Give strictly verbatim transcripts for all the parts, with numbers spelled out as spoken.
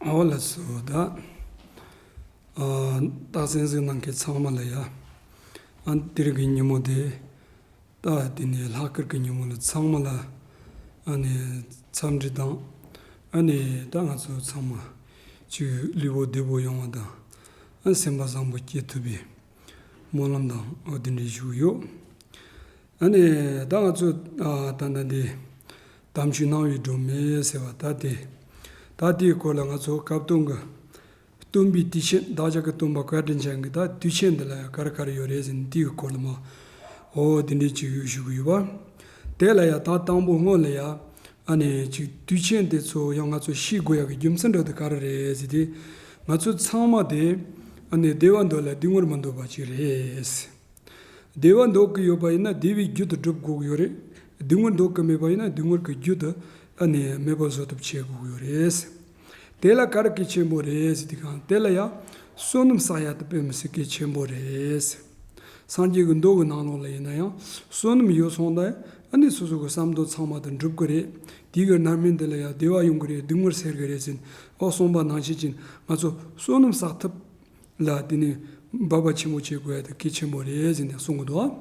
ཨོ་ལགས་སོ། ད་ཨ་རྟགས་གསལ་གཟིགས་གནང་མཁན་ཚང་མ་ལ་ཡ། ཨ་དེ་རིང་གི་ཉིན་མོ་དེ། ད་དེ་ནས་ལྷག་དཀར་གྱི་ཉིན་མོ་ལ་ཚང་མ་ལ་ཨ་ནི་འཚམས་འདྲི་དང་། ཨ་ནི་ད་ང་ཚོ་ཚང་མ་ཅིག་ལུས་པོ་བདེ་པོ་ཡོང་བ་དང་། ཨ་སེམས་པ་བཟང་པོ་སྐྱེ་ཐུབ་པའི་སྨོན་ལམ་དང་འོ་དེ་འདྲ་ཞུ་གི་ཡོད། ཨ་ནི་ད་ང་ཚོ་ཨ་ད་ལྟ་འདི་དམ་ཆོས་སྣང་བའི་སྒྲོན་མེ་ཟེར་བ་ད་དེ། ད་དེའི་སྐོར་ལ་ང་ཚོ་སྐབས་དོན་གྱི་སྟོན་པའི་དུས་ཆེན། བདག་ཅག་གི་སྟོན་པ་བཀའ་དྲིན་ཅན་གྱི་ད་དུས་ཆེན་འདི་ལ་ཡང་ག་རེ་ག་རེ་ཡོད་རེད་ཟེར་ན། དེའི་སྐོར་ལ་མ་འོ་དེ་འདྲའི་ཅིག་ཞུ་གི་ཡོད་པ། དེ་ལ་ཡང་ད་དང་པོ་སྔོན་ལ་ཡང་ཨ་ནི་ཅིག་དུས་ཆེན་དེ་ཚོ་ཡང་ང་ཚོ་ཤེས་དགོས་ཡག་གི་རྒྱུ་མཚན་འདྲ་དེ་ག་རེ་རེད་ཟེར་དུས། ང་ཚོ་ཚང་མ་དེ་ཨ་ནི་བདེ་བ་འདོད་ལ་སྡུག་བསྔལ་མི་འདོད་པ་ཅིག་རེད། བདེ་བ་འདོད་ཀྱི་ཡོད་པ་ཡིན་ན་བདེ་བའི་རྒྱུ་དེ་སྒྲུབ་དགོས་ཀྱི་ཡོད་རེད། སྡུག་བསྔལ་འདོད་ཀྱི་མེད་པ་ཡིན་ན་སྡུག་བསྔལ་གྱི་རྒྱུ་དེ་ཨ་ནི་མེད་པ་བཟོ་ཐབས་བྱེད་དགོས་ཀྱི་ཡོད་རེད། དེ་ལ་ག་རེ་གལ་ཆེན་པོ་རེད་ཟེར་དུས་གང་དེ་ལ་ཡང་བསོད་ནམས་བསག་ཡ་དེ་དཔེ་མི་སྲིད་གལ་ཆེན་པོ་རེད། སངས་རྒྱས་ཀྱི་མདོ་གི་ནང་ལོགས་ལ་ཡིན་ན་ཡང་བསོད་ནམས་ཡོད་སོང་ན་ཨ་ནི་སོ་སོ་གི་བསམ་དོན་ཚང་མ་དེ་འགྲུབ་ཀྱི་རེད། དེ་གི་རྣམ་སྨིན་དེ་ལ་ཡང་བདེ་བ་ཡོང་གི་རེད། སྡུག་བསྔལ་སེལ་གྱི་རེད་ཟེར་ནས་ཨོ་གསུངས་པ་ནང་བཞིན་ཅིག་ང་ཚོ་བསོད་ནམས་བསགས་ཐབས་ལ་དེ་ནས་འབད་པ་ཆེན་པོ་བྱེད་དགོས་ཡ་དེ་གལ་ཆེན་པོ་རེད་ཟེར་ནས་གསུང་གི་འདུག་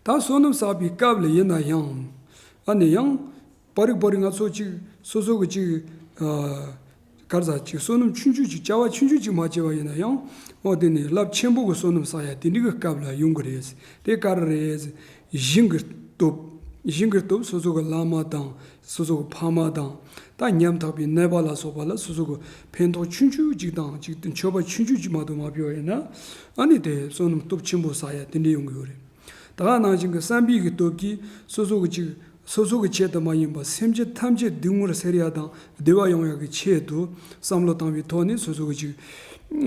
ད་བསོད་ནམས་བསགས་པའི་སྐབས་ལ་ཡིན་ན་ཡང་ཨ་ནི་ཡང་པ་རིག་པ་རིག་ང་ཚོ་གཅིག་སོ་སོ་གི་གཅིག་ཨ་གར་ཟ་གཅིག་བསོད་ནམས་ཆུང་ཆུང་གཅིག་བྱ་བ་ཆུང་ཆུང་གཅིག་མ་བྱས་པ་ཡིན་ན་ཡང་འོ་དེ་ནི་རླབས་ཆེན་པོ་གི་བསོད་ནམས་བསགས་ཡ་དེ་འདྲ་གི་སྐབས་ལ་ཡོང་གི་རེད། དེ་ག་རེ་རེད། ཞིང་གི་སྟོབས། ཞིང་གི་སྟོབས་སོ་སོ་གི་བླ་མ་དང་སོ་སོ་གི་ཕ་མ་དང་ད་ཉམ་ཐག་པའི་ནད་པ་ལ་སོགས་པ་ལ་སོ་སོ་གི་ཕན་ཐོགས་ཆུང་ཆུང་གཅིག་དང་གཅིག་ཏུ་མཆོད་པ་ཆུང་ཆུང་གཅིག་མ་གཏོགས་མ་ཕུལ་བ་ཡིན་ན་ཨ་ནི་དེ་བསོད་ནམས་སྟོབས་ཆེན་པོ་བསགས་ཡ་དེ་འདྲ་ཡོང་གི་ཡོད་རེད། ད་ག་ནང་བཞིན་གྱི་བསམ་པའི་གི་སྟོབས་ཀྱིས་སོ་སོ་གི་ཅིག་སོ་སོ་གི་ཆེད་དུ་མ་ཡིན་པར་སེམས་ཅན་ཐམས་ཅད་སྡུག་བསྔལ་སེལ་ཡ་དང་བདེ་བ་ཡོང་ཡ་གི་ཆེད་དུ་བསམ་བློ་བཏང་བའི་ཐོག་ནས་སོ་སོ་གི་ཅིག་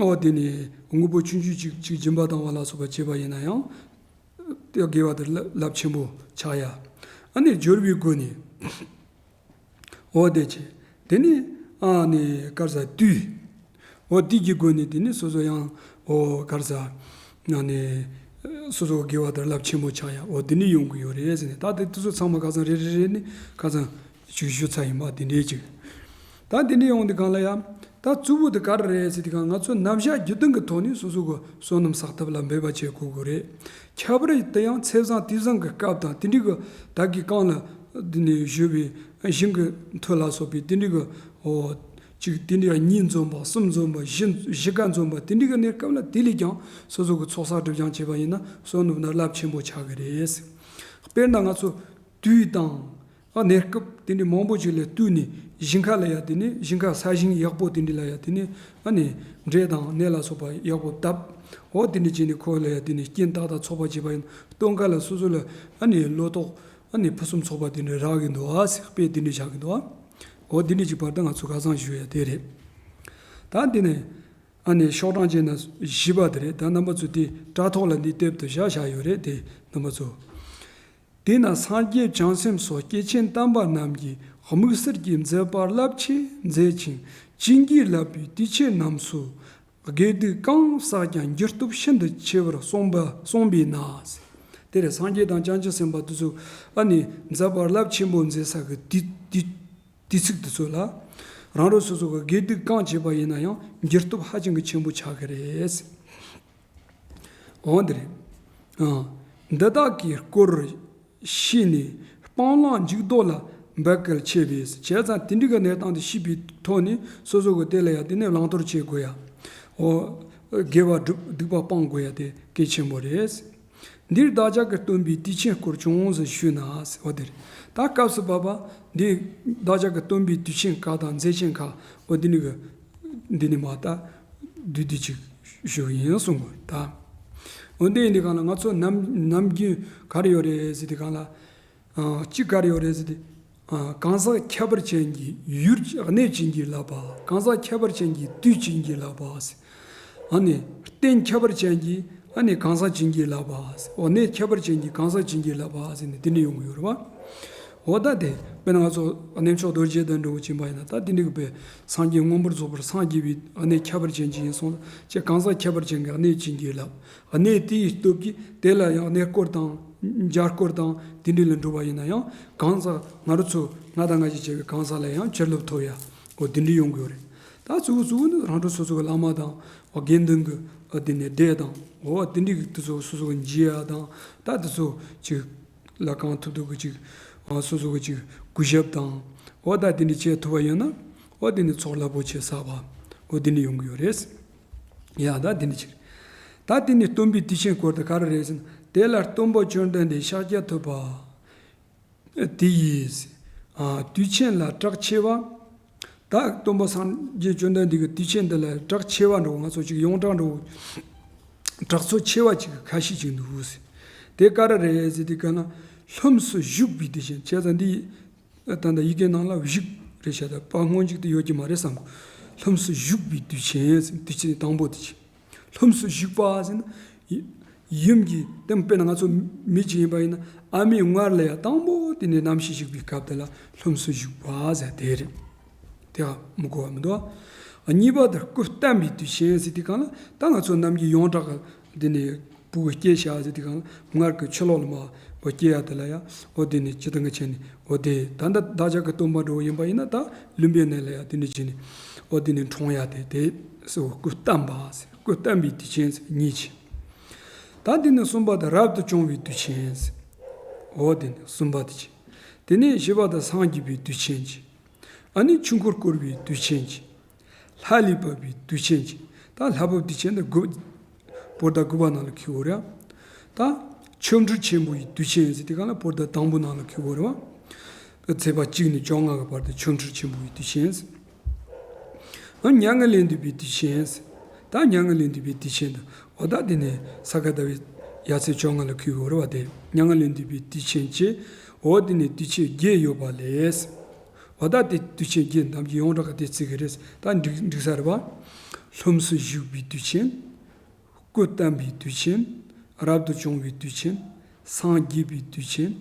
འོ་དེ་ནས་དངོས་པོ་ཆུང་ཆུང་ཅིག་ཅིག་སྦྱིན་པ་བཏང་བ་ལ་སོགས་པ་བྱས་པ་ཡིན་ན་ཡང་དེ་དགེ་བ་དེ་རླབས་ཆེན་པོ་ཆགས་ཡ། ཨ་ནི་སྦྱོར་བའི་སྒོ་ནས། འོ་དེ་བྱས། དེ་ནི་ཨ་ནི་གར་ཟ་དུས། འོ་དེ་གི་སྒོ་ནས་དེ་ནི་སོ་སོ་ཡང་འོ་གར་ཟ་ཨ་ནི་སོ་སོ་དགེ་བ་དང་རླབས་ཆེན་པོ་ཆགས་ཡ་འོ་དེ་ནི་ཡོང་གི་ཡོད་རེད་ཟེར་ནས། ད་དེ་དུས་ཚོད་ཚང་མ་ཁ་སང་རེ་རེ་རེ་ནི་ཁ་སང་ཞུ་ཞུ་ཚར་ཡིན་པ་དེ་འདྲའི་ཅིག་ད་དེ་འདྲའི་ཡོང་དུས་གང་ལ་ཡང་ད་གཙོ་བོ་དེ་ག་རེ་རེད་ཟེར་དུས་གང་ང་ཚོ་རྣམ་གཞག་རྒྱུ་ལྡན་གྱི་ཐོག་ནས་སོ་སོ་གི་བསོད་ནམས་བསགས་ཐབས་ལ་འབད་པ་བྱེད་དགོས་ཀྱི་རེད། ཁྱད་པར་དུ་ཡང་ཚེས་བཟང་དུས་བཟང་གི་སྐབས་དང་དེ་འདྲའི་གི་ད་གི་གང་ལ་འདི་ནས་བཞུ་བའི་ཞིང་གི་མཐུ་ལ་སོགས་པའི་དེ་འདྲའི་གི་འོ་གཅིག་དེ་འདྲའི་གཉིས་འཛོམས་པ་གསུམ་འཛོམས་པ་བཞི་བཞི་ཀ་འཛོམས་པ་དེ་འདྲའི་གི་གནས་སྐབས་ལ་དེ་ལས་ཀྱང་སོ་སོ་གི་ཚོགས་བསགས་སྒྲིབ་སྦྱང་བྱས་པ་ཡིན་ན་བསོད་ནམས་ན་རླབས་ཆེན་པོ་ཆགས་ཀྱི་རེད། དཔེར་ན་ང་ཚོ་དུས་དང་། ཨ་གནས་སྐབས་དེ་འདྲའི་མང་པོ་ཅིག་ལ་བསྟུན་ནས་ཞིང་ཁ་ལ་ཡ་དེ་ནས་ཞིང་ཁ་ས་ཞིང་ཡག་པོ་དེ་འདྲ་ལ་ཡ་དེ་ནས་ཨ་ནི་འབྲས་དང་ནས་ལ་སོགས་པ་ཡག་པོ་བཏབ། འོ་དེ་འདྲ་བྱས་ནས་ཁོ་ལ་ཡ་དེ་ནས་རྐྱེན་ཏག་ཏག་ཚོགས་པ་བྱས་པ་ཡིན། སྟོན་ཁ་ལ་སོ་སོ་ལ་ཨ་ནི་ལོ་ཏོག་ཨ་ནི་ཕུན་སུམ་ཚོགས་པ་དེ་འདྲ་རག་གི་འདུག་ཨ་ཟེར་དཔེ་དེ་འདྲ་བཞག་གི་འདུག་ཨ། འོ་དེ་འདྲ་ཅིག་བར་དུ་ང་ཚོ་ཁ་སང་ཞུ་ཡ་དེ་རེད། ད་དེ་ནས་ཨ་ནི་ཤོག་གྲངས་བྱས་ན་བཞི་པ་དེ་རེད། ད་རྣམ་པ་ཚོ་དེ་དྲ་ཐོག་ལ་འདི་དེབ་ཏུ་བཞག་བཞག་ཡོད་རེད་དེ་རྣམ་པ་ཚོ། དེས་ན་སངས་རྒྱས་བྱང་སེམས་སོགས་སྐྱེས་ཆེན་དམ་པ་རྣམས་ཀྱིས་དམིགས་བསལ་གྱི་མཛད་པ་རླབས་ཆེ་མཛད་ཅིང་བྱིན་གྱིས་བརླབས་པའི་དུས་ཆེན་རྣམས་སུ་དགེ་སྡིག་གང་བསགས་ཀྱང་འགྱུར་སྟོབས་ཤིན་ཏུ་ཆེ་བར་གསུངས་པ་གསུངས་པས་ན། དེ་རེད། སངས་རྒྱས་དང་བྱང་ཆུབ་སེམས་དཔའ་དེ་ཚོ་ཨ་ནི་མཛད་པ་རླབས་ཆེན་པོ་མཛད་ས་གི་དུས་དུས་དུས་ཚིགས་དེ་ཚོ་ལ་རང་རང་སོ་སོ་གི་དགེ་སྡིག་གང་བྱས་པ་ཡིན་ན་ཡང་འགྱུར་སྟོབས་ཧ་ཅང་གི་ཆེན་པོ་ཆགས་ཀྱི་རེད། འོ་འདི་རེད། ཨ། འདི་དག་གི་སྐོར་ཤེས་ནས་སྤང་བླང་འཇུག་ལྡོག་ལ་འབད་གལ་ཆེ་བས། བྱས་ཙང་དེ་འདྲའི་གི་གནས་སྟངས་དེ་ཤེས་པའི་ཐོག་ནས་སོ་སོ་གི་དེ་ལ་ཡང་དེ་ནས་བླང་དོར་བྱེད་དགོས་ཡ། འོ། དགེ་བ་སྒྲུབ་སྡིག་པ་སྤང་དགོས་ཡ་དེ་གལ་ཆེན་པོ་རེད། འདིར་བདག་ཅག་གི་སྟོན་པའི་དུས་ཆེན་སྐོར་ཅུང་ཟད་ཞུས་ན་ཟེར་བ་དེ་རེད། ད་སྐབས་སུ་བབ་པ་འདི་བདག་ཅག་གི་སྟོན་པའི་དུས་ཆེན་ཁག་དང་མཛད་ཆེན་ཁག་འོ་འདི་ནི་གི་འདི་ནི་མ་ད་བསྡུས་བསྡུས་ཅིག་ཞུ་གི་ཡིན་གསུང་དགོས་ད། འོ་འདི་ཡིན་དུས་གང་ལ་ང་ཚོ་ནམ་ནམ་རྒྱུན་ག་རེ་ཡོད་རེད་ཟེར་དུས་གང་ལ། ཨ། གཅིག་ག་རེ་ཡོད་རེད་ཟེར་དུས། ཨ། གང་ཟག་ཁྱད་པར་ཅན་གྱི་ཡུལ་གནས་བྱིན་གྱིས་བརླབས་པ། གང་ཟག་ཁྱད་པར་ཅན་གྱི་དུས་བྱིན་གྱིས་བརླབས་པ། ཨ་ནི་རྟེན་ཁྱད་པར་ཅན་གྱི་ཨ་ནི་གང་ཟག་བྱིན་གྱིས་བརླབས་པ། འོ་གནས་ཁྱད་པར་ཅན་གྱི་གང་ཟག་བྱིན་གྱིས་བརླབས་པ་ཟེར་ནས་དེ་འདྲ་ཡོང་གི་ཡོད་རེད་བ། འོ་ད་དེ་དཔེར་ན་ང་ཚོ་གནས་མཆོག་རྡོ་རྗེ་གདན་འདྲ་བོ་ཕྱིན་པ་ཡིན་ན་ད་དེ་འདྲ་གི་དཔེ་སངས་རྒྱས་མངོན་པར་རྫོགས་པར་སངས་རྒྱས་པའི་གནས་ཁྱད་པར་ཅན་ཅིག་ཡིན་སོང་ཙང་གང་ཟག་ཁྱད་པར་ཅན་གྱི་གནས་བྱིན་གྱིས་བརླབས། གནས་དེའི་སྟོབས་ཀྱིས་དེ་ལ་ཡང་གནས་སྐོར་དང་མཇལ་སྐོར་དང་དེ་འདྲ་ལ་འགྲོ་བ་ཡིན་ན་ཡང་གང་ཟག་ང་རང་ཚོ་ང་དང་ང་ཞིག་བྱས་པའི་གང་ཟག་ལ་ཡང་བྱིན་རླབས་ཐོབ་ཡ། འོ་དེ་འདྲ་ཡོང་གི་ཡོད་རེད། ད་གཙོ་བོ་གཙོ་བོ་ནི་རང་གྲོལ་སོ་སོ་གི་བླ་མ་དང་། འོ་དགེ་འདུན་གྱི་འོ་དེ་ནས་སྡེ་དང་། འོ་དེ་འདྲ་གི་དེ་ཚོ་སོ་སོ་གི་མཇལ་ཡ་དང་། ད་དེ་ཚོ་ཅིག་ལ་གང་ཐུབ་ཐུབ་གི་ཅིག་འོ་སོ་སོ་གི་ཅིག་གུས་ཞབས་དང་། འོ་ད་དེ་འདྲ་བྱེད་ཐུབ་པ་ཡིན་ན། འོ་དེ་ནས་ཚོགས་རླབས་པོ་ཆེ་བསགས་པ། འོ་དེ་འདྲ་ཡོང་གི་ཡོད་རེད། ཡ་ད་དེ་འདྲ་ཅིག་ད་དེ་ནས་སྟོན་པའི་དུས་ཆེན་སྐོར་དེ་ག་རེ་རེད་ཟེར་ན། དེ་ལ་སྟོན་པ་བཅོམ་ལྡན་འདས་ཤཱཀྱ་ཐུབ་པ། དེ་ཡིས། ཨ། དུས་ཆེན་ལ་གྲགས་ཆེ་བ། ད་སྟོན་པ་སངས་རྒྱས་བཅོམ་ལྡན་འདས་ཀྱི་དུས་ཆེན་འདི་ལ་གྲགས་ཆེ་བ་འགྲོ། ང་ཚོ་ཅིག་ཡོངས་གྲགས་འགྲོ། གྲགས་ཚོད་ཆེ་བ་ཅིག་ཁ་ཤས་ཅིག་འདུག་ཟེར། དེ་ག་རེ་རེད་ཟེར་དུས་ག་ན། ལྷུམས་སུ་ཞུགས་པའི་དུས་ཆེན། བྱས་ཙང་འདི་ད་ལྟ་ཡི་གེ་ནང་ལ་བཞུགས་རེད་བྱས། ད་པ་སྔོན་འཇུག་དེ་ཡོད་ཀྱི་མ་རེད་བསམ་གོ། ལྷུམས་སུ་ཞུགས་པའི་དུས་ཆེན་ཟེར། དུས་ཆེན་དང་པོ་དེ་ཆེ། ལྷུམས་སུ་ཞུགས་པ་ཟེར་ན། ཡུམ་གྱི་སྟེང་། དཔེར་ན་ང་ཚོ་མི་གཅིག་ཡིན་པ་ཡིན་ན། ཨ་མའི་མངལ་ལ་ཡང་དང་པོ་དེ་ནས་རྣམ་ཤེས་ཞུགས་པའི་སྐབས་དེ་ལ་ལྷུམས་སུ་ཞུགས་པ་ཟེར་དེ་རེད། དེ་ཧ་མི་གོ་བ་མི་འདུག་གཉིས་པ་དེ་སྐུ་བལྟམས་པའི་དུས་ཆེན་ཟེར་དུས་གང་ལ། ད་ང་ཚོ་ནམ་རྒྱུན་ཡོངས་གྲགས་ཀྱི་དེ་ནས་སྤུ་གུ་སྐྱེས་བཞག་ཟེར་དུས་གང་ལ། མངལ་གྱི་ཕྱི་ལོགས་ལ་མར་སྐྱེས་ཡ་དེ་ལ་ཡང་། འོ་དེ་ནས་སྤྱིར་བཏང་གི་ཆ་ནས། འོ་དེ་ད་ལྟ་བདག་ཅག་གི་སྟོན་པ་འདྲ་བོ་ཡིན་པ་ཡིན་ན། ད་ལུམ་བི་ནི་ལ་ཡང་དེ་འདྲ་བྱས་ནས། འོ་དེ་ནས་འཁྲུངས་ཡ་དེ། དེ་སོ་སྐུ་བལྟམས་པ་ཟེར། སྐུ་བལྟམས་པའི་དུས་ཆེན་ཟེར་གཉིས་བྱས། ད་དེ་ནས་གསུམ་པ་དེ་རབ་ཏུ་བྱུང་བའི་དུས་ཆེན་ཟེར། འོ་དེ་ནས་གསུམ་པ་དེ་བྱས། དེ་ནས་བཞི་པ་དེ་སངས་རྒྱས་པའི་དུས་ཆེན་བྱས། ཨ་ནི་ཆོས་འཁོར་བསྐོར་བའི་དུས་ཆེན་བྱས། ལྷ་ལས་བབས་པའི་དུས་ཆེན་བྱས། ད་ལྷ་བབས་དུས་ཆེན་དེ་དགུ། པོ་ཏ་དགུ་པ་ནང་ལ་འཁོད་ཡོད་རེད། ད་ཆོ་འཕྲུལ་ཆེན་པོ་ཡི་དུས་ཆེན་ཟེར་དུས་གང་ལ། པོ་ཏ་དང་པོ་ནང་ལ་འཁོད་ཡོད་རེད་བ། ཚེས་པ་གཅིག་ནས་བཅོ་ལྔ་གི་བར་དུ་ཆོ་འཕྲུལ་ཆེན་པོ་ཡི་དུས་ཆེན་ཟེར། ཨ། མྱ་ངན་ལས་འདས་པའི་དུས་ཆེན་ཟེར། ད་མྱ་ངན་ལས་འདས་པའི་དུས་ཆེན་དུ། འོ་ད་དེ་ནས་ས་ག་ཟླ་བའི་ཡར་ཚེས་བཅོ་ལྔ་ལ་འཁོད་ཡོད་རེད་བ། དེ་མྱ་ངན་ལས་འདས་པའི་དུས་ཆེན་བྱས། འོ་དེ་ནས་དུས་ཆེན་བརྒྱད་ཡོད་པ་ལས། འོ་ད་དེ་དུས་ཆེན་བརྒྱད། ནམ་རྒྱུན་ཡོངས་གྲགས་ཀྱི་དེ་བརྩི་གི་རེད། ད་འགྲིག་འགྲིག་ས་རེད་བ། ལྷུམས་སུ་ཞུགས་པའི་དུས་ཆེན། སྐུ་བལྟམས་པའི་དུས་ཆེན། རབ་ཏུ་བྱུང་བའི་དུས་ཆེན། སངས་རྒྱས་པའི་དུས་ཆེན།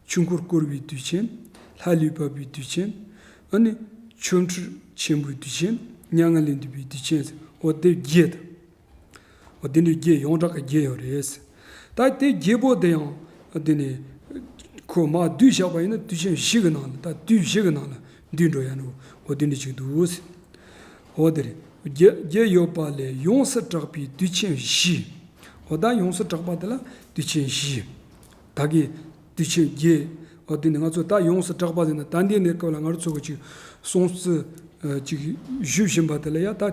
ཆོས་འཁོར་བསྐོར་བའི་དུས་ཆེན། ལྷ་ལས་བབས་པའི་དུས་ཆེན། ཨ་ནི་ཆོ་འཕྲུལ་ཆེན་པོའི་དུས་ཆེན། མྱ་ངན་ལས་འདས་པའི་དུས་ཆེན་ཟེར། འོ་དེ་བརྒྱད་དང་། འོ་དེ་འདྲའི་བརྒྱད། ཡོངས་གྲགས་ཀྱི་བརྒྱད་ཡོད་རེད། ད་དེ་བརྒྱད་པོ་དེ་ཡང་དེ་ནས་ཁོ་མར་བསྡུས་བཞག་པ་ཡིན་ན། དུས་ཆེན་བཞི་གི་ནང་ལ། ད་དུས་བཞི་གི་ནང་ལ་འདུས་འགྲོ་ཡ་ནོ། འོ་དེ་འདྲ་ཅིག་འདུག་ཟེར། འོ་དེ་རེད། བརྒྱད་བརྒྱད་ཡོད་པ་ལས་ཡོངས་སུ་གྲགས་པའི་དུས་ཆེན་བཞི། འོ་ད་ཡོངས་སུ་གྲགས་པ་དེ་ལ་དུས་ཆེན་བཞི། ད་གི་དུས་ཆེན་བརྒྱད། འོ་དེ་ནི་ང་ཚོ་ད་ཡོངས་སུ་གྲགས་པ་ཟེར་ན། ད་ལྟའི་གནས་སྐབས་ལ་ང་རང་ཚོ་གི་ཅིག་སྲུང་བརྩི་ཅིག་ཞུ་བཞིན་པ་དེ་ལ་ཡ། ད་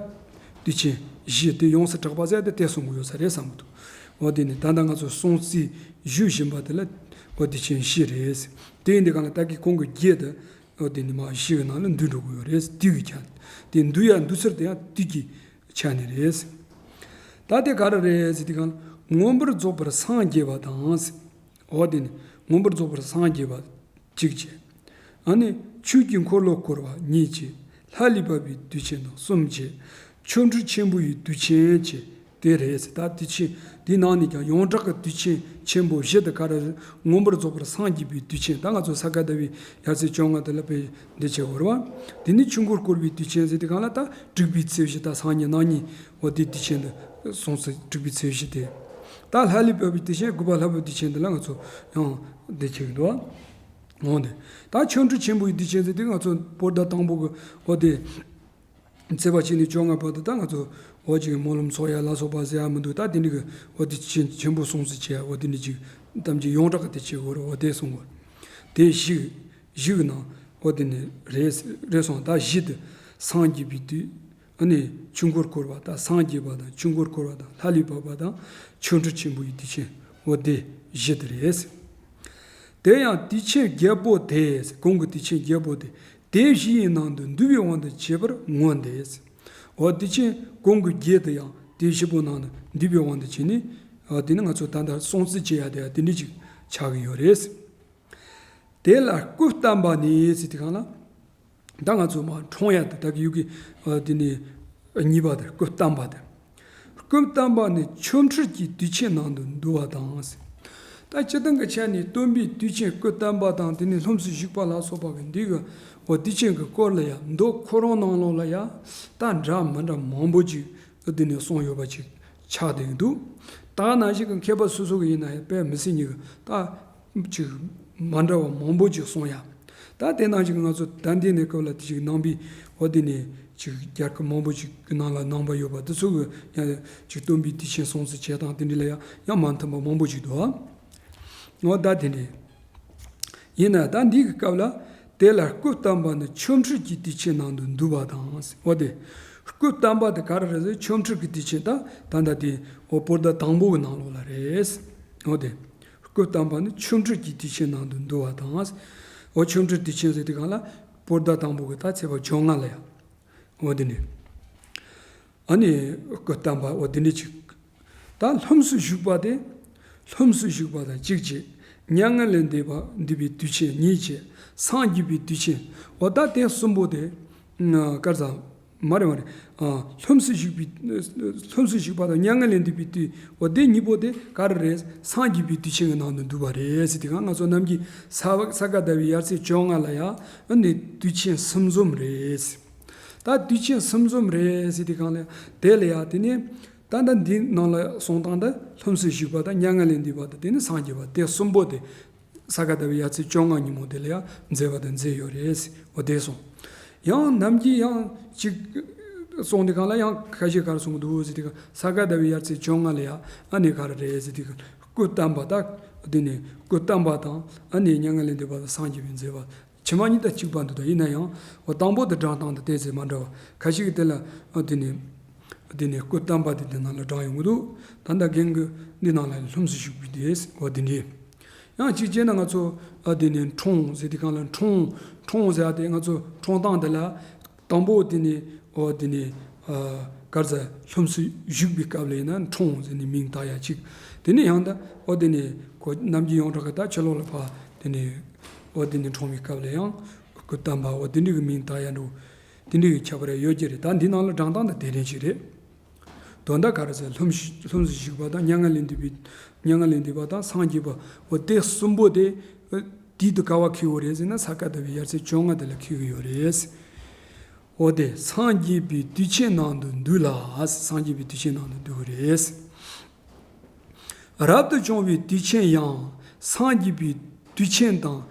དུས་ཆེན་བཞི་དེ་ཡོངས་སུ་གྲགས་པ་ཟེར་དེ་དེ་གསུང་གི་ཡོད་ས་རེད་བསམ་གི་འདུག་འོ་དེ་ནི་ད་ལྟ་ང་ཚོ་སྲུང་བརྩི་ཞུ་བཞིན་པ་དེ་ལ། འོ་དུས་ཆེན་བཞི་རེད། དེ་ཡིན་དུས་གང་ལ་ད་གི་གོང་གི་བརྒྱད་དེ། འོ་དེ་ནི་མར་བཞི་གི་ནང་ལ་འདུས་འགྲོ་གི་ཡོད་རེད། དུས་ཀྱི་ཆ་ནས། དེ་འདུས་ཡ་འདུས་ཚུལ་དེ་ཡང་དུས་ཀྱི་ཆ་ནས་རེད། ད་དེ་ག་རེ་རེད་ཟེར་དུས་གང་ལ། མངོན་པར་རྫོགས་པར་སངས་རྒྱས་པ་དང་། འོ་དེ་ནི་མངོན་པར་རྫོགས་པར་སངས་རྒྱས་པ་གཅིག་བྱས། ཨ་ནི་ཆོས་ཀྱི་འཁོར་ལོ་བསྐོར་བ་གཉིས་བྱས། ལྷ་ལས་བབས་པའི་དུས་ཆེན་དང་གསུམ་བྱས། ཆོ་འཕྲུལ་ཆེན་པོ་ཡི་དུས་ཆེན་བྱས། དེ་རེད་ཟེར། ད་དུས་ཆེན་དེའི་ནང་ནས་ཀྱང་ཡོངས་གྲགས་ཀྱི་དུས་ཆེན་ཆེན་པོ་བཞི་དེ་ག་རེ་རེད། མངོན་པར་རྫོགས་པར་སངས་རྒྱས་པའི་དུས་ཆེན། ད་ང་ཚོ་ས་ག་ཟླ་བའི་ཡར་ཚེས་བཅོ་ལྔ་དེ་ལ་དཔེ་འདི་བྱེད་དགོས་རེད་བ། དེ་ནས་ཆོས་འཁོར་བསྐོར་བའི་དུས་ཆེན་ཟེར་དུས་གང་ལ། ད་དྲུག་པའི་ཚེས་བཞི། ད་སང་ཉིན་གནངས་ཉིན། འོ་དེ་དུས་ཆེན་དེ་སྲུང་བརྩི། དྲུག་པའི་ཚེས་བཞི་དེ། ད་ལྷ་ལས་བབས་པའི་དུས་ཆེན། དགུ་པ་ལྷ་བབས་དུས་ཆེན་དེ་ལ་ང་ཚོ་ཡང་འདི་བྱེད་ཀྱི་འདུག་འོ་དེ། ད་ཆོ་འཕྲུལ་ཆེན་པོ་ཡི་དུས་ཆེན་ཟེར་དུས་ང་ཚོ་པོ་ཏ་དང་པོ་གི་འོ་དེ། ཚེས་པ་གཅིག་ནས་བཅོ་ལྔ་བར་དུ་ད་ང་ཚོ་འོ་ཅིག་སྨོན་ལམ་ཚོགས་ཡ་ལ་སོགས་པ་ཟེར་ཡ་མི་འདུག་ད་དེ་འདྲ་གི་འོ་དེ་ཆེན་ཆེན་པོ་སྲུང་བརྩི་བྱེད་ཡ། འོ་དེ་འདྲ་ཅིག་ཐམས་ཅད་ཡོངས་གྲགས་ཀྱི་དེ་བྱེད་དགོས་རེད། འོ་དེ་གསུང་དགོས། དེ་བཞི་བཞི་གི་ནང་འོ་དེ་ནི་རེད་རེད་སོང་། ད་བཞི་དེ་སངས་རྒྱས་པའི་དུས། ཨ་ནི་ཆོས་འཁོར་བསྐོར་བ་དང་། སངས་རྒྱས་པ་དང་། ཆོས་འཁོར་བསྐོར་བ་དང་། ལྷ་ལས་བབས་པ་དང་། ཆོ་འཕྲུལ་ཆེན་པོ་ཡི་དུས་ཆེན། འོ་དེ་བཞི་དེ་རེད། དེ་ཡང་དུས་ཆེན་བརྒྱད་པོ་དེ། གོང་གི་དུས་ཆེན་བརྒྱད་པོ་དེ། དེ་བཞི་ཡི་ནང་དུ་འདུས་པའི་དབང་དུ་བྱས་པར་མངོན་ཏེ། འོ་དུས་ཆེན་གོང་གི་བརྒྱད་དེ་ཡང་དེ་བཞི་པོ་ནང་དུ་འདུས་པའི་དབང་དུ་བྱས་ནས། འོ་དེ་ནི་ང་ཚོ་ད་ལྟ་སྲུང་བརྩི་བྱེད་ཡ་དེ་ཡང་དེ་འདྲ་ཅིག་ཆགས་ཀྱི་ཡོད་རེད། དེ་ལ་སྐུ་བལྟམས་པ་ནི་ཟེར་དུས་གང་ལ། ད་ང་ཚོ་མར་འཁྲུངས་ཡ་དེ། ད་གི་ཡུ་གི་དེ་ནི་གཉིས་པ་དེ། སྐུ་བལྟམས་པ་དེ། སྐུ་བལྟམས་པ་ནི་ཆོ་འཕྲུལ་གྱི་དུས་ཆེན་ནང་དུ་འདུ་བ་དང་། ད་སྤྱིར་བཏང་གི་ཆ་ནས་སྟོན་པའི་དུས་ཆེན་སྐུ་བལྟམས་པ་དང་། དེ་ནས་ལྷུམས་སུ་ཞུགས་པ་ལ་སོགས་པ་གི་འདི་གི་འོ་དུས་ཆེན་གྱི་སྐོར་ལ་ཡ། མདོ་ཁོ་རང་ནང་ལོགས་ལ་ཡ་ད་འདྲ་མི་འདྲ་མང་པོ་ཅིག་དེ་ནས་གསུངས་ཡོད་པ་ཅིག་ཆགས་བསྡད་ཀྱི་འདུག་ད་ནང་བཞིན་གྱི་མཁས་པ་སོ་སོ་གི་ཡིན་ན་ཡང་དཔེ་མི་སྲིད་ཉིད་ཀྱི་ད་ཅིག་མ་འདྲ་བ་མང་པོ་ཅིག་གསུངས་ཡ། ད་དེ་ནང་བཞིན་གྱི་ང་ཚོ་ད་ལྟའི་གནས་སྐབས་ལ་དེ་ཅིག་ནང་པའི་ འོ་དེ་ནས་ཅིག་རྒྱལ་ཁབ་མང་པོ་ཅིག་གི་ནང་ལ་ནང་པ་ཡོད་པ་དེ་ཚོ་གི་ཡང་ཅིག་སྟོན་པའི་དུས་ཆེན་སྲུང་བརྩི་བྱེད་སྟངས་དེ་འདྲ་ལ་ཡང་ཡང་མ་མཐུན་པ་མང་པོ་ཅིག་འདུག་ཨ། འོ་ད་དེ་འདྲ་ཡིན་ན། ད་འདི་གི་སྐབས་ལ་དེ་ལ་སྐུ་བལྟམས་པ་ནི་ཆོ་འཕྲུལ་གྱི་དུས་ཆེན་ནང་དུ་འདུ་བ་དང་། འོ་དེ་སྐུ་བལྟམས་པ་དེ་ག་རེ་རེད་ཟེར། ཆོ་འཕྲུལ་གྱི་དུས་ཆེན། ད་ད་ལྟ་དེ་འོ་བོད་ཟླ་དང་པོ་གི་ནང་ལོགས་ལ་རེད། འོ་དེ། སྐུ་བལྟམས་པ་ནི་ཆོ་འཕྲུལ་གྱི་དུས་ཆེན་ནང་དུ་འདུ་བ་དང་། འོ་ཆོ་འཕྲུལ་དུས་ཆེན་ཟེར་དུས་སྒང་ལ་བོད་ཟླ་དང་པོ་གི་ད་ཚེས་པ་བཅོ་ལྔ་ལ་ཡང་། འོ་དེ་ནི། ཨ་ནི་སྐུ་བལྟམས་པ་འོ་དེ་འདྲ་ཅིག་ད་ལྷུམས་སུ་ཞུགས་པ་དེ། ལྷུམས་སུ་ཞུགས་པ་དང་གཅིག་བྱས། མྱ་ངན་ལས་འདས་པ་འདས་པའི་དུས་ཆེན་གཉིས་བྱས། སངས་རྒྱས་པའི་དུས་ཆེན། འོ་ད་དེ་གསུམ་པོ་དེ། ཨ་ག་རེ་ཟེར། མ་རེད་མ་རེད། ཨ་ལྷུམས་སུ་ཞུགས་པའི། ལྷུམས་སུ་ཞུགས་པ་དང་མྱ་ངན་ལས་འདས་པའི་དུས། འོ་དེ་གཉིས་པོ་དེ་ག་རེ་རེད། སངས་རྒྱས་པའི་དུས་ཆེན་གྱི་ནང་དུ་འདུ་བ་རེད་ཟེར་དུས་སྒང་། ང་ཚོ་ནམ་རྒྱུན་ས་ས་ག་ཟླ་བའི་དབྱར་ཚེས་བཅོ་ལྔ་ལ་ཡང་ཨ་ནི་དུས་ཆེན་གསུམ་འཛོམས་རེད། ད་དུས་ཆེན་གསུམ་འཛོམས་རེད་ཟེར་དུས་སྒང་ལ་དེ་ལ་ཡང་དེ་ནི་ད་ལྟ་འདི་ནང་ལ་གསུང་སྟངས་འདི་ལྷུམས་སུ་ཞུགས་པ་དང་མྱ་ངན་ལས་འདས་པ་དང་དེ་ནི་སངས་རྒྱས་པ་དེ་གསུམ་པོ་དེ་ས་ག་ཟླ་བའི་དབྱར་ཚེས་བཅོ་ལྔ་ཉིན་མོ་དེ་ལ་ཡང་མཛད་པ་དང་མཛད་ཡོད་རེད། འོ་དེ་གསུངས། ཡང་ནམ་རྒྱུན་ཡང་ཅིག་གསུང་དུས་སྒང་ལ་ཡང་ཁ་ཤས་ག་རེ་གསུང་གི་འདུག་ཟེར་དུས་སྒང་ས་ག་ཟླ་བའི་དབྱར་ཚེས་བཅོ་ལྔ་ལ་ཡང་ཨ་ནི་ག་རེ་རེད་ཟེར་དུས་སྒང་སྐུ་བལྟམས་པ་དང་དེ་ནི་སྐུ་བལྟམས་པ་དང་ཨ་ནི་མྱ་ངན་ལས་འདས་པ་དང་སངས་རྒྱས་པའི་མཛད་པ། ཕྱི་མ་གཉིས་དང་གཅིག་པ་འདུག་ད་ཡིན་ན་ཡང་འོ་དང་པོ་དེ་བགྲང་སྟངས་དང་ཏོག་ཙམ་མ་འདྲ་བ། ཁ་ཤས་ཀྱིས་དེ་ལ་འོ་དེ་ནས་དེ་ནས་སྐུ་བལྟམས་པ་དེ་དེ་ནང་ལ་བགྲངས་ཡོང་གི་འདུག་ད་ལྟ་རྒན་གྱིས་འདི་ནང་ལ་ལྷུམས་སུ་ཞུགས་པའི་དེ་འོ་དེ་འདྲས། ཡང་གཅིག་བྱས་ན་ང་ཚོ་འོ་དེ་ནས་འཁྲུངས་ཟེར་དུས་སྒང་ལ་འཁྲུངས་འཁྲུངས་ཟེར་ཡ་དེ་ང་ཚོ་འཁྲུངས་སྟངས་དེ་ལ། དང་པོ་དེ་ནི་འོ་དེ་ནི་ཨ་ག་རེ་ཟེར། ལྷུམས་སུ་ཞུགས་པའི་སྐབས་ལ་ཡིན་ན་འཁྲུངས་ཟེར་ནས་མིང་བཏགས་ཡ་གཅིག་དེ་ནི་ཡང་ད་འོ་དེ་ནི་ཁོ་ནམ་རྒྱུན་ཡོངས་གྲགས་ཀྱི་ད་ཕྱི་ལོགས་ལ་ཕར་དེ་ནི་འོ་དེ་ནི་འཁྲུངས་པའི་སྐབས་ལ་ཡང་སྐུ་བལྟམས་པ་འོ་དེ་འདྲ་གི་མིང་བཏགས་ཡ་འདྲ་བོ་དེ་འདྲ་གི་ཁྱད་པར་ཡོད་ཀྱི་རེད། ད་འདི་ནང་ལ་བགྲང་སྟངས་ད་དེ་རིང་ཞིག་རེད། དོན་དག་ག་རེ་ཟེར། ལྷུམས་ལྷུམས་སུ་ཞུགས་པ་དང་མྱ་ངན་ལས་འདས་པའི་མྱ་ངན་ལས་འདས་པ་དང་སངས་རྒྱས་པ་འོ་དེ་གསུམ་པོ་དེ་དུས་དེ་ག་པར་འཁེལ་གྱི་ཡོད་རེད་ཟེར་ན་ས་ག་ཟླ་བའི་དབྱར་ཚེས་བཅོ་ལྔ་དེ་ལ་འཁེལ་གྱི་ཡོད་རེད། འོ་དེ་སངས་རྒྱས་པའི་དུས་ཆེན་ནང་དུ་འདུ་ལ། སངས་རྒྱས་པའི་དུས་ཆེན་ནང་དུ་འདུ་གི་རེད། རབ་ཏུ་བྱུང་བའི་དུས་ཆེན་ཡང་སངས་རྒྱས་པའི་དུས་ཆེན་དང་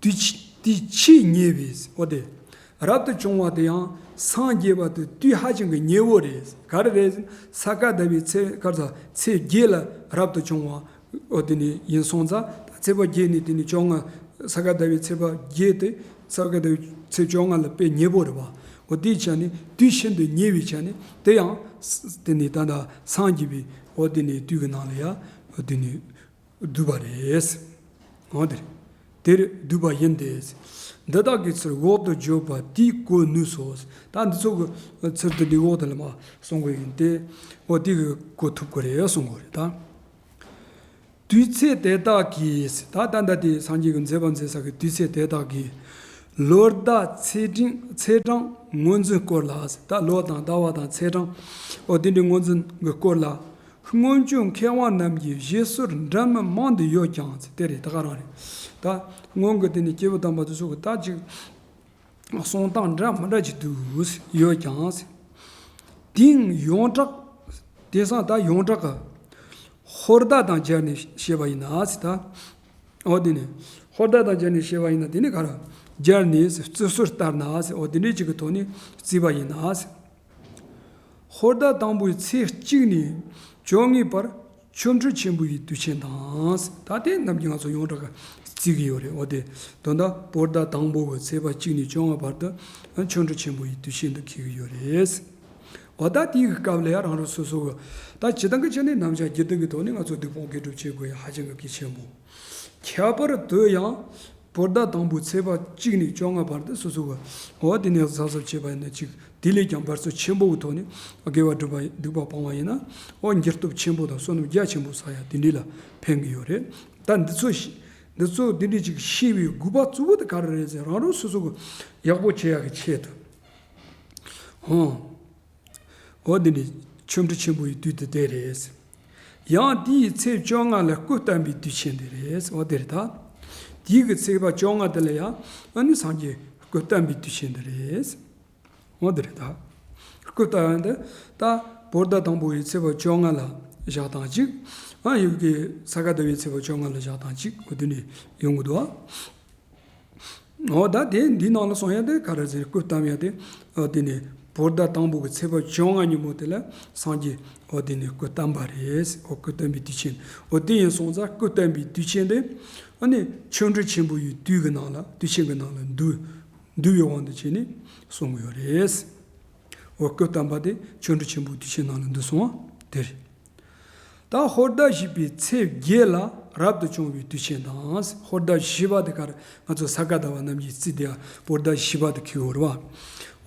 དུས་ཆེ་དུས་ཆེས་ཉེ་བས། འོ་དེ་རབ་ཏུ་བྱུང་བ་དེ་ཡང་སངས་རྒྱས་པ་དེ་དུས་ཧ་ཅང་གི་ཉེ་བོ་རེད། ག་རེ་རེད་ཟེར་ན་ས་ག་ཟླ་བའི་ཚེས་ག་རེ་ཟེར། ཚེས་བརྒྱད་ལ་རབ་ཏུ་བྱུང་བ། འོ་དེ་ནས་ཡིན་སོང་ཙང་ད་ཚེས་པ་བརྒྱད་ནས་དེ་ནས་བཅོ་ལྔ། ས་ག་ཟླ་བའི་ཚེས་པ་བརྒྱད་དེ་ས་ག་ཟླ་བའི་ཚེས་བཅོ་ལྔ་ལ་དཔེ་ཉེ་པོ་རེད་བ། འོ་དེའི་ཆ་ནས་དུས་ཤིན་ཏུ་ཉེ་བའི་ཆ་ནས་དེ་ཡང་དེ་ནས་ད་ལྟ་སངས་རྒྱས་པའི་འོ་དེ་ནས་དུས་ཀྱི་ནང་ལ་ཡང་འོ་དེ་ནས་བསྡུས་པ་རེད། འོ་དེ་རེད། དེར་བསྡུས་པ་ཡིན་ཏེ། འདི་དག་གི་ཚུལ་འོག་ཏུ་བརྗོད་པ་དེས་གོ་ནུས་སོ། ད་འདི་ཚོ་གི་ཚུལ་དེ་འདི་འོག་དེ་ལ་མར་གསུང་གི་ཡིན་ཏེ། འོ་དེ་གིས་གོ་ཐུབ་ཀྱི་རེད་གསུང་གི་རེད་ད། དུས་ཚེས་དེ་དག་གིས། ད་ད་ལྟ་དེ་སངས་རྒྱས་ཀྱི་མཛད་པ་མཛད་ས་གི་དུས་ཚེས་དེ་དག་གིས། ལོ་ཟླ་ཚེས་གྲངས་ཚེས་གྲངས་ངོས་འཛིན་སྐོར་ལ། ད་ལོ་དང་ཟླ་བ་དང་ཚེས་གྲངས་འོ་དེ་འདྲའི་ངོས་འཛིན་གྱི་སྐོར་ལ། སྔོན་བྱོན་མཁས་དབང་རྣམས་ཀྱི་བཞེད་སྲོལ་འདྲ་མིན་མང་དུ་ཡོད་ཀྱང་། དེ་རེད། ད་ག་རང་རེད། ད་སྔོན་གྱི་དེ་ནི་སྐྱེས་བུ་དམ་པ་དེ་ཚོ་གི་ད་ཅིག་གསུང་སྟངས་འདྲ་མི་འདྲ་ཅིག་འདུག་ཡོད་ཀྱང་། དེང་ཡོངས་གྲགས། དེང་སང་ད་ཡོངས་གྲགས་ཀྱི་ཧོར་ཟླ་དང་སྦྱར་ནས་བཤད་པ་ཡིན་ན་ཟེར་ད། འོ་དེ་ནས་ཧོར་ཟླ་དང་སྦྱར་ནས་བཤད་པ་ཡིན་ན་དེ་ནི་ག་རེ། སྦྱར་ནས་ཟེར། བརྩི་སྲོལ་ལྟར་ན་ཟེར། འོ་དེ་འདྲའི་ཅིག་གི་ཐོག་ནས་བརྩིས་པ་ཡིན་ན་ཟེར། ཧོར་ཟླ་དང་པོའི་ཚེས་གཅིག་ནས་བཅོ་ལྔའི་བར་ཆོ་འཕྲུལ་ཆེན་པོ་ཡི་དུས་ཆེན་དང་། ད་དེ་རྣམས་ཀྱི་ང་ཚོ་ཡོངས་གྲགས་ཀྱི་བརྩི་གི་ཡོད་རེད། འོ་དེ་དོན་དག་བོད་ཟླ་དང་པོ་གི་ཚེས་པ་གཅིག་ནས་བཅོ་ལྔ་བར་དུ་ཆོ་འཕྲུལ་ཆེན་པོ་ཡི་དུས་ཆེན་དུ་འཁེལ་གི་ཡོད་རེད། འོ་ད་དེའི་སྐབས་ལ་ཡང་རང་རང་སོ་སོ་གི་ད་སྤྱིར་བཏང་གི་ཆ་ནས་རྣམ་གཞག་སྒེར་དོན་གྱི་ཐོག་ནས་ང་ཚོ་སྡིག་སྤོང་དགེ་སྒྲུབ་བྱེད་དགོས་ཡ་ཧ་ཅང་གི་གལ་ཆེན་པོ། ཁྱད་པར་དུ་ཡང་བོད་ཟླ་དང་པོའི་ཚེས་པ་གཅིག་ནས་བཅོ་ལྔ་བར་དུ་སོ་སོ་གི་འོ་དེ་ནས་གཟབ་གཟབ་བྱས་པ་ཡིན་ན་ཅིག་དེ་ལས་ཀྱང་འབད་རྩོལ་ཆེན་པོ་གི་ཐོག་ནས་དགེ་བ་སྒྲུབ་པ་སྡིག་པ་སྤང་བ་ཡིན་ན་འོ་འགྱུར་སྟོབས་ཆེན་པོ་དང་བསོད་ནམས་རྒྱ་ཆེན་པོ་བསགས་ཡ་དེ་འདྲ་ལ་ཕན་གི་ཡོད་རེད། ད་འདི་ཚོ་ཤེས་འདི་ཚོ་འདི་འདྲ་ཅིག་ཤེས་པའི་དགོས་པ་གཙོ་བོ་དེ་ག་རེ་རེད་ཟེར། རང་རང་སོ་སོ་གི་ཡག་པོ་བྱེད་ཡ་གི་ཆེད་དུ། ཧོ། འོ་འདི་ནི་ཆོ་འཕྲུལ་ཆེན་པོ་ཡི་དུས་དེ་དེ་རེད། ཡང་དེའི་ཚེས་བཅོ་ལྔ་ལ་སྐུ་བལྟམས་པའི་དུས་ཆེན་དེ་རེད། འོ་དེ་རེད་ད། དེའི་གི་ཚེས་པ་བཅོ་ལྔ་དེ་ལ་ཡང་ཨ་ནི་སངས་རྒྱས་སྐུ་བལྟམས་པའི་དུས་ཆེན་དེ་རེད། འོ་དེ་རེད་ད། སྐུ་བལྟམས་པ་དེ་ད་བོད་ཟླ་དང་པོ་ཡི་ཚེས་པ་བཅོ་ལྔ་ལ་བཞག་སྟངས་གཅིག་ཨ་ཡུལ་གྱི་ས་ག་ཟླ་བའི་ཚེས་པ་བཅོ་ལྔ་ལ་བཞག་སྟངས་གཅིག་འོ་དེ་ནི་ཡོང་གི་འདུག་ཨ། འོ་ད་དེ་འདི་ནང་ལ་སོང་ཡ་དེ་ག་རེ་ཟེར། སྐུ་བལྟམས་ཡ་དེ། འོ་དེ་ནི་བོད་ཟླ་དང་པོ་གི་ཚེས་པ་བཅོ་ལྔ་ཉིན་མོ་དེ་ལ་སངས་རྒྱས་འོ་དེ་ནི་སྐུ་བལྟམས་པ་རེད། འོ་སྐུ་བལྟམས་པའི་དུས་ཆེན། འོ་དེ་ཡིན་སོང་ཙང་སྐུ་བལྟམས་པའི་དུས་ཆེན་དེ་ཨ་ནི་ཆོ་འཕྲུལ་ཆེན་པོ་ཡི་དུས་ཀྱི་ནང་ལ། དུས་ཆེན་གྱི་ནང་ལ་འདུ་འདུ་བའི་དབང་དུ་བྱས་ནས་གསུང་གི་ཡོད་རེད། འོ་སྐུ་བལྟམས་པ་དེ་ཆོ་འཕྲུལ་ཆེན་པོའི་དུས་ཆེན་ནང་ལ་འདུ་སོང་བ་དེ་རེད། ད་ཧོར་ཟླ་བཞི་པའི་ཚེས་བརྒྱད་ལ་རབ་ཏུ་བྱུང་བའི་དུས་ཆེན་དང་། ཧོར་ཟླ་བཞི་པ་དེ་གར་ང་ཚོ་ས་ག་ཟླ་བ་རྣམས་ཀྱི་རྩིས་དེ་ཡང་ཧོར་ཟླ་བཞི་པ་དེ་འཁེལ་ཡོད་རེད་བ།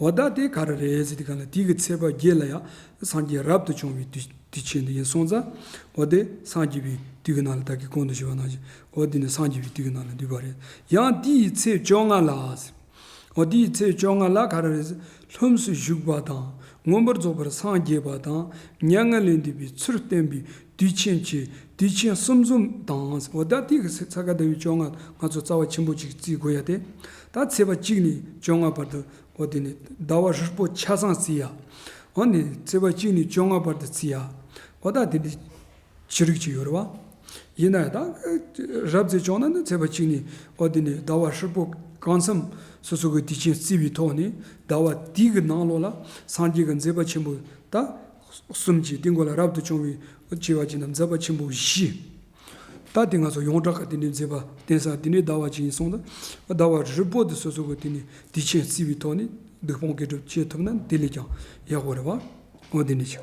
འོ་ད་དེ་ག་རེ་རེད་ཟེར་དུས་ག་ལ། དེའི་གི་ཚེས་པ་བརྒྱད་ལ་ཡང་སངས་རྒྱས་རབ་ཏུ་བྱུང་བའི་དུས་དུས་ཆེན་དེ་ཡིན་སོང་ཙང་། འོ་དེ་སངས་རྒྱས་པའི་དུས་ཀྱི་ནང་ལ། ད་གིན་གོང་དུ་ཞུས་པ་ནང་བཞིན། འོ་དེ་ནི་སངས་རྒྱས་པའི་དུས་ཀྱི་ནང་ལ་འདུས་པ་རེད། ཡང་དེའི་ཚེས་བཅོ་ལྔ་ལ། འོ་དེའི་ཚེས་བཅོ་ལྔ་ལ་ག་རེ་རེད། ལྷུམས་སུ་ཞུགས་པ་དང་། མངོན་པར་རྫོགས་པར་སངས་རྒྱས་པ་དང་། མྱ་ངན་ལས་འདས་པའི་ཚུལ་བསྟན་པའི་དུས་ཆེན་གྱི་དུས་ཆེན་གསུམ་འཛོམས་དང་། འོ་ད་དེ་གི་ས་ག་ཟླ་བའི་བཅོ་ལྔ་ང་ཚོ་རྩ་བ་ཆེན་པོ་ཅིག་བརྩི་དགོས་ཡ་དེ། ད་ཚེས་པ་གཅིག་ནས་བཅོ་ལྔ་བར་དུ། འོ་དེ་ནི་ཟླ་བ་ཧྲིལ་པོ་ཆ་ཚང་བརྩི་ཡ། འོ་ནི་ཚེས་པ་གཅིག་ནས་བཅོ་ལྔ་བར་དུ་བརྩི་ཡ། འོ་ད་དེ་འདྲ་ཅི་རིགས་ཅིག་ཡོད་རེད་བ། ཡིན་ན་ཡང་ད་རབ་ཙམ་བྱུང་ན་ནི་ཚེས་པ་གཅིག་ནས། འོ་དེ་ནས་ཟླ་བ་ཧྲིལ་པོ་གང་འཚམ་སོ་སོ་གི་དུས་ཆེན་བརྩི་བའི་ཐོག་ནས། ཟླ་བ་དེའི་གི་ནང་ལོགས་ལ་སངས་རྒྱས་ཀྱི་མཛད་པ་ཆེན་པོ་ད་གསུམ་གྱི་སྟེང་གོ་ལ་རབ་ཏུ་བྱུང་བའི་བྱེ་བ་གྱི་ནང་མཛད་པ་ཆེན་པོ་བཞི། ད་དེ་ང་ཚོ་ཡོངས་གྲགས་ཀྱི་དེ་འདྲའི་མཛད་པ་བསྟན་ས་དེ་འདྲའི་ཟླ་བ་གཅིག་ཡིན་སོང་ཙང་། ཟླ་བ་ཧྲིལ་པོ་དེ་སོ་སོ་གི་དེ་ནས་དུས་ཆེན་བརྩི་བའི་ཐོག་ནས་སྡིག་སྤོང་དགེ་སྒྲུབ་བྱེད་ཐུབ་ན་དེ་ལས་ཀྱང་ཡག་པོ་རེད་བ། འོ་དེ་འདྲ་ཞིག་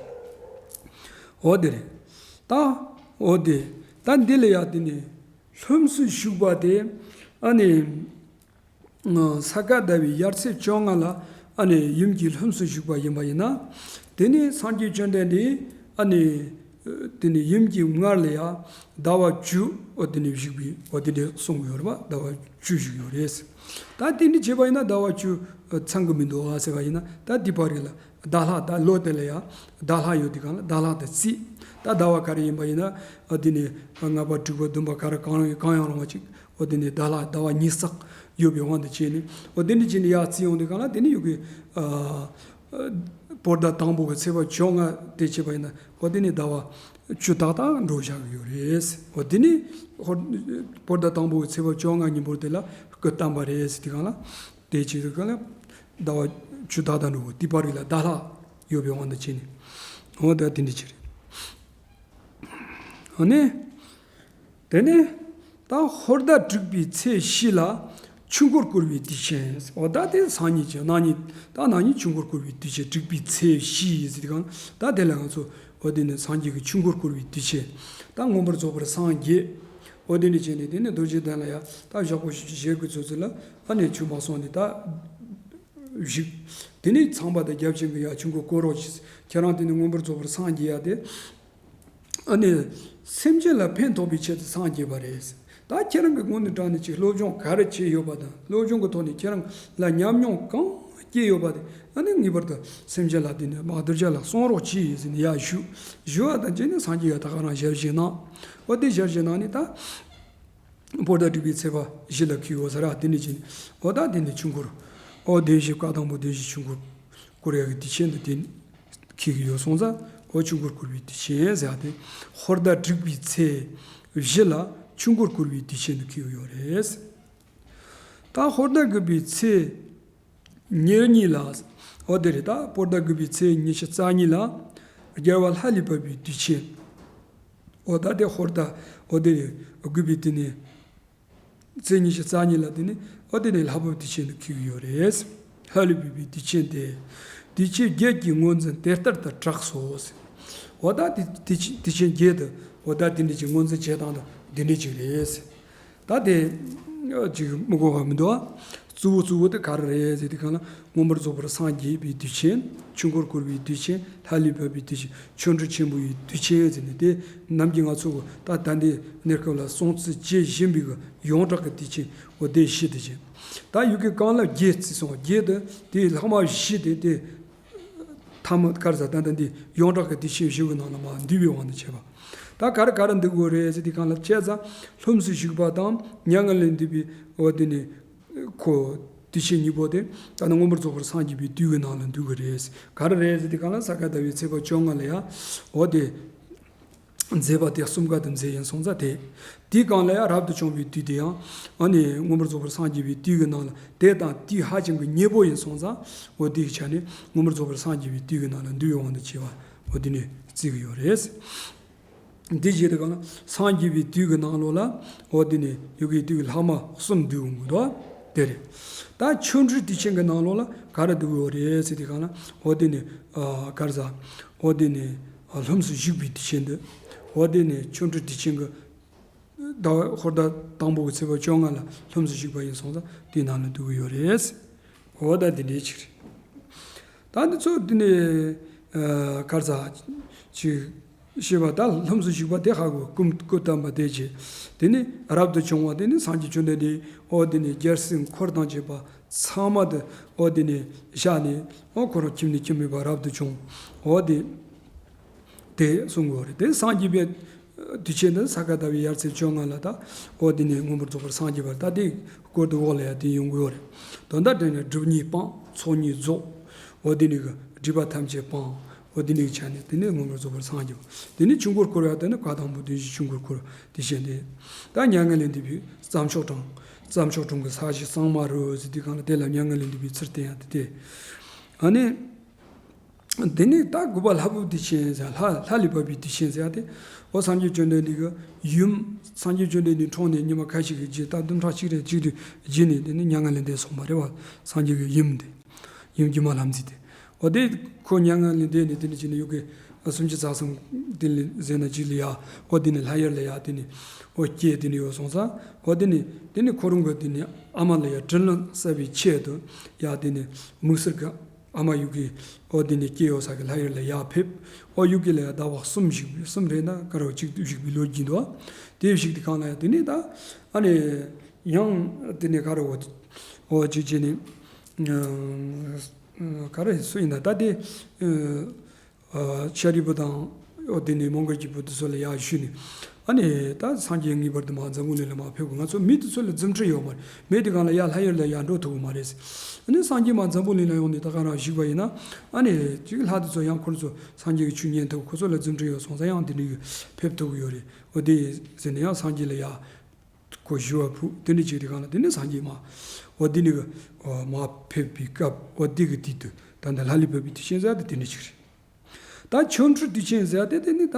འོ་དེ་རེད། ད་འོ་དེ། ད་འདི་ལ་ཡང་དེ་ནས་ལྷུམས་སུ་ཞུགས་པ་དེ། ཨ་ནི་ས་ག་ཟླ་བའི་དབྱར་ཚེས་བཅོ་ལྔ་ལ་ཨ་ནི་ཡུམ་གྱི་ལྷུམས་སུ་ཞུགས་པ་ཡིན་པ་ཡིན་ན། དེ་ནི་སངས་རྒྱས་བཅོམ་ལྡན་འདས་ཨ་ནི་དེ་ནི་ཡུམ་གྱི་མངལ་ལ་ཡང་ཟླ་བ་བཅུ། འོ་དེ་ནི་བཞུགས་པའི། འོ་དེ་འདྲ་གསུངས་ཡོད་རེད་བ། ཟླ་བ་བཅུ་བཞུགས་ཡོད་རེད། ད་དེ་འདྲ་བྱས་པ་ཡིན་ན་ཟླ་བ་བཅུ་ཚང་གི་མི་འདུག་ཨ་ཟེར་བ་ཡིན་ན། ད་དེ་བར་རེད་ལ་ཟླ་ལྷག་ད་ལོ་དེ་ལ་ཡང་ཟླ་ལྷག་ཡོད་དུས་གང་ལ་ཟླ་ལྷག་དེ་བརྩི། ད་ཟླ་བ་ག་རེ་ཡིན་པ་ཡིན་ན། འོ་དེ་ནི་ལྔ་པ་དྲུག་པ་བདུན་པ་ག་རེ་གང་ཡང་གང་ཡང་རུང་བ་ཅིག་འོ་དེ་ནི་ཟླ་ལྷག་ཟླ་བ་ཉི་ཤུ་ཡོད་པའི་དབང་དུ་བྱས་ནས། འོ་དེ་འདྲ་བྱས་ནས་ཡར་བརྩི་ཡོང་དུས་གང་ལ་དེ་ནི་ཡོད་གི། ཨ་བོད་ཟླ་དང་པོ་གི་ཚེས་པ་བཅོ་ལྔ་དེ་བྱས་པ་ཡིན་ན། འོ་དེ་ནི་ཟླ་བ་བཅུ་ཏག་ཏག་འགྲོ་བཞག་གི་ཡོད་རེད། འོ་དེ་ནི་ཧོར་བོད་ཟླ་དང་པོ་གི་ཚེས་པ་བཅོ་ལྔ་ཉིན་མོ་དེ་ལ་སྐུ་བལྟམས་པ་རེད་ཟེར་དུས་གང་ལ། དེ་བྱེད་དུས་གང་ལ་ཟླ་བ་བཅུ་ཏག་ཏག་འགྲོ་གི། དེ་བར་རེད་ལ་ཟླ་ལྷག་ཡོད་པའི་དབང་དུ་བྱས་ནས། འོ་ད་དེ་འདྲ་ཅིག་རེད། ཨ་ནི། དེ་ནས་ད་ཧོར་ཟླ་དྲུག་པའི་ཚེས་བཞི་ལ་ཆོས་འཁོར་བསྐོར་བའི་དུས་ཆེན། འོ་ད་དེ་སང་ཉིན་གྱི་གནངས་ཉིན། ད་གནངས་ཉིན་ཆོས་འཁོར་བསྐོར་བའི་དུས་ཆེན། དྲུག་པའི་ཚེས་བཞི་ཡིན་ཟེར་གང་། ད་དེ་ལ་ང་ཚོ་འོ་དེ་ནི་སངས་རྒྱས་ཀྱི་ཆོས་འཁོར་བསྐོར་བའི་དུས་ཆེན། ད་མངོན་པར་རྫོགས་པར་སངས་རྒྱས། འོ་དེ་ནི་བྱས་ནས་དེ་ནི་རྡོ་རྗེ་གདན་ལ་ཡང་ད་ཞོགས་པ་ཞིག་ཞལ་གྱི་ཚོད་ཚོད་ལ་ཨ་ནི་ཆོས་མ་གསུངས་ནས་ད་བཞུགས། དེ་ནས་ཚངས་པ་དང་བརྒྱ་བྱིན་གྱིས་ཡང་ཆོས་འཁོར་བསྐོར་རོགས་གྱིས། ཁྱེད་རང་དེ་ནི་མངོན་པར་རྫོགས་པར་སངས་རྒྱས་ཡ་དེ། ཨ་ནི་སེམས་ཅན་ལ་ཕན་ཐོགས་པའི་ཆེད་དུ་སངས་རྒྱས་པ་རེད། ད་ཁྱེད་རང་གི་ངོས་ནས་དྲངས་ནས་ཅིག་སློབ་སྦྱོང་ག་རེ་བྱས་ཡོད་པ་དང་། སློབ་སྦྱོང་གི་ཐོག་ནས་ཁྱེད་རང་ལ་ཉམས་མྱོང་གང་སྐྱེས་ཡོད་པ་དེ། ཨ་ནི་ངེས་པར་དུ་སེམས་ཅན་ལ་དེ་ནི་མ་གདུལ་བྱ་ལ་གསུང་རོགས་གྱིས་ཟེར་ནས་ཡར་ཞུ། ཞུ་བ་དང་བཅས་ནས་སངས་རྒྱས་ཡང་ད་ག་རང་ཞལ་བཞེས་གནང་། འོ་དེ་ཞལ་བཞེས་གནང་ནས་ད། ཧོར་ཟླ་དྲུག་པའི་ཚེས་པ་བཞི་ལ་འཁེལ་ཡོད་ས་ར། དེ་ནས་ཀྱིན་འོ་ད་དེ་ནས་ཆོས་འཁོར། འོ་བདེན་བཞི་བཀའ་དང་པོ་བདེན་བཞི་ཆོས་འཁོར་བསྐོར་ཡག་གི་དུས་ཆེན་དུ་དེ་འཁེལ་གྱི་ཡོད་སོང་ཙང་། འོ་ཆོས་འཁོར་བསྐོར་བའི་དུས་ཆེན་ཟེར་ཡག་དེ། ཧོར་ཟླ་དྲུག་པའི་ཚེས་བཞི་ལ་ཆོས་འཁོར་བསྐོར་བའི་དུས་ཆེན་དུ་འཁེལ་གྱི་ཡོད་རེད། ད་ཧོར་ཟླ་དགུ་པའི་ཚེས་ཉེར་གཉིས་ལ། འོ་དེ་རེད། ད་ཧོར་ཟླ་དགུ་པའི་ཚེས་ཉི་ཤུ་རྩ་གཉིས་ལ་རྒྱལ་བ་ལྷ་ལས་བབས་པའི་དུས་ཆེན། འོ་ད་དེ་ཧོར་ཟླ་འོ་དེ་རེད། དགུ་པའི་དེ་ནས་ཚེས་ཉི་ཤུ་རྩ་གཉིས་ལ་དེ་ནས་འོ་དེ་ནས་ལྷ་བབས་དུས་ཆེན་དུ་འཁེལ་གྱི་ཡོད་རེད། ལྷ་ལས་བབས་པའི་དུས་ཆེན་དེ། དུས་ཆེན་བརྒྱད་ཀྱི་ངོས་འཛིན་དེ་ལྟར་དུ་གྲགས་སོ། འོ་ད་དེ་དུས་ཆེན་བརྒྱད་དུ་འོ་ད་དེ་འདྲ་ཅིག་ངོས་འཛིན་བྱེད་སྟངས་དང་དེ་འདྲ་ཅིག་རེད། ད་དེ་ཅིག་མི་གོ་བ་མི་འདུག་ཨ། གཙོ་བོ་གཙོ་བོ་དེ་ག་རེ་རེད་ཟེར་དུས་གང་ལ། མངོན་པར་རྫོགས་པར་སངས་རྒྱས་པའི་དུས་ཆེན། ཆོས་འཁོར་བསྐོར་བའི་དུས་ཆེན། ལྷ་ལས་བབས་པའི་དུས་ཆེན། ཆོ་འཕྲུལ་ཆེན་པོ་ཡི་དུས་ཆེན་ཟེར་ནས། དེ་ནམ་རྒྱུན་ང་ཚོ་གི་ད་ད་ལྟའི་གནས་སྐབས་ལ་སྲུང་བརྩི་བྱེད་བཞིན་པའི་གི་ཡོངས་གྲགས་ཀྱི་དུས་ཆེན། འོ་དེ་བཞི་དེ་བཞིན། ད་ཡུལ་གྱི་གང་ལ་བརྒྱད་བརྩིས་སོང་། བརྒྱད་དེ་དེའི་ལྷག་མ་བཞི་དེ་དེ། ཐ་མ་ག་རེ་ཟེར། ད་ལྟ་འདི་ཡོངས་གྲགས་ཀྱི་དུས་ཆེན་བཞི་གི་ནང་ལ་མར་འདུས་པའི་དབང་དུ་བྱས་པ། ད་ག་རེ་ག་རེ་འདུ་དགོས་རེད་ཟེར་དུས་གང་ལ། བྱས་ཙང་ལྷུམས་སུ་ཞུགས་པ་དང་མྱ་ངན་ལས་འདས་པའི་འོ་དེ་ནི་ཁོ་དུས་ཆེན་གཉིས་པོ་དེ་ད་ནི་མངོན་པར་རྫོགས་པར་སངས་རྒྱས་པའི་དུས་ཀྱི་ནང་ལ་འདུ་གི་རེད། ག་རེ་རེད་ཟེར་དུས་གང་ལ། ས་ག་ཟླ་བའི་ཚེས་པ་བཅོ་ལྔ་ལ་ཡ་འོ་དེ། མཛད་པ་དེ་གསུམ་ཀ་དུ་མཛད་ཡིན་སོང་ཙང་། དེ་དེའི་སྒང་ལ་ཡང་རབ་ཏུ་བྱུང་བའི་དུས་དེ་ཡང་ཨ་ནི་མངོན་པར་རྫོགས་པར་སངས་རྒྱས་པའི་དུས་ཀྱི་ནང་ལ་དེ་དང་དུས་ཧ་ཅང་གི་ཉེ་པོ་ཡིན་སོང་ཙང་། འོ་དེའི་ཆ་ནས་མངོན་པར་རྫོགས་པར་སངས་རྒྱས་པའི་དུས་ཀྱི་ནང་ལ་འདུས་པའི་དབང་དུ་བྱས་པ། འོ་དེ་ནས་བརྩི་གི་ཡོད་རེད། འདི་བཞིན་དུ་གང་ལ་སངས་རྒྱས་པའི་དུས་ཀྱི་ནང་ལོགས་ལ། འོ་དེ་ནས་ཡོ་གའི་དུས་ཀྱི་ལྷག་མ་གསུམ་འདུས་འོང་གི་འདུག་དེ་རེད། ད་ཆོ་འཕྲུལ་དུས་ཆེན་གྱི་ནང་ལོགས་ལ་ག་རེ་འདུས་ཡོད་རེད་ཟེར་དུས་གང་ལ། འོ་དེ་ནས་ཨ་ག་རེ་ཟ། འོ་དེ་ནས་ཨ་ལྷུམས་སུ་ཞུགས་པའི་དུས་ཆེན་འདུས། འོ་དེ་ནས་ཆོ་འཕྲུལ་དུས་ཆེན་གྱི་ཟླ་བ་ཧོར་ཟླ་དང་པོ་གི་ཚེས་པ་བཅོ་ལྔ་ལ་ལྷུམས་སུ་ཞུགས་པ་ཡིན་སོང་ཙང་དེའི་ནང་ལ་འདུས་ཡོད་རེད། འོ་ད་དེ་འདྲའི་ཅིག་རེད། ད་འདི་ཚོ་འདི་ནས་ཨ་ག་རེ་ཟ་ཅིག་ཤེས་པ། ད་ལྷུམས་སུ་ཞུགས་པ་དེ་ཧ་གོ། སྐུ་སྐུ་བལྟམས་པ་དེ་བྱས། དེ་ནས་རབ་ཏུ་བྱུང་བ་དེ་ནི་སངས་རྒྱས་བཅོམ་ལྡན་འདས། འོ་དེ་ནས་རྒྱལ་སྲས་འཁོར་དང་བཅས་པ་ཚང་མ་དེ་འོ་དེ་ནས་བཞག་ནས། འོ་ཁོ་རང་ཁྱིམ་ནས་ཁྱིམ་མེད་པར་རབ་ཏུ་བྱུང་། འོ་དེ་དེ་གསུང་གི་ཡོད་རེད། དེ་སངས་རྒྱས་པའི་དུས་ཆེན་འདི་ས་ག་ཟླ་བའི་དབྱར་ཚེས་བཅོ་ལྔ་ལ་ད་འོ་དེ་ནས་མངོན་པར་རྫོགས་པར་སངས་རྒྱས་པ། ད་དེ་སྐོར་དུ་འོག་ལ་ཡང་དེ་ཡོང་གི་ཡོད་རེད། དོན་དག་དེ་ནས་སྒྲུབ་གཉིས་སྤངས། ཚོགས་གཉིས་རྫོགས། འོ་དེ་ནས་གི་སྒྲིབ་པ་ཐམས་ཅད་སྤངས། འོ་དེ་ནས་གི་ཆ་ནས་དེ་ནས་མངོན་པར་རྫོགས་པར་སངས་རྒྱས་པ། དེ་ནས་ཆོས་འཁོར་བསྐོར་བ་དེ་ནི་བཀའ་དང་པོ་བདུན་བཞི་ཆོས་འཁོར་བསྐོར་བ་དེ་བཞིན་ཏེ། ད་མྱ་ངན་ལས་འདས་པའི་རྩྭ་མཆོག་གྲོང་། རྩྭ་མཆོག་གྲོང་གི་ས་གཞི་གཙང་མ་རུ་ཟེར་དུས་གང་ལ་དེ་ལ་མྱ་ངན་ལས་འདས་པའི་ཚུལ་བསྟན་ཡ་དེ་སྟེ། ཨ་ནི། དེ་ནས་ད་དགུ་པ་ལྷ་བབས་དུས་ཆེན་ཟེར། ལྷ་ལྷ་ལས་བབས་པའི་དུས་ཆེན་ཟེར་ཡ་དེ། འོ་སངས་རྒྱས་བཅོམ་ལྡན་འདས་ཀྱི་ཡུམ། སངས་རྒྱས་བཅོམ་ལྡན་འདས་འཁྲུངས་ནས་ཉི་མ་ཁ་ཤས་ཀྱི་རྗེས། ད་བདུན་ཕྲག་གཅིག་རེ་གཅིག་དུས་རྗེས་ནས་དེ་ནི་མྱ་ངན་ལས་འདས་སོང་བ་རེད་བ། སངས་རྒྱས་ཀྱི་ཡུམ་དེ། ཡུམ་སྒྱུ་མ་ལྷ་མཛེས་དེ། འོ་དེ་ཁོ་མྱ་ངན་ལས་འདས་ནས་དེ་ནི་ཅི་ནས་ཡོ་གའི་སུམ་ཅུ་རྩ་གསུམ་དེ་ལས་ཟེར་ན་ཅིག་ལ་ཡ། འོ་དེ་ནི་ལྷ་ཡུལ་ལ་ཡ་དེ་ནི་འོ་སྐྱེས་དེ་ནི་ཡོད་སོང་ཙང་། འོ་དེ་ནི་དེ་ནི་ཁོ་རང་གི་དེ་ནི་ཨ་མ་ལ་ཡ་དྲིན་ལན་གསབ་པའི་ཆེད་དུ་ཡ་དེ་ནི་དམིགས་བསལ་གྱི་ཨ་མ་ཡུལ་གྱི་འོ་དེ་ནས་སྐྱེས་ཡོད་ས་གི་ལྷ་ཡུལ་ལ་ཡར་ཕེབས། འོ་ཡུལ་གྱི་ལ་ཡ་ཟླ་བ་གསུམ་བཞུགས། གསུམ་རེད་ན་ག་རེ་བ་གཅིག་ཏུ་བཞུགས་པའི་ལོ་རྒྱུས་འདུག་དེ་བཞུགས་དུས་གང་ལ་ཡ་དེ་ནས་ད་ཨ་ནི་ཡང་དེ་ནས་ག་རེ་བ་འོ་གཅིག་བྱས་ནས་ག་རེ་སུ་ཡིན་ན་ད་དེ། ཤཱ་རིའི་བུ་དང་། འོ་དེ་ནས་མོའུ་འགལ་གྱི་བུ་དེ་ཚོ་ལ་ཡར་ཞུས་ནས། ཨ་ནི་ད་སངས་རྒྱས་ངེས་པར་དུ་མར་འཛམ་བུ་གླིང་ལ་མར་ཕེབས་དགོས། ང་ཚོ་མི་དེ་ཚོ་ལ་རྫུ་འཕྲུལ་ཡོད་མ་རེད། མི་དེ་གང་ལ་ཡར་ལྷ་ཡུལ་ལ་ཡར་འགྲོ་ཐུབ་ཀྱི་མ་རེད། ཨ་ནི་སངས་རྒྱས་མར་འཛམ་བུ་གླིང་ལ་ཡོང་ནས་ད་ག་རང་བཞུགས་པ་ཡིན་ན། ཨ་ནི་ཅིག་ལྷ་དེ་ཚོ་ཡང་ཁོ་ཚོ་སངས་རྒྱས་ཀྱི་ཆོས་ཉན་ཐུབ། ཁོ་ཚོ་ལ་རྫུ་འཕྲུལ་ཡོད་སོང་ཙང་ཡང་དེ་འདྲ་གི་ཕེབས་ཐུབ་ཀྱི་ཡོད་རེད། འོ་དེ་ཟེར་ནས་ཡང་སངས་རྒྱས་ལ་ཡར། ཁོ་ཞུ་བ་ཕུལ། དེ་འདྲ་བྱས་དུས་གང་ལ་དེ་ནས་སངས་རྒྱས་མར། འོ་དེ་ནས་གི་མར་ཕེབས་པའི་སྐབས། འོ་དེ་གི་དུས་དུ་ད་ལྟ་ལྷ་ལས་བབས་པའི་དུས་ཆེན་ཟེར་ཡ་དེ་དེ་འདྲ་ཅིག་རེད། ད་ཆོ་འཕྲུལ་དུས་ཆེན་ཟེར་ཡ་དེ་དེ་ནི་ད་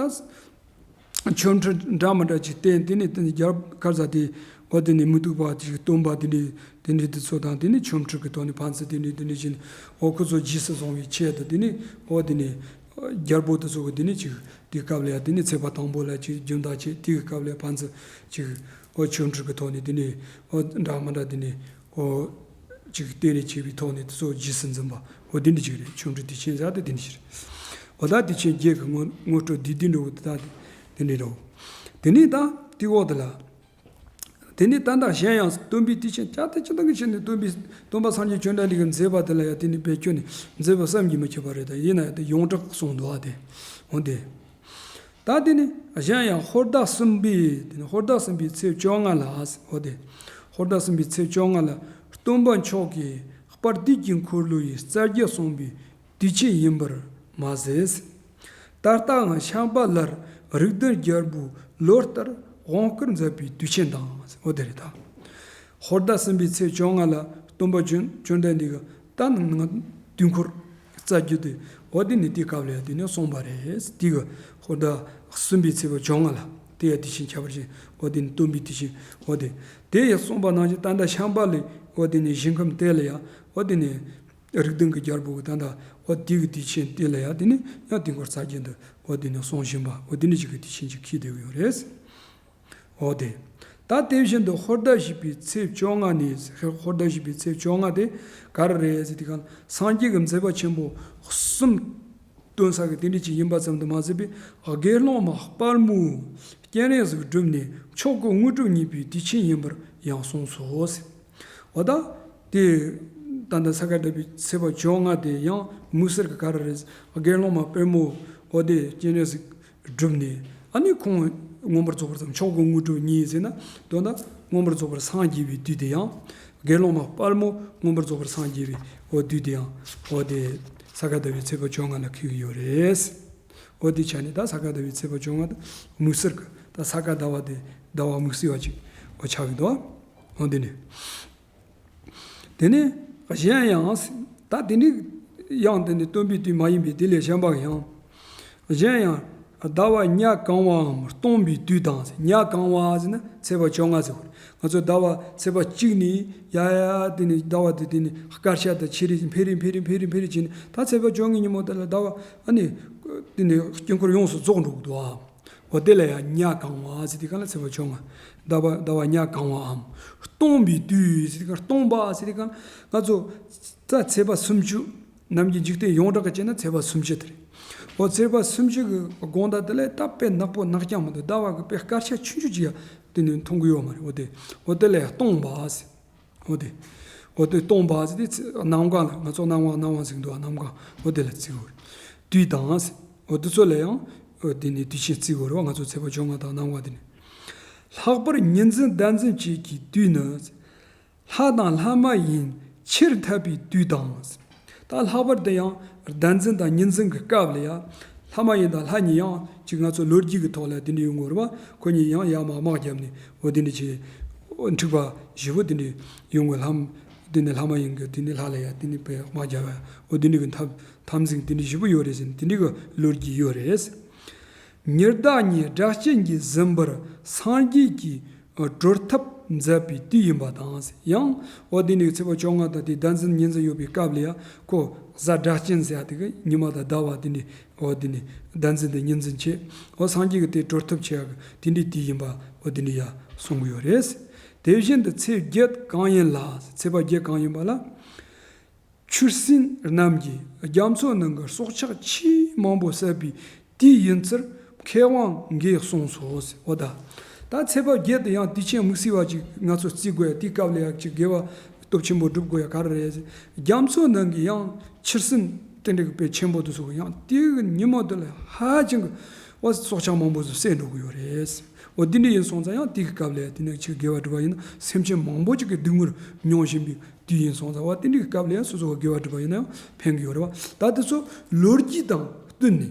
ཆོ་འཕྲུལ་འདྲ་མི་འདྲ་ཅིག་བསྟན། དེ་ནས་དེ་ནས་རྒྱལ་ཁར་ཟ་དེ། འོ་དེ་ནས་མི་སྡུག་པ་ཅིག་སྟོན་པ་དེ་འདྲ་དེ་འདྲ་དེ་ཚོ་དང་། དེ་ནས་ཆོ་འཕྲུལ་གི་ཐོག་ནས་ཕན་ཚུན་དེ་འདྲ་དེ་འདྲ་བྱས་ནས། འོ་ཁོ་ཚོ་རྗེས་སུ་བཟུང་བའི་ཆེད་དུ་དེ་ནས། འོ་དེ་ནས་རྒྱལ་པོ་དེ་ཚོ་གི་དེ་ནས་ཅིག་དེ་སྐབས་ལ་ཡ་དེ་ནས་ཚེས་པ་དང་པོ་ལ་ཅིག་རྒྱུན་དང་བཅས། དེ་གི་སྐབས་ལ་ཕན་ཚུན་ཅིག་འོ་ཆོ་འཕྲུལ་གྱི་ཐོག་ནས་དེ་ནས་འོ་འདྲ་མི་འདྲ་དེ་ནས་འོ་ཅིག་སྟེར་རེས་བྱས་པའི་ཐོག་ནས་དེ་ཚོ་རྗེས་སུ་འཛིན་པ། འོ་དེ་འདྲ་ཅིག་རེད། ཆོ་འཕྲུལ་དུས་ཆེན་ཟེར་ཡ་དེ་དེ་འདྲ་ཅིག་རེད། འོ་ད་དུས་ཆེན་བརྒྱད་ཀྱི་ངོ་ངོ་སྤྲོད་དེ་དེ་འདྲ་བོ་དེ་ད་དེ་འདྲ་རེད། དེ་ནས་ད་དེ་འོག་དེ་ལ། དེ་ནས་ད་ལྟ་གཞན་ཡང་སྟོན་པའི་དུས་ཆེན། ད་དེ་ཅི་ལྟར་གྱི་ཆེད་ནས་སྟོན་པའི་སྟོན་པ་སངས་རྒྱས་བཅོམ་ལྡན་འདས་ཀྱིས་མཛད་པ་དེ་ལ་ཡང་དེ་ནས་བེད་སྤྱོད་ནས་མཛད་པ་བསམ་གྱིས་མི་ཁྱབ་པ་རེད། ད་ཡིན་ན་ཡང་དེ་ཡོངས་གྲགས་གསུངས་འདུག་ཨ། དེ་འོ་དེ། ད་དེ་ནི་གཞན་ཡང་ཧོར་ཟླ་གསུམ་པའི། དེ་ནི་ཧོར་ཟླ་གསུམ་པའི་ཚེས་བཅོ་ལྔ་ལ། འོ་དེ། ཧོར་ཟླ་གསུམ་པའི་ཚེས་བཅོ་ལྔ་ལ་སྟོན་པ་མཆོག་གིས་དཔལ་དུས་ཀྱི་འཁོར་ལོ་ཡི་རྩ་རྒྱུད་གསུངས་པའི་དུས་ཆེན་ཡིན་པར་མ་ཟད། ད་ལྟའང་ཤམྦྷ་ལར་རིགས་ལྡན་རྒྱལ་པོས་ལོ་ལྟར་དབང་བསྐུར་མཛད་པའི་དུས་ཆེན་དང་། འོ་དེ་རེད་ད། ཧོར་ཟླ་གསུམ་པའི་ཚེས་བཅོ་ལྔ་ལ་སྟོན་པ་བཅོམ་བཅོམ་ལྡན་འདས་ཀྱིས་ད་ནང་དུས་འཁོར་རྩ་རྒྱུད་དེ། འོ་དེ་ནི་དེའི་སྐབས་ལ་དེ་ནས་གསུངས་པ་རེད། དེ་གི་ཧོར་ཟླ་གསུམ་པའི་ཚེས་པ་བཅོ་ལྔ་ལ་དེ་ཡང་དུས་ཆེན་ཁྱད་པར་ཅན། འོ་དེ་ནི་སྟོན་པའི་དུས་ཆེན། འོ་དེ་དེ་ཡང་གསུངས་པ་ནང་བཞིན་ད་ལྟ་ཤམྦྷ་ལའི་འོ་དེ་ནི་ཞིང་ཁམས་དེ་ལ་ཡང་། འོ་དེ་ནི། རིགས་ལྡན་གྱི་རྒྱལ་པོ་གི་ད་ལྟ་འོ་དེ་གི་དུས་ཆེན་དེ་ལ་ཡང་དེ་ནི་ཡང་དུས་འཁོར་རྩ་རྒྱུད་དུ་འོ་དེ་ནི་གསུང་བཞིན་པ། འོ་དེ་ནི་ཅིག་གི་དུས་ཆེན་ཅིག་འཁེལ་བསྡད་ཡོད་རེད། འོ་དེ། ད་དེ་བཞིན་དུ་ཧོར་ཟླ་བཞི་པའི་ཚེས་བཅོ་ལྔ་ནས། ཧོར་ཟླ་བཞི་པའི་ཚེས་བཅོ་ལྔ་དེ་ག་རེ་རེད་ཟེར་དུས་གང་། སངས་རྒྱས་ཀྱི་མཛད་པ་ཆེན་པོ་གསུམ་སྟོན་ས་གི་དེ་འདྲ་ཅིག་ཡིན་པ་ཙམ་དུ་མ་ཟད་པའི་དགེ་སློང་མ་དཔལ་མོས་སྤྱན་རས་གཟིགས་བསྒྲུབས་ནས་མཆོག་གི་དངོས་གྲུབ་བརྙེས་པའི་དུས་ཆེན་ཡིན་པར་ཡང་གསུངས་སོ། འོ་ད་དེ། ད་ལྟ་ས་ག་ཟླ་བའི་ཚེས་པ་བཅོ་ལྔ་དེ་ཡང་དམིགས་བསལ་གྱི་ག་རེ་རེད། དགེ་སློང་མ་དཔལ་མོ། འོ་དེ་སྤྱན་རས་གཟིགས་བསྒྲུབས་ནས། ཨ་ནི་ཁོང་མངོན་པར་རྫོགས་པར་དང་མཆོག་གི་དངོས་གྲུབ་བརྙེས་ཟེར་ན། དོན་དག་མངོན་པར་རྫོགས་པར་སངས་རྒྱས་པའི་དུས་དེ་ཡང་། དགེ་སློང་མ་དཔལ་མོ་མངོན་པར་རྫོགས་པར་སངས་རྒྱས་པའི་འོ་དུས་དེ་ཡང་། འོ་དེ་ས་ག་ཟླ་བའི་ཚེས་པ་བཅོ་ལྔ་ལ་འཁེལ་གྱི་ཡོད་རེད། འོ་དེ་ཆ་ནས་ད་ས་ག་ཟླ་བའི་ཚེས་པ་བཅོ་ལྔ་དེ་དམིགས་བསལ་གྱི་ད་ས་ག་ཟླ་བ་དེ་ཟླ་བ་དམིགས་བསལ་བ་ཅིག་འོ་ཆགས་ཀྱི་འདུག་འོ་དེ་ནས། དེ་ནས་གཞན་ཡང་། ད་དེ་ནི་ཡང་དེ་ནི་སྟོན་པའི་དུས་མ་ཡིན་པའི་དེ་ལས་གཞན་པ་ཡང་། གཞན་ཡང་ཟླ་བ་ཉ་གང་བའམ་སྟོང་པའི་དུས་དང་། ཉ་གང་བ་ཟེར་ན་ཚེས་པ་བཅོ་ལྔ་ཟེར་བ། ང་ཚོ་ཟླ་བ་ཚེས་པ་གཅིག་ནས་ཡ་ཡ་དེ་ནི་ཟླ་བ་དེ་དེ་ནི་དཀར་ཆ་དང་ཆེ་རེ་འཕེལ་རེ་འཕེལ་རེ་འཕེལ་རེ་འཕེལ་རེ་བྱས་ནས། ད་ཚེས་པ་བཅོ་ལྔའི་ཉིན་མོ་དེ་ལ་ཟླ་བ་ཨ་ནི་དེ་ནི་དཀྱིལ་འཁོར་ཡོངས་སུ་རྫོགས་འགྲོ་གི་འདུག་ཨ། འོ་དེ་ལ་ཡང་ཉ་གང་བ་ཟེར་དུས་སྒང་ལ་ཚེས་པ་བཅོ་ལྔ། ཟླ་བ་ཟླ་བ་ཉ་གང་བའམ། སྟོང་པའི་དུས་ཟེར་དུས་སྒང་སྟོང་པ་ཟེར་དུས་སྒང་ང་ཚོ་ད་ཚེས་པ་སུམ་ཅུ། ནམ་གྱི་འཇིག་རྟེན་ཡོངས་གྲགས་ཀྱི་བྱས་ན་ཚེས་པ་སུམ་ཅུ་དེ་རེད། འོ་ཚེས་པ་སུམ་ཅུ་གི་དགོང་དག་དེ་ལ་ད་དཔེ་ནག་པོ་ནག་རྐྱང་མི་འདུག་ཟླ་བ་གི་དཔེ་དཀར་ཆ་ཆུང་ཆུང་ཅིག་ཡང་དེ་ནས་མཐོང་གི་ཡོད་མ་རེད། འོ་དེ་འོ་དེ་ལ་ཡང་སྟོང་པ་ཟེར། འོ་དེ། འོ་དེ་སྟོང་པ་ཟེར་དེ་ཚེ་གནམ་གང་ལ་ང་ཚོ་གནམ་གང་གནམ་གང་ཟེར་གྱི་འདུག་གནམ་གང་འོ་དེ་ལ་བརྩི་དགོས་རེད། དུས་དང་། འོ་དེ་ཚོ་ལ་ཡང་འོ་དེ་ནི་དུས་ཆེན་བརྩི་དགོས་རེད་བ། ང་ཚོ་ཚེས་པ་བཅོ་ལྔ་དང་གནམ་གང་དེ་ནི། ལྷག་པར་ཉི་འཛིན་ཟླ་འཛིན་བཅས་ཀྱི་དུས་ནི། ལྷ་དང་ལྷ་མ་ཡིན་ཕྱིར་འཐབ་པའི་དུས་དང་། ད་ལྷག་པར་དུ་ཡང་ཟླ་འཛིན་དང་ཉི་འཛིན་གྱི་སྐབས་ལ་ཡང་། ལྷ་མ་ཡིན་དང་ལྷ་གཉིས་ཡང་ཅིག་ང་ཚོ་ལོ་རྒྱུས་ཀྱི་ཐོག་ལ་དེ་འདྲ་ཡོང་གི་ཡོད་རེད་བ། ཁོ་གཉིས་ཡང་ཡར་མར་དམག་བརྒྱབ་ནས་འོ་དེ་འདྲ་བྱས། འཁྲུག་པ་ཞེ་པོ་དེ་འདྲ་ཡོང་གི། ལྷ་དེ་ནས་ལྷ་མ་ཡིན་གྱི་དེ་ནས་ལྷ་ལ་ཡང་དེ་ནས་དཔེ་དམག་བརྒྱབ་པ་འོ་དེ་འདྲ་གི་འཐབ་འཐབ་འཛིང་དེ་འདྲ་ཞེ་པོ་ཡོད་རེད་ཟེར་ནས་དེ་འདྲ་གི་ལོ་རྒྱུས་ཡོད་རེད། ཉི་ཟླ་གཉིས་སྒྲ་གཅན་གྱིས་ཟིན་པར་སངས་རྒྱས་ཀྱིས་གྲོལ་ཐབས་མཛད་པའི་དུས་ཡིན་པ་དང་། ཡང་འོ་དེ་ནས་ཚེས་པ་བཅོ་ལྔ་དང་དེ་ཟླ་འཛིན་ཉི་འཛིན་ཡོད་པའི་སྐབས་ལ་ཡང་ཁོ་གཟའ་སྒྲ་གཅན་ཟེར་ཡ་དེ་གི་ཉི་མ་དང་ཟླ་བ་དེ་འདྲ་འོ་དེ་ནས་ཟླ་འཛིན་དང་ཉི་འཛིན་བྱས། འོ་སངས་རྒྱས་ཀྱིས་དེ་གྲོལ་ཐབས་བྱེད་ཡ་གི་དེ་འདྲའི་དུས་ཡིན་པ་འོ་དེ་འདྲ་ཡ་གསུང་གི་ཡོད་རེད། དེ་བཞིན་དུ་ཚེས་བརྒྱད་གང་ཡིན་ལ། ཚེས་པ་བརྒྱད་གང་ཡིན་པ་ལ། ཆུ་སྲིན་རྣམས་ཀྱིས་རྒྱ་མཚོ་ནང་གི་སྲོག་ཆགས་ཆེས་མང་པོ་བསད་པའི་དུས་ཡིན་ཚུལ་མཁས་དབང་འགས་གསུངས་སོ། འོ་ད། ད་ཚེས་པ་བརྒྱད་དེ་ཡང་དུས་ཆེན་དམིགས་བསལ་བ་ཅིག་ང་ཚོ་བརྩི་དགོས་ཡ། དེའི་སྐབས་ལ་ཡ་ཅིག་དགེ་བ་སྟོབས་ཆེན་པོ་སྒྲུབ་དགོས་ཡ་ག་རེ་རེད། རྒྱ་མཚོ་ནང་གི་ཡང་ཆུ་སྲིན་དེ་འདྲ་གི་དཔེ་ཆེན་པོ་དེ་ཚོ་ཡང་དེ་གི་ཉིན་མོ་དེ་ལ་ཧ་ཅང་གི་འོ་སྲོག་ཆགས་མང་པོ་ཚོ་བསད་འགྲོ་གི་ཡོད་རེད། འོ་དེ་འདྲ་ཡིན་སོང་ཙང་ཡང་དེ་གི་སྐབས་ལ་ཡ་དེ་ནས་ཅིག་དགེ་བ་སྒྲུབ་པ་ཡིན་ན་སེམས་ཅན་མང་པོ་ཅིག་གི་སྡུག་བསྔལ་མྱོང་བཞིན་པའི་དུས་ཡིན་སོང་ཙང་བ། དེ་འདྲའི་སྐབས་ལ་ཡང་སོ་སོ་གི་དགེ་བ་སྒྲུབ་པ་ཡིན་ན་ཡང་ཕན་གྱི་ཡོད་རེད་བ། ད་དེ་ཚོ་ལོ་རྒྱུས་དང་བསྟུན་ནས་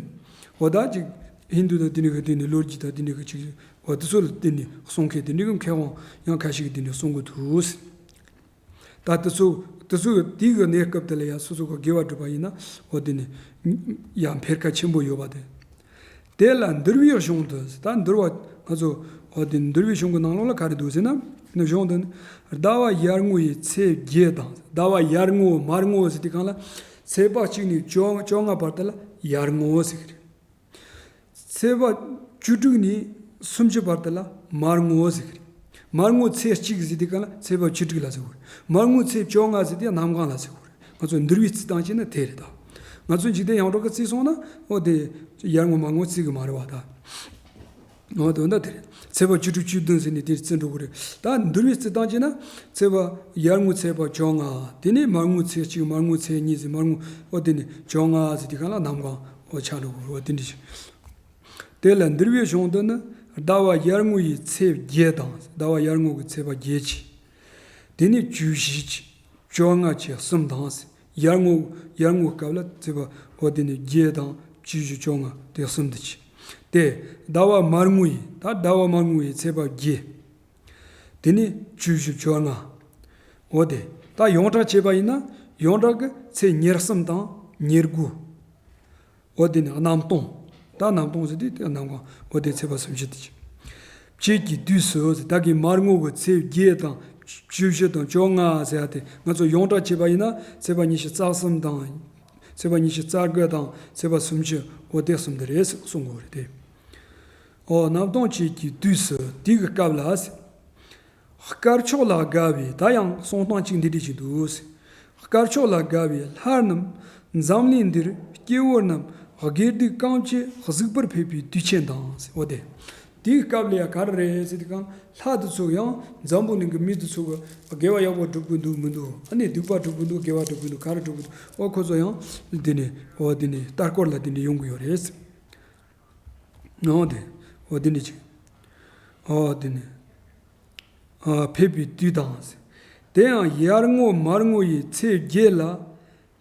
འོ་ད་ཅིག་ཧིན་དུ་དང་དེ་འདྲའི་གི་སྟེང་ནས་ལོ་རྒྱུས་དང་དེ་འདྲའི་གི་ཅིག་འོ་དེ་ཚོ་ལ་བསྟུན་ནས་གསུང་མཁན་དེ་འདྲའི་གི་མཁས་དབང་ཡང་ཁ་ཤས་ཀྱིས་དེ་འདྲ་གསུང་གི་འདུག་ད་དེ་ཚོ་དེ་ཚོ་དེའི་གི་གནས་སྐབས་དེ་ལ་ཡང་སོ་སོ་གི་དགེ་བ་སྒྲུབ་པ་ཡིན་ན་འོ་དེ་ནས་ཡང་འཕེལ་ཁ་ཆེན་པོ་ཡོད་པ་དེ། དེ་ལ་འདུལ་བའི་གཞུང་དུ། ད་འདུལ་བ་ང་ཚོ་འོ་དེ་འདུལ་བའི་གཞུང་གི་ནང་ལོགས་ལ་ག་རེ་འདུག་ཟེར་ན། ནི་གཞུང་དུ་ནི་ཟླ་བ་ཡར་ངོ་ཡི་ཚེས་བརྒྱད་དང་། ཟླ་བ་ཡར་ངོ་མར་ངོ་ཟེར་དུས་སྒང་ལ་ཚེས་པ་གཅིག་ནས་བཅོ་བཅོ་ལྔ་བར་དུ་ལ་ཡར་ངོ་ཟེར་གི་རེད། ཚེས་པ་བཅུ་དྲུག་ནས་སུམ་ཅུ་བར་དུ་ལ་མར་ངོ་ཟེར་གི་རེད། མར་ངོ་ཚེས་གཅིག་ཟེར་དུས་སྒང་ལ་ཚེས་པ་བཅུ་དྲུག་ལ་ཟེར་གི་རེད། མར་ངོ་ཚེས་བཅོ་ལྔ་ཟེར་དུས་གནམ་གང་ལ་ཟེར་གི་རེད། ང་ཚོ་འདུལ་བའི་རྩིས་སྟངས་བྱས་ན་དེ་རེད་ད། ང་ཚོ་འཇིག་རྟེན་ཡོངས་གྲགས་ཀྱི་རྩིས་སོང་ན་འོ་དེ་ཡར་ངོ་མར་ངོ་རྩི་གི་མ་རེད་བ་ད། འོ་དོན་དག་དེ་རེད། ཚེས་པ་བཅུ་དྲུག་བཅུ་བདུན་ཟེར་ནས་དེར་བརྩི་འགྲོ་གི་རེད། ད་འདུལ་བའི་རྩིས་སྟངས་བྱས་ན་ཚེས་པ་ཡར་ངོ་ཚེས་པ་བཅོ་ལྔ། དེ་ནས་མར་ངོ་ཚེས་གཅིག་མར་ངོ་ཚེས་གཉིས་ཟེར་མར་ངོ་འོ་དེ་ནས་བཅོ་ལྔ་ཟེར་དུས་སྒང་ལ་གནམ་གང་འོ་ཆགས་འགྲོ་གི་རེད། འོ་དེ་འདྲ་ཞིག་དེ་ལ་འདུལ་བའི་གཞུང་དུ་ནི་ཟླ་བ་ཡར་ངོ་ཡི་ཚེས་བརྒྱད་དང་། ཟླ་བ་ཡར་ངོ་གི་ཚེས་པ་བརྒྱད་ཀྱི། དེ་ནས་བཅུ་བཞི་བཅོ་ལྔ་བཅས་གསུམ་དང་། ཡར་ངོ་ཡར་ངོ་སྐབས་ལ་ཚེས་པ་འོ་དེ་ནས་བརྒྱད་དང་བཅུ་བཞི་བཅོ་ལྔ་དེ་གསུམ་དུ་ཕྱེ། དེ་ཟླ་བ་མར་ངོ་ཡི། ད་ཟླ་བ་མར་ངོ་ཡི་ཚེས་པ་བརྒྱད། དེ་ནས་བཅུ་བཞི་བཅོ་ལྔ། འོ་དེ་ད་ཡོངས་གྲགས་བྱས་པ་ཡིན་ན་ཡོངས་གྲགས་ཀྱི་ཚེས་ཉེར་གསུམ་དང་ཉེར་དགུ། འོ་དེ་ནི་གནམ་སྟོང་། ད་གནམ་སྟོང་ཟེར་དུས་དེ་གནམ་གང་འོ་དེ་ཚེས་པ་སུམ་ཅུ་དེ་ཅི། བཅས་ཀྱི་དུས་སུ་ཟེར། ད་གིན་མར་ངོ་གི་ཚེས་བརྒྱད་དང་བཅུ་བཞི་དང་བཅོ་ལྔ་ཟེར་ཡ་དེ་ང་ཚོ་ཡོངས་གྲགས་བྱས་པ་ཡིན་ན་ཚེས་པ་ཉི་ཤུ་རྩ་གསུམ་དང་། ཚེས་པ་ཉི་ཤུ་རྩ་དགུ་དང་ཚེས་པ་སུམ་ཅུ་འོ་དེ་གསུམ་དེ་རེད་གསུང་གི་ཡོད་རེད་དེ། འོ་གནམ་སྟོང་བཅས་ཀྱི་དུས་སུ་དེ་གི་སྐབས་ལ་ཟེར། དཀར་ཕྱོགས་ལ་དགའ་བའི། ད་ཡང་གསུང་སྟངས་གཅིག་འདི་འདྲ་ཞིག་འདུག་ཟེར། དཀར་ཕྱོགས་ལ་དགའ་བའི་ལྷ་རྣམས་འཛམ་གླིང་འདིར་སྐྱེ་བོ་རྣམས་དགེ་སྡིག་གང་བྱས་གཟིགས་པར་ཕེབས་པའི་དུས་ཆེན་དང་ཟེར། འོ་དེ། དེའི་སྐབས་ལ་ཡང་ག་རེ་རེད་ཟེར་དུས་སྒང་ལྷ་དེ་ཚོ་ཡང་འཛམ་བུ་གླིང་གི་མི་དེ་ཚོ་གི་དགེ་བ་ཡག་པོ་སྒྲུབ་གི་འདུག་མི་འདུག་ཨ་ནི་སྡིག་པ་སྒྲུབ་གི་འདུག་དགེ་བ་སྒྲུབ་གི་འདུག་ག་རེ་སྒྲུབ་གི་འདུག་འོ་ཁོ་ཚོ་ཡང་འདི་ནས་འོ་འདི་ནས་ལྟ་སྐོར་ལ་འདི་ནས་ཡོང་གི་ཡོད་རེད་ཟེར། འོ་དེ། འོ་དེ་འདྲ་ཅིག་འོ་དེ་ནི། ཨ་ཕེབས་པའི་དུས་དང་། དེ་ཡང་ཡར་ངོ་མར་ངོ་ཡི་ཚེས་བརྒྱད་ལ་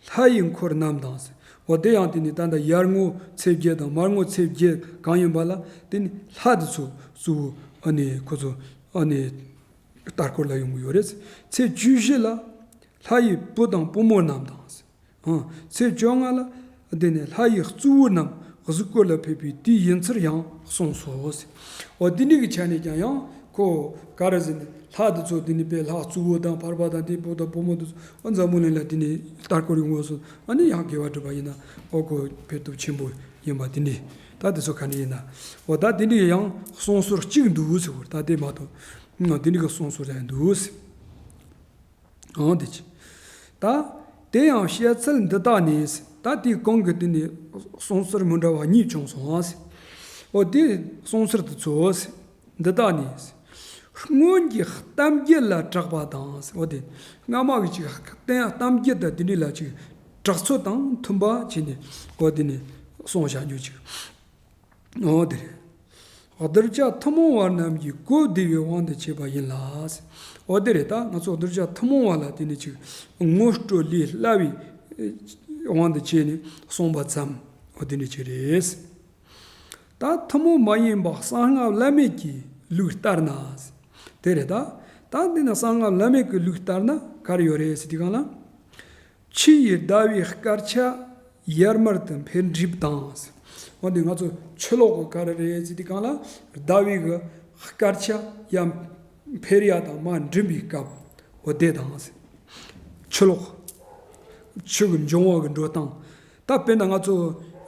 ལྷ་ཡི་འཁོར་རྣམས་དང་། འོ་དེ་ཡང་དེ་ནི་ད་ལྟ་ཡར་ངོ་ཚེས་བརྒྱད་དང་མར་ངོ་ཚེས་བརྒྱད་གང་ཡིན་པ་ལ་དེ་ནི་ལྷ་དེ་ཚོ་གཙོ་བོ་ཨ་ནི་ཁོ་ཚོ་ཨ་ནི་ལྟ་སྐོར་ལ་ཡོང་གི་ཡོད་རེད། ཚེས་བཅུ་བཞི་ལ་ལྷ་ཡི་བུ་དང་བུ་མོ་རྣམས་དང་། ཨང་། ཚེས་བཅོ་ལྔ་ལ་དེ་ནས་ལྷ་ཡི་གཙོ་བོ་རྣམས་གཟུགས་སྐུ་ལ་ཕེབས་པའི་དུས་ཡིན་ཚུལ་ཡང་གསུངས་སོ། འོ་དེ་འདྲའི་གི་ཆ་ནས་ཀྱང་ཡང་ཁོ་ག་རེ་ཟེར་ནས་ལྷ་དེ་ཚོ་དེ་ནས་དཔེ་ལྷ་གཙོ་བོ་དང་བར་པ་དང་དེ་བུ་དང་བུ་མོ་དེ་ཚོ་འཛམ་བུ་གླིང་ལ་དེ་ནས་ལྟ་སྐོར་ཡོང་དགོས་སོ། ཨ་ནི་ཡང་དགེ་བ་སྒྲུབ་པ་ཡིན་ན་འོ་ཁོ་ཕན་ཐོགས་ཆེན་པོ་ཡིན་པ་དེ་འདྲའི་ད་དེ་ཚོ་ག་འདྲ་ཡིན་ན་འོ་ད་དེ་འདྲའི་ཡང་གསུང་སྲོལ་གཅིག་འདུག་ཟེར་བར་ད་དེ་མ་གཏོགས་དེ་འདྲའི་གི་གསུང་སྲོལ་ཡང་འདུག་ཟེར། འོང་དེ་ཅི། ད་དེ་ཡང་བཤད་ཚུལ་འདི་དག་ནི། ད་དེའི་གོང་གི་དེ་ནི་གསུང་ཟུར་མི་འདྲ་བ་གཉིས་བྱུང་སོང་ཟེར། འོ་དེ་གསུང་ཟུར་དེ་ཚོ་ཟེར། འདི་དག་ནི། སྔོན་གྱི་གཏམ་རྒྱུད་ལ་གྲགས་པ་དང་ཟེར། འོ་དེ་སྔ་མ་གི་ཅིག་གཏམ་གཏམ་རྒྱུད་དང་དེ་འདྲ་ལ་ཅིག་གྲགས་ཚུལ་དང་མཐུན་པ་བྱས་ནས་འོ་དེ་ནི་གསུངས་བཞག་རྒྱུ་ཅིག་འོ་དེ་རེད། གདུལ་བྱ་ཐུན་མོང་བ་རྣམས་ཀྱི་གོ་བདེ་བའི་དབང་དུ་བྱས་པ་ཡིན་ལ། འོ་དེ་རེད། ད་ང་ཚོ་གདུལ་བྱ་ཐུན་མོང་བ་ལ་དེ་ནི་ཅིག་ངོ་སྤྲོད་ལས་སླ་བའི་དབང་དུ་བྱས་ནས་གསུངས་པ་ཙམ་འོ་དེ་ནི་ཅིག་རེད། ད་ཐུན་མོང་མ་ཡིན་པ་གསང་སྔགས་བླ་མེད་ཀྱི་ལུགས་ལྟར་ན། དེ་རེད། ད་ད་འདི་ནི་གསང་སྔགས་བླ་མེད་ཀྱི་ལུགས་ལྟར་ན་ག་རེ་ཡོད་རེད་ཟེར་དུས་སྒང་ལ། ཕྱི་ཡི་ཟླ་བའི་དཀར་ཆ་ཡར་མར་དུ་འཕེལ་འགྲིབ་དང་། འོ་འདི་ང་ཚོ་ཆུ་ལོག་གི་ག་རེ་རེད་ཟེར་དུས་སྒང་ལ་ཟླ་བའི་གི་དཀར་ཆ་ཡར་འཕེལ་ཡ་དང་མར་འགྲིབ་པའི་སྐབས་འོ་དེ་དང་། ཆུ་ལོག་ཆུ་གི་འབྱུང་བ་གི་འགྲོ་སྟངས། ད་དཔེར་ན་ང་ཚོ་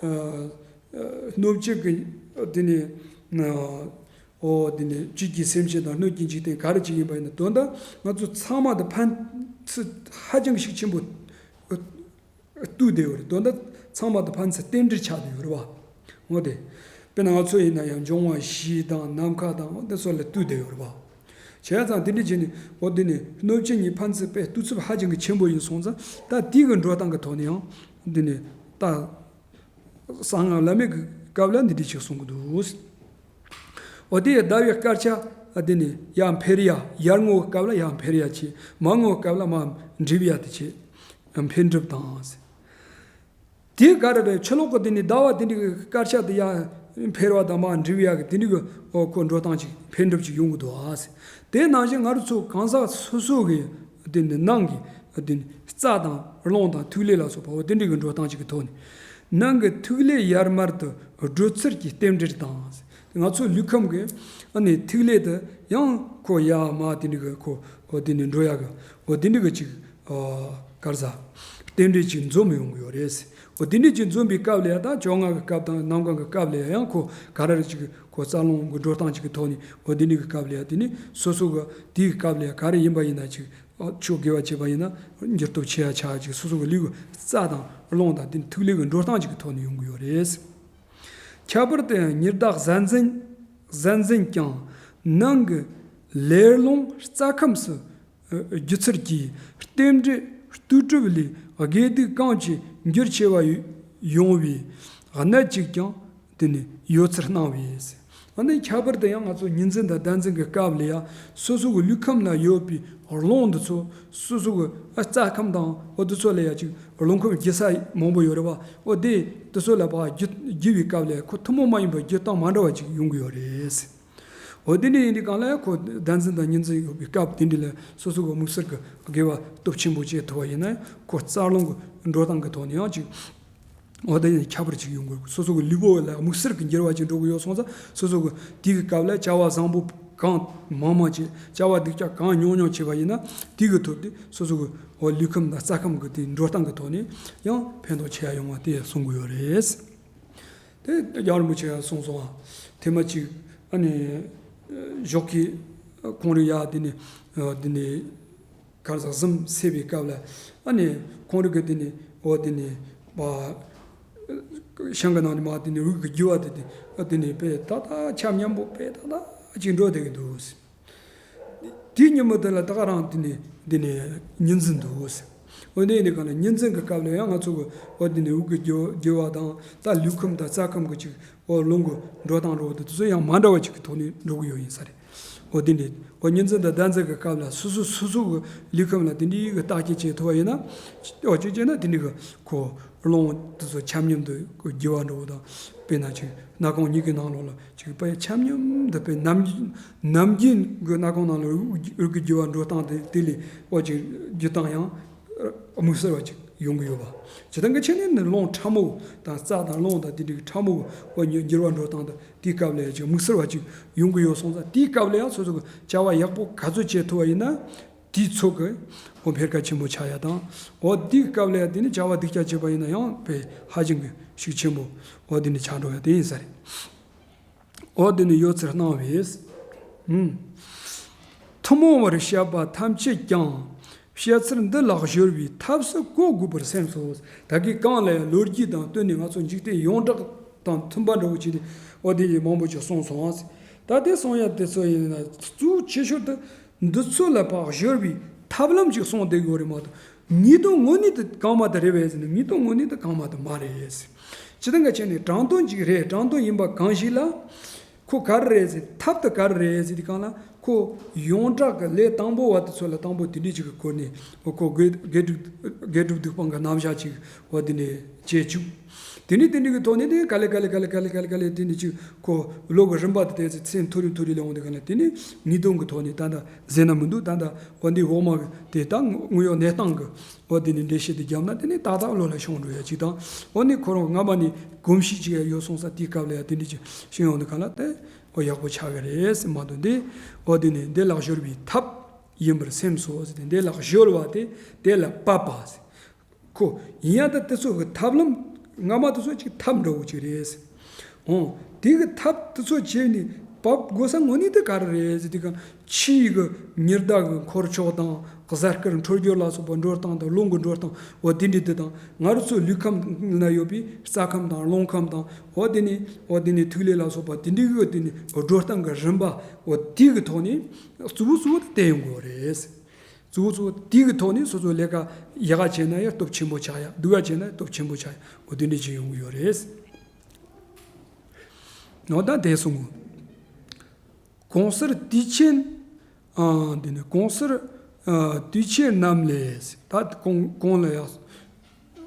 ཨ་ཨ་སྣོད་བཅུད་ཀྱི་དེ་ནི་ཨ་འོ་དེ་ནི་བཅུད་ཀྱི་སེམས་ཅན་དང་སྣོད་ཀྱི་འཇིག་རྟེན་ག་རེ་ཅིག་ཡིན་པ་ཡིན་ན། དོན་དག་ང་ཚོ་ཚང་མ་དང་ཕན་ཚུན་ཧ་ཅང་ཤུགས་ཆེན་པོ་ལྟོས་བསྡད་ཡོད་རེད། དོན་དག་ཚང་མ་དང་ཕན་ཚུན་རྟེན་འབྲེལ་ཆགས་བསྡད་ཡོད་རེད་བ། འོ་དེ། དཔེར་ན་ང་ཚོ་ཡིན་ན་ཡང་འབྱུང་བ་བཞི་དང་ནམ་མཁའ་དང་འོ་དེ་ཚོ་ལ་ལྟོས་བསྡད་ཡོད་རེད་བ། བྱས་ཙང་དེ་འདྲ་བྱས་ནས་འོ་དེ་ནི་སྣོད་བཅུད་གཉིས་ཕན་ཚུན་དཔེ་ལྟོས་ཚབས་ཧ་ཅང་གི་ཆེན་པོ་ཡིན་སོང་ཙང་ད་དེའི་གི་འགྲོ་སྟངས་ཀྱི་ཐོག་ནས་ཡང་དེ་ནི་ད། གསང་སྔགས་བླ་མེད་ཀྱི་སྐབས་ལ་འདི་འདྲ་ཞིག་གསུང་གི་འདུག་འོ་དེ་ཟླ་བའི་དཀར་ཆ་འདི་ནི་ཡར་འཕེལ་ཡ། ཡར་ངོའི་སྐབས་ལ་ཡར་འཕེལ་ཡ་བྱེད། མར་ངོའི་སྐབས་ལ་མར་འགྲིབ་ཡ་དེ་བྱེད། འཕེལ་འགྲིབ་དང་། དེ་ག་རེ་རེད། ཆུ་ལོག་གི་དེ་ནི་ཟླ་བ་དེ་འདྲའི་དཀར་ཆ་དེ་ཡར་འཕེལ་བ་དང་མར་འགྲིབ་ཡ་གི་དེ་འདྲའི་གི་འོ་ཁོ་འགྲོ་སྟངས་ཅིག་འཕེལ་འགྲིབ་ཅིག་ཡོང་གི་འདུག་ཨ། དེ་ནང་བཞིན་ང་རང་ཚོ་གང་ཟག་སོ་སོ་གི་དེ་ནི་ནང་གི་དེ་ནི་རྩ་དང་རླུང་དང་ཐིག་ལེ་ལ་སོགས་པ་འོ་དེ་འདྲའི་གི་འགྲོ་སྟངས་ཅིག་གི་ཐོག་ནས། ནང་གི་ཐིག་ལེ་ཡར་མར་དུ་བགྲོད་ཚུལ་གྱི་རྟེན་འབྲེལ་དང་། ང་ཚོ་ལུས་ཁམས་ཀྱི་ཨ་ནི་ཐིག་ལེ་དུ་ཡང་ཁོ་ཡར་མར་དེ་འདྲ་གི་ཁོ་འོ་དེ་ནི་འགྲོ་ཡ་གི་འོ་དེ་འདྲ་གི་ཅིག་ཨ་ག་རེ་ཟ། རྟེན་འབྲེལ་ཅིག་འཛོམས་ཡོང་གི་ཡོད་རེད། འོ་དེ་འདྲ་ཅིག་འཛོམས་པའི་སྐབས་ལ་ཡ་ད་བཅོ་ལྔ་གི་སྐབས་དང་ནམ་གང་གི་སྐབས་ལ་ཡ་ཡང་ཁོ་ག་རེ་རེ་ཅིག་ཁོ་རྩ་རླུང་གི་འགྲོ་སྟངས་ཅིག་གི་ཐོག་ནས་འོ་དེ་འདྲ་གི་སྐབས་ལ་ཡ་དེ་ནི་སོ་སོ་གི་དེའི་སྐབས་ལ་ཡ་ག་རེ་ཡིན་པ་ཡིན་ན་ཅིག་ཨ་ཆོས་དགེ་བ་བྱེད་པ་ཡིན་ན་འགྱུར་ལྡོག་ཆེ་ཡ་ཆ་ཡ་ཅིག་སོ་སོ་གི་ལུས་ཀྱི་རྩ་དང་རླུང་དང་དེ་ཐིག་ལེ་གི་འགྲོ་སྟངས་ཅིག་གི་ཐོག་ནས་ཡོང་གི་ཡོད་རེད། ཁྱད་པར་དུ་ཡང་ཉི་ཟླ་གཟའ་འཛིན་གཟའ་འཛིན་ཀྱང་ནང་གི་ལས་རླུང་རྩ་ཁམས་སུ་རྒྱུ་ཚུལ་གྱིས་རྟེན་འབྲེལ་ལྟོས་གྲུབ་ལས་དགེ་སྡིག་གང་ཆེ་འགྱུར་ཆེ་བ་ཡོང་བའི་གནད་ཅིག་ཀྱང་དེ་ནི་ཡོད་ཚུལ་སྣང་བས། ཨ་ནི་ཁྱད་པར་དུ་ཡང་ང་ཚོ་ཉི་འཛིན་དང་ཟླ་འཛིན་གྱི་སྐབས་ལ་ཡང་སོ་སོ་གི་ལུས་ཁམས་ན་ཡོད་པའི་རླུང་འདི་ཚོ་སོ་སོ་གི་ཨ་རྩ་ཁམས་དང་འོ་འདི་ཚོ་ལ་ཡང་ཅིག་རླུང་ཁམས་རྒྱུ་ས་མང་པོ་ཡོད་རེད་བ། འོ་དེ་འདི་ཚོ་ལ་ཕར་རྒྱུ་རྒྱུ་བའི་སྐབས་ལ་ཁོ་ཐུན་མོང་མ་ཡིན་པར་རྒྱུ་སྟངས་མ་འདྲ་བ་ཅིག་ཡོང་གི་ཡོད་རེད། འོ་དེ་འདྲ་ཡིན་དུས་གང་ལ་ཁོ་ཟླ་འཛིན་དང་ཉི་འཛིན་ཡོད་པའི་སྐབས་དེ་འདྲ་ལ་སོ་སོ་གི་དམིགས་བསལ་གྱི་དགེ་བ་སྟོབས་ཆེན་པོ་བྱེད་ཐུབ་པ་ཡིན་ན་ཁོ་རྩ་རླུང་གི་འགྲོ་སྟངས་ཀྱི་ཐོག་ནས་ཡང་ཅིག་འོ་དེ་ཡང་ཁྱད་པར་ཅིག་ཡོང་དགོས། སོ་སོ་གི་ལུས་པོ་ལ་དམིགས་བསལ་གྱི་འགྱུར་བ་ཅིག་འགྲོ་གི་ཡོད་སོང་ཙང་སོ་སོ་གི་དེ་གི་སྐབས་ལ་བྱ་བ་བཟང་པོ་གང་མང་མང་བྱེད། བྱ་བ་སྡིག་ཅག་གང་ཉུང་ཉུང་བྱེད་པ་ཡིན་ན་དེ་གི་ཐོག་དེ་སོ་སོ་གི་འོ་ལུས་ཁམས་དང་རྩ་ཁམས་ཀྱི་དེ་འགྲོ་སྟངས་ཀྱི་ཐོག་ནས་ཡང་ཕན་ཐོགས་ཆེ་ཡ་ཡོང་བ་དེ་གསུང་གི་ཡོད་རེད། དེ་རྒྱལ་བ་རིན་པོ་ཆེ་གསུངས་སོང་ང་། ཐེངས་མ་གཅིག་ཨ་ནི་ཞོགས་ཀྱི་ཁོང་རི་ཡ་དེ་ནི་དེ་ནི་གར་ཟག་གཟིམ་སེ་བའི་སྐབས་ལ་ཨ་ནི་ཁོང་རི་གི་དེ་ནི་འོ་དེ་ནི་པ་ཤང་གི་ནང་ནས་མ་དེ་ནི་འུག་གི་རྒྱུ་བ་དེ་དེ་དེ་ནི་དཔེ་ཏག་ཏག་ཆ་མཉམ་པོ་དཔེ་ཏག་ཏག་ཅིག་འགྲོ་བསྡད་ཀྱི་འདུག་དེའི་ཉིན་མོ་དེ་ལ་ད་ག་རང་དེ་ནས་དེ་ནས་ཉི་འཛིན་འདུག་ཟེར། འོ་དེ་ཡིན་དུས་གང་ལ་ཉི་འཛིན་གྱི་སྐབས་ལ་ཡང་ང་ཚོ་གི་འོ་དེ་ནས་དབུགས་ཀྱི་རྒྱུ་རྒྱུ་བ་དང་ད་ལུས་ཁམས་དང་རྩ་ཁམས་ཀྱི་ཅིག་འོ་རླུང་གི་འགྲོ་སྟངས་འགྲོ་བ་དེ་ཚོ་ཡང་མ་འདྲ་བ་ཅིག་གི་ཐོག་ནས་འགྲོ་གི་ཡོད་ཡིན་ས་རེད། འོ་དེ་འདྲའི་འོ་གཉིས་འཛིན་དང་བདག་འཛིན་གྱི་སྐབས་ལ་སོ་སོ་སོ་སོ་གི་ལུས་ཁམས་ལ་དེ་འདྲའི་གི་བརྟག་དཔྱད་བྱེད་ཐུབ་པ་ཡིན་ན། འོ་གཅིག་བྱས་ན་དེ་འདྲའི་གི་ཁོ་རླུང་དེ་ཚོ་ཆ་མཉམ་དུ་རྒྱུ་བ་འགྲོ་བ་དང་། དཔེར་ན་ཅིག་སྣ་ཁུང་གཉིས་ཀྱི་ནང་ལོགས་ལ་ཅིག་དཔེ་ཆ་མཉམ་དུ་དཔེ་ནམ་ནམ་རྒྱུན་གྱི་སྣ་ཁུང་ནང་ལ་འོ་གི་རྒྱུ་བ་འགྲོ་སྟངས་དེ་དེ་ལས་འོ་ཅིག་རྒྱུ་སྟངས་ཡང་དམིགས་བསལ་བ་ཅིག་ཡོང་གི་ཡོད་པ། སྤྱིར་བཏང་གི་ཆ་ནས་ནི་རླུང་ཕྲ་མོ་དང་རྩ་དང་རླུང་དང་དེ་འདྲའི་ཕྲ་མོ་འོ་འགྱུར་བ་འགྲོ་སྟངས་དང་དེའི་སྐབས་ལ་ཡང་ཅིག་དམིགས་བསལ་བ་ཅིག་ཡོང་གི་ཡོད་སོང་ཙང་། དེའི་སྐབས་ལ་ཡང་སོ་སོ་གི་བྱ་བ་ཡག་པོ་ག་ཚོད་བྱེད་ཐུབ་པ་ཡིན་ན་དེའི་ཚོད་ཀྱི་འོ་འཕེལ་ཁ་ཆེན་པོ་ཆགས་ཡ་དང་། འོ་དེའི་སྐབས་ལ་ཡང་དེ་ནི་བྱ་བ་སྡུག་ཅག་བྱེད་པ་ཡིན་ན་ཡང་དཔེ་ཧ་ཅང་གི་ཤུགས་ཆེན་པོ་འོ་དེ་ནི་ཆགས་འགྲོ་ཡ་དེ་ཡིན་ས་རེད། འོ་དེ་ནི་ཡོད་ཚུལ་སྣང་བས། ཨུམ། ཐུན་མོང་བར་བཤད་པ་ཐམས་ཅད་ཀྱང་། བཤད་ཚུལ་འདི་ལ་གཞོལ་བའི་ཐབས་སུ་གོ་དགོས་པར་སེམས་སོ། ད་གིན་གང་ལ་ཡང་ལོ་རྒྱུས་དང་བསྟུན་ནས་ང་ཚོ་འཇིག་རྟེན་ཡོངས་གྲགས་དང་མཐུན་པ་འདྲ་བོ་བྱས་ཏེ་འོ་དེ་ཡི་མང་པོ་ཅིག་གསུངས་སོང་ཨ། ད་དེ་གསུང་ཡ་དེ་ཚོ་ཡིན་ན་གཙོ་བོ་ཆེ་ཤོས་དེ་འདི་ཚོ་ལ་ཕར་གཞོལ་བའི་ཐབས་ལམ་ཅིག་གསུངས་བསྡད་དགོས་རེད་མ་གཏོགས། ངེས་དོན་དངོས་གནས་དེ་གང་མ་དེ་རེད་པས་ཟེར་ན། ངེས་དོན་དངོས་གནས་དེ་གང་མ་དེ་མ་རེད། སྤྱིར་བཏང་གི་ཆ་ནས་དྲང་དོན་ཅིག་རེད། དྲང་དོན་ཡིན་པ་གང་ཞིག་ལ་ཁོ་ག་རེ་རེད་ཟེར། ཐབས་དེ་ག་རེ་རེད་ཟེར་དུས་སྒང་ལ་ཁོ་ཡོངས་གྲགས་ཀྱི་ལས་དང་པོ་བ་དེ་ཚོ་ལ་དང་པོ་དེ་འདྲའི་ཅིག་གི་སྐོར་ནས་ཁོ་དགེ་དགེ་སྒྲུབ་དགེ་སྒྲུབ་སྡིག་སྤང་གི་རྣམ་གཞག་ཅིག་འོ་དེ་ནས་བྱེད་བཅུག་དེ་ནས་དེ་འདྲའི་གི་ཐོག་ནས་དེ་ག་ལེ་ག་ལེ་ག་ལེ་ག་ལེ་ག་ལེ་ག་ལེ་དེ་ནས་ཅིག་ཁོ་ལོ་གི་རིམ་པ་དེ་དེ་ཚེ་མཐོ་རིམ་མཐོ་རིམ་ལ་འོང་དུས་སྒང་ལ་དེ་ནས་ངེས་དོན་གྱི་ཐོག་ནས་ད་ལྟ་ཟེར་ན་མི་འདུག་ད་ལྟ་འོ་འདི་འོག་མ་གི་དེ་ད་དངོས་ཡོད་གནས་སྟངས་གི་འོ་དེ་ནས་འགྲེལ་བཤད་དེ་བརྒྱབ་ན་དེ་ནས་ཏག་ཏག་བློ་ལ་ཤོང་འགྲོ་ཡ་ཅིག་དང་། འོ་ནི་ཁོ་རང་སྔ་མ་ནས་གོམས་གཤིས་ཅིག་ཡ་ཡོད་སོང་ཙང་དེའི་སྐབས་ལ་ཡ་དེ་འདྲ་ཅིག་ཤེས་ཡོང་དུས་སྒང་ལ་དེ་འོ་ཡག་པོ་ཆགས་ཀྱི་རེད་ཟེར་མ་གཏོགས། འདི་འོ་དེ་ནས་འདི་ལ་གཞོལ་བའི་ཐབས་ཡིན་པར་སེམས་སོ་ཟེར་ཏེ། འདི་ལ་གཞོལ་བ་དེ་དེ་ལ་བབ་པ་ཟེར། ཁོ་ཡིན་ཡང་ད་དེ་ཚོ་གི་ཐབས་ལམ་སྔ་མ་དེ་ཚོ་ཅིག་ཐབས་འདྲ་བོ་ཅིག་རེད། འོ། དེ་གི་ཐབས་དེ་ཚོ་བྱས་ནས་བབ་དགོས་ས་དངོས་གནས་དེ་ག་རེ་རེད་ཟེར་དུས་སྒང་། ཕྱིའི་གི་ཉི་ཟླ་གི་འཁོར་ཕྱོགས་དང་། གཟའ་སྐར་འཕྲོད་སྦྱོར་ལ་སོགས་པ་འགྲོ་སྟངས་དང་། རླུང་གི་འགྲོ་སྟངས་འོ་དེ་འདྲ་དེ་དང་། ང་རང་ཚོའི་ལུས་ཁམས་ན་ཡོད་པའི་རྩ་ཁམས་དང་རླུང་ཁམས་དང་། འོ་དེ་ནས་འོ་དེ་ནས་ཐིག་ལེ་ལ་སོགས་པ་དེ་འདྲའི་གི་དེ་ནས་འགྲོ་སྟངས་གི་རིམ་པ་འོ་དེ་གི་ཐོག་ནས་གཙོ་བོ་གཙོ་བོ་དེ་བསྟན་ཡོང་དགོས་རེད། གཙོ་བོ་གཙོ་བོ་དེ་གི་ཐོག་ནས་སོ་སོའི་ལས་ཀ་ཡག་ག་བྱས་ན་ཡང་སྟོབས་ཆེན་པོ་ཆགས་ཡ། སྡུག་ག་བྱས་ན་སྟོབས་ཆེན་པོ་ཆགས་ཡ། འོ་དེ་འདྲ་ཅིག་ཡོང་གི་ཡོད་རེད། འོ་ད་དེ་གསུང་གོ། གོང་གསལ་དུས་ཆེན། ཨ། འདི་ནི་གོང་གསལ། ཨ། དུས་ཆེན་རྣམས་ལས། ད་གོང་གོང་ལ་ཡང་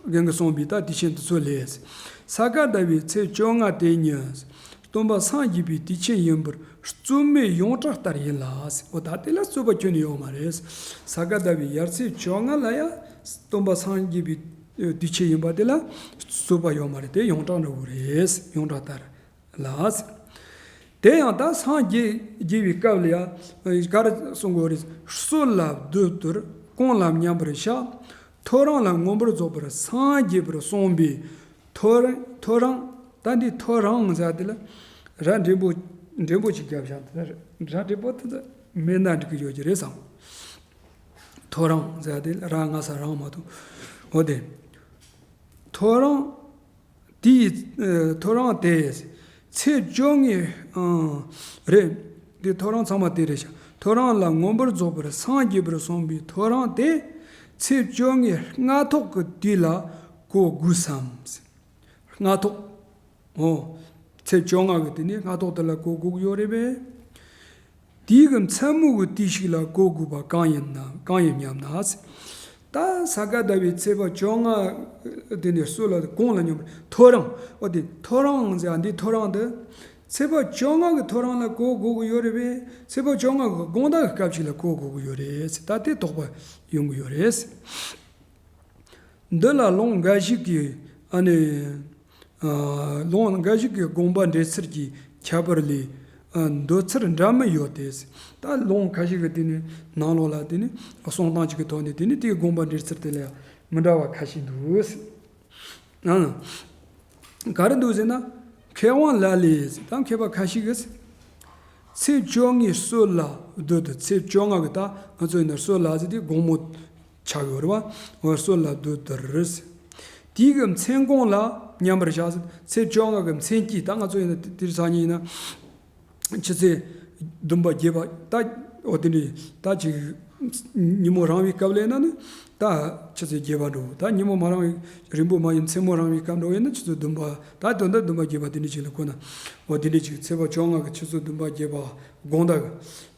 རྒན་གྱིས་གསུངས་པའི་ད་དུས་ཆེན་དེ་ཚོ་ལས། ས་ག་ཟླ་བའི་ཚེས་བཅོ་ལྔ་དེ་ཉིད་སྟོན་པ་སངས་རྒྱས་པའི་དུས་ཆེན་ཡིན་པར་རྩོད་མེད་ཡོངས་གྲགས་ལྟར་ཡིན་ལ། འོ་ད་དེ་ལ་རྩོད་པ་ཁྱོན་ནས་ཡོད་མ་རེད། ས་ག་ཟླ་བའི་ཡར་ཚེས་བཅོ་ལྔ་ལ་ཡང་སྟོན་པ་སངས་རྒྱས་པའི་དུས་ཆེན་ཡིན་པ་དེ་ལ་རྩོད་པ་ཡོད་མ་རེད། དེ་ཡོངས་གྲགས་འདྲ་བོ་རེད། ཡོངས་གྲགས་ལྟར་ལ། དེ་ཡང་ད་སངས་རྒྱས་རྒྱས་པའི་སྐབས་ལ་ཡང་ག་རེ་གསུང་དགོས་རེད། སྲོད་ལ་བདུད་འདུལ། གུང་ལ་མཉམ་པར་བཞག་ཐོ་རངས་ལ་མངོན་པར་རྫོགས་པར་སངས་རྒྱས་པར་གསུངས་པའི་ཐོ་རངས། ཐོ་རངས། ད་འདི་ཐོ་རངས་ཟེར་དེ་ལ་ར་འགྲེང་བུ་འགྲེང་བུ་ཅིག་བརྒྱབ་བཞག་ར་འགྲེང་བུ་དེ་ཚོ་མེད་ན་འགྲིག་གི་ཡོད་ཀྱི་རེད་བསམ། ཐོ་རངས་ཟེར་དེ་ལ་ར་ང་ས་རང་མ་གཏོགས། འོ་དེ་ཐོ་རངས། དེའི་ཐོ་རངས་དེ་ཚེས་བཅོ་ལྔའི་རེད། འདི་ཐོ་རངས་ཚང་མ་དེ་རེད་ཤག་ཐོ་རངས་ལ་མངོན་པར་རྫོགས་པར་སངས་རྒྱས་པར་གསུངས་པའི་ཐོ་རངས་དེ་ཚེས་བཅོ་ལྔའི་སྔ་ཐོག་གི་དུས་ལ་གོ་དགོས་སམ། སྔ་ཐོག་འོ། ཚེས་བཅོ་ལྔ་གི་དུས་ནི་སྔ་ཐོག་དེ་ལ་གོ་དགོས་ཀྱི་ཡོད་རེད་པས། དེའི་གི་མཚན་མོ་གི་དུས་ཤིག་ལ་གོ་དགོས་པ་གང་ཡིན་ན། གང་ཡིན་སྙམ་ན། ད་ས་ག་ཟླ་བའི་ཚེས་པ་བཅོ་ལྔ་དེ་ནས་སྲོད་ལ་གུང་ལ་མཉམ་པར་ཐོ་རངས། འོ་དེ་ཐོ་རངས་ཟེར་ཡ་འདི་ཐོ་རངས་དེ་ཚེས་པ་བཅོ་ལྔ་གི་ཐོ་རངས་ལ་གོ་དགོས་ཀྱི་ཡོད་རེད་པས། ཚེས་པ་བཅོ་ལྔ་གི་དགོང་དག་གི་སྐབས་ཤིག་ལ་གོ་དགོས་ཀྱི་ཡོད་རེད། ད་དེ་དོགས་པ་ཡོང་གི་ཡོད་རེད། འདི་ལ་ལུང་འགའ་ཞིག་གིས་ཨ་ནི། ཨ། ལུང་འགའ་ཞིག་གིས་དགོངས་པ་འགྲེལ་ཚུལ་གྱི་ཁྱད་པར་ལས། ཨ། འདོད་ཚུལ་འདྲ་མིན་ཡོད་དེ། ད་ལུང་ཁ་ཤས་ཀྱི་དེ་ནི་ནང་ལོགས་ལ་དེ་ནི་གསུང་སྟངས་གཅིག་གི་ཐོག་ནས་དེ་ནི་དེའི་དགོངས་པ་འགྲེལ་ཚུལ་དེ་ལ་མི་འདྲ་བ་ཁ་ཤས་འདུག། ཨ། ག་རེ་འདུག་ཟེར་ན། མཁས་དབང་ལ་ལས་ད་མཁས་པ་ཁ་ཤས་ཀྱིས། ཚེས་བཅོ་ལྔའི་སྲོད་ལ་བདུད་དེ། ཚེས་བཅོ་ལྔ་གི་ད་ང་ཚོ་ཡིན་ན་སྲོད་ལ་ཟེར་དུས་དགོང་མོ་ཆགས་ཡོད་རེད་བ། འོ་སྲོད་ལ་བདུད་དེར། དེའི་གི་མཚན་གུང་ལ་མཉམ་པར་བཞག་ཟེར། ཚེས་བཅོ་ལྔ་གི་མཚན་དཀྱིལ་ད་ང་ཚོ་ཡིན་ན་དེ་དེར་སང་ཉིན་ཡིན་ན་ཕྱི་ཚེས་བདུན་པ་བརྒྱད་པ་ད་འོ་དེ་འདྲའི་ད་ཅིག་ ཉིན་མོ་རིང་བའི་སྐབས་ལ་ཡིན་ན་ནི་ད་ཆུ་ཚོད་བརྒྱད་པ་འགྲོ། ད་ཉིན་མོ་མ་རིང་བའི་རིང་པོ་མ་ཡིན་མཚན་མོ་རིང་བའི་སྐབས་འགྲོ་ཡིན་ན་ཆུ་ཚོད་བདུན་པ། ད་དོན་དག་བདུན་པ་བརྒྱད་པ་དེ་འདྲ་ཅིག་ལ་གོ་ན། འོ་དེ་འདྲ་ཅིག་ཚེས་པ་བཅོ་ལྔ་གི་ཆུ་ཚོད་བདུན་པ་བརྒྱད་པ། དགོང་དག་གི་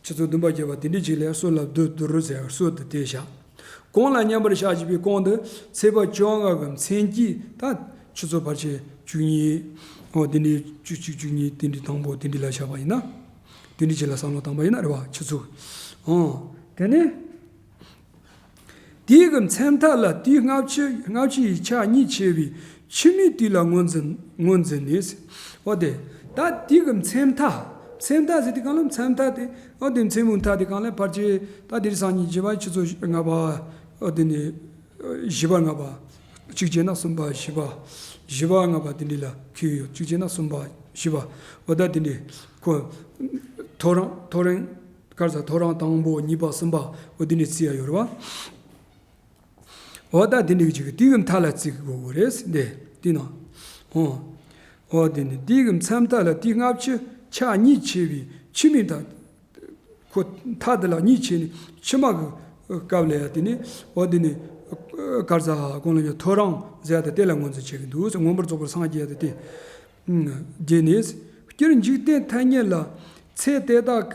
ཆུ་ཚོད་བདུན་པ་བརྒྱད་པ་དེ་འདྲ་ཅིག་ལ་སྲོད་ལ་བསྡུ་བསྡུ་རུ་ཟེར་སྲོད་དུ་དེ་བཞག་གང་ལ་མཉམ་པར་བཞག་ཅེས་པའི་གང་དུ་ཚེས་པ་བཅོ་ལྔ་གི་མཚན་གྱི་ད་ཆུ་ཚོད་བར་ཆད་བཅུ་གཉིས། འོ་དེ་འདྲའི་བཅུ་གཅིག་བཅུ་གཉིས་དེ་འདྲའི་དང་པོ་དེ་འདྲའི་ལ་བཞག་པ་ཡིན་ན། དེ་འདྲའི་ཅིག་ལ་བསམ་བློ་བཏང་པ་ཡིན་ན་རེད་བ། ཆུ་ཚོད། འོ་དེ་ནས། དེའི་གི་མཚན་མཐའ་ལ་དུས་སྔ་ཕྱི་སྔ་ཕྱི་ཡི་ཆ་གཉིས་ཕྱེ་བའི་ཕྱི་མའི་དུས་ལ་ངོས་འཛིན་ངོས་འཛིན་ནས། འོ་དེ། ད་དེའི་གི་མཚན་མཐའ། མཚན་མཐའ་ཟེར་དུས་གང་ལ་མཚན་མཐའ་དེ། འོ་དེ་མཚན་མོའི་མཐའ་དེ་གང་ལ་བར་ཆད། ད་དེ་རིང་སང་ཉིན་བཞི་པ་ཆུ་ཚོད་ལྔ་པ། འོ་དེ་ནས་བཞི་པ་ལྔ་པ། གཅིག་བྱས་ན་གསུམ་པ་བཞི་པ། བཞི་པ་ལྔ་པ་དེ་འདྲ་ལ་འཁེལ་ཡོད། གཅིག་བྱས་ན་གསུམ་པ་བཞི་པ། འོ་ད་དེ་འདྲ་ཁོ། ཐོ་རངས་ཐོ་རངས། ག་རེ་ཟ། ཐོ་རངས་དང་པོ་གཉིས་པ་གསུམ་པ། འོ་དེ་འདྲ་བརྩི་ཡ་ཡོད་རེད་བ། འོ་ད་དེ་འདྲ་གི་ཅིག་དེའི་གི་མཐའ་ལ་བརྩི་དགོས་དགོས་རེད་འདི་དེ་ན། འོ། འོ་དེ་ནི་དེའི་གི་མཚན་མཐའ་ལ་དུས་སྔ་ཕྱི་ཆ་གཉིས་ཕྱེ་བའི་ཕྱི་མའི་མཐའ། ཁོ་མཐའ་དེ་ལ་གཉིས་ཕྱེ་ནས་ཕྱི་མ་གི་སྐབས་ལ་ཡ་དེ་ནི། འོ་དེ་ནི་ག་རེ་ཟ། གང་ལ་ཡ་ཐོ་རངས་ཟེར་ཡ་དེ་དེ་ལ་ངོས་འཛིན་བྱེད་ཀྱི་འདུག་མངོན་པར་རྫོགས་པར་སངས་རྒྱས་ཡ་དེ་དེ། རྗེས་ནས། སྤྱིར་འཇིག་རྟེན་ཐ་སྙད་ལ་ཚེ་དེ་དག་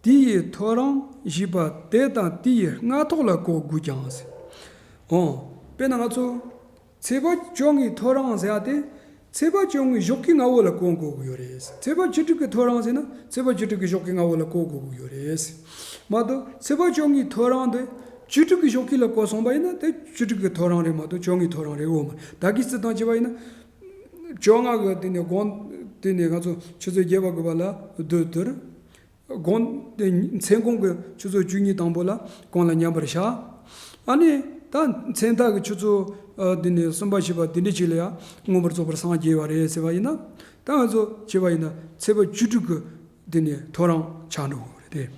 གི་དུས་ཡི་ཐོ་རངས་ཞེས་པ་དེ་དང་དུས་ཡི་སྔ་ཐོག་ལ་གོ་དགོས་ཀྱང་། འོ། དཔེར་ན་ང་ཚོ་ཚེས་པ་བཅོ་ལྔའི་ཐོ་རངས་ཟེར་ཡ་དེ་ཚེས་པ་བཅོ་ལྔའི་ཞོགས་ཀའི་སྔ་བོ་ལ་གོ་དགོས་ཀྱི་ཡོད་རེད། ཚེས་པ་བཅུ་དྲུག་གི་ཐོ་རངས་ཟེར་ན་ཚེས་པ་བཅུ་དྲུག་གི་ཞོགས་ཀའི་སྔ་བོ་ལ་གོ་དགོས་ཀྱི་ཡོད་རེད། མ་གཏོགས་ཚེས་པ་བཅོ་ལྔའི་ཐོ་རངས་དེ་བཅུ་དྲུག་གི་ཞོགས་ཀའི་ལ་གོ་སོང་པ་ཡིན་ན་དེ་བཅུ་དྲུག་གི་ཐོ་རངས་རེད་མ་གཏོགས་བཅོ་ལྔའི་ཐོ་རངས་རེད་འོ་མ་རེད། ད་གི་རྩི་སྟངས་བྱས་པ་ཡིན་ན། བཅོ་ལྔ་གི་དེ་ནས་དགོང་དེ་ནས་ང་ཚོ་ཆུ་ཚོད་བརྒྱད་པ་དགུ་པ་ལ་བསྡུ་དུར། དགོང་དེ་མཚན་གུང་གི་ཆུ་ཚོད་བཅུ་གཉིས་དང་པོ་ལ་གང་ལ་མཉམ་པར་བཞག་ཨ་ནི་ད་མཚན་མཐའ་གི་ཆུ་ཚོད་དེ་ནས་གསུམ་པ་བཞི་པ་དེ་འདྲ་ཅིག་ལ་ཡང་མངོན་པར་རྫོགས་པར་སངས་རྒྱས་པ་རེད་ཟེར་བ་ཡིན་ན། ད་ང་ཚོ་བྱས་པ་ཡིན་ན་ཚེས་པ་བཅུ་དྲུག་གི་དེ་ནས་ཐོ་རངས་ཆགས་འགྲོ་གི་རེད་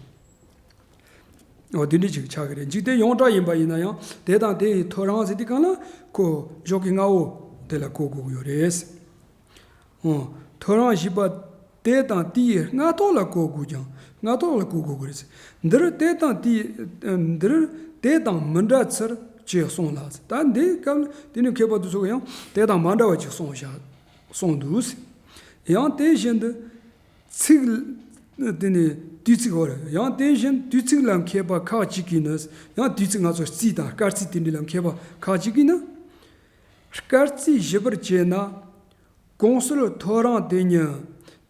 དེ། འོ་དེ་འདྲ་ཅིག་ཆགས་ཀྱི་རེད། འཇིག་རྟེན་ཡོངས་གྲགས་ཡིན་པ་ཡིན་ན་ཡང་དེ་དང་དེ་ཡི་ཐོ་རངས་ཟེར་དུས་གང་ལ་ཁོ་ཞོགས་ཀྱི་སྔ་བོ་དེ་ལ་གོ་དགོས་ཀྱི་ཡོད་རེད། འོ། ཐོ་རངས་ཞེས་པ་དེ་དང་དེ་ཡི་སྔ་ཐོག་ལ་གོ་དགོས་ཀྱང་སྔ་ཐོག་ལ་གོ་དགོས་ཀྱི་རེད། འདིར་དེ་དང་དེ་འདིར་དེ་དང་མི་འདྲ་ཚུལ་ཅེས་གསུངས་ལ། ད་འདི་སྐབས་ལ་དེ་ནི་མཁས་པ་དེ་ཚོ་གིས་ཡང་དེ་དང་མ་འདྲ་བ་ཅིག་གསུངས་བཞག་གསུངས་འདུག་ཡང་དེ་བཞིན་དུ། ཚིག་དེ་ནི་དུས་ཚིགས་འོ་རེད། ཡང་དེ་བཞིན་དུས་ཚིགས་ལ་མཁས་པ་ཁ་ཅིག་གིས་ནི། ཡང་དུས་ཚིགས་ང་ཚོ་རྩིས་དང་སྐར་རྩིས་དེ་འདྲ་ལ་མཁས་པ་ཁ་ཅིག་གིས་ནི། སྐར་རྩིས་ཞིབ་པར་བྱས་ན། གོང་གསལ་ཐོ་རངས་དེ་ཉིད་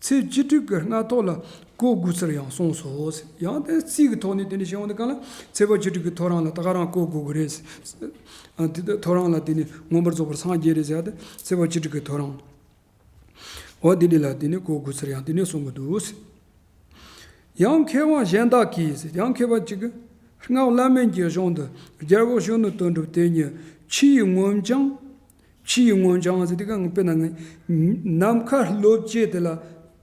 ཚེས་བཅུ་དྲུག་གི་སྔ་ཐོག་ལ་གོ་དགོས་ཚུལ་ཡང་གསུངས་སོ། ཡང་དེ་རྩིས་ཀྱི་ཐོག་ནས་དེ་འདྲ་བཤད་ཡོང་དུས་གང་ལ་ཚེས་པ་བཅུ་དྲུག་གི་ཐོ་རངས་ལ་ད་ག་རང་གོ་དགོས་ཀྱི་རེད། ཨ་དེ་ཐོ་རངས་ལ་དེ་ནི་མངོན་པར་རྫོགས་པར་སངས་རྒྱས་རེད་ཟེར་ཡ་དེ་ཚེས་པ་བཅུ་དྲུག་གི་ཐོ་རངས། འོ་དེ་འདྲ་ལ་དེ་ནི་གོ་དགོས་ཚུལ་ཡང་དེ་ནས་གསུང་གི་འདུག་ཡང་མཁས་དབང་གཞན་དག་གིས། ཡང་མཁས་པ་གཅིག་གིས་སྔགས་བླ་མེད་ཀྱི་གཞུང་དུ་རྒྱལ་པོ་གཞོན་ནུ་དོན་གྲུབ་དེ་ཉིད་ཕྱི་ཡི་ངོམ་བྱང་། ཕྱི་ཡི་ངོམ་བྱང་ཟེར་དུས་གང་དཔེར་ན་ནམ་མཁའ་སློབ་ཅེས་དེ་ལ་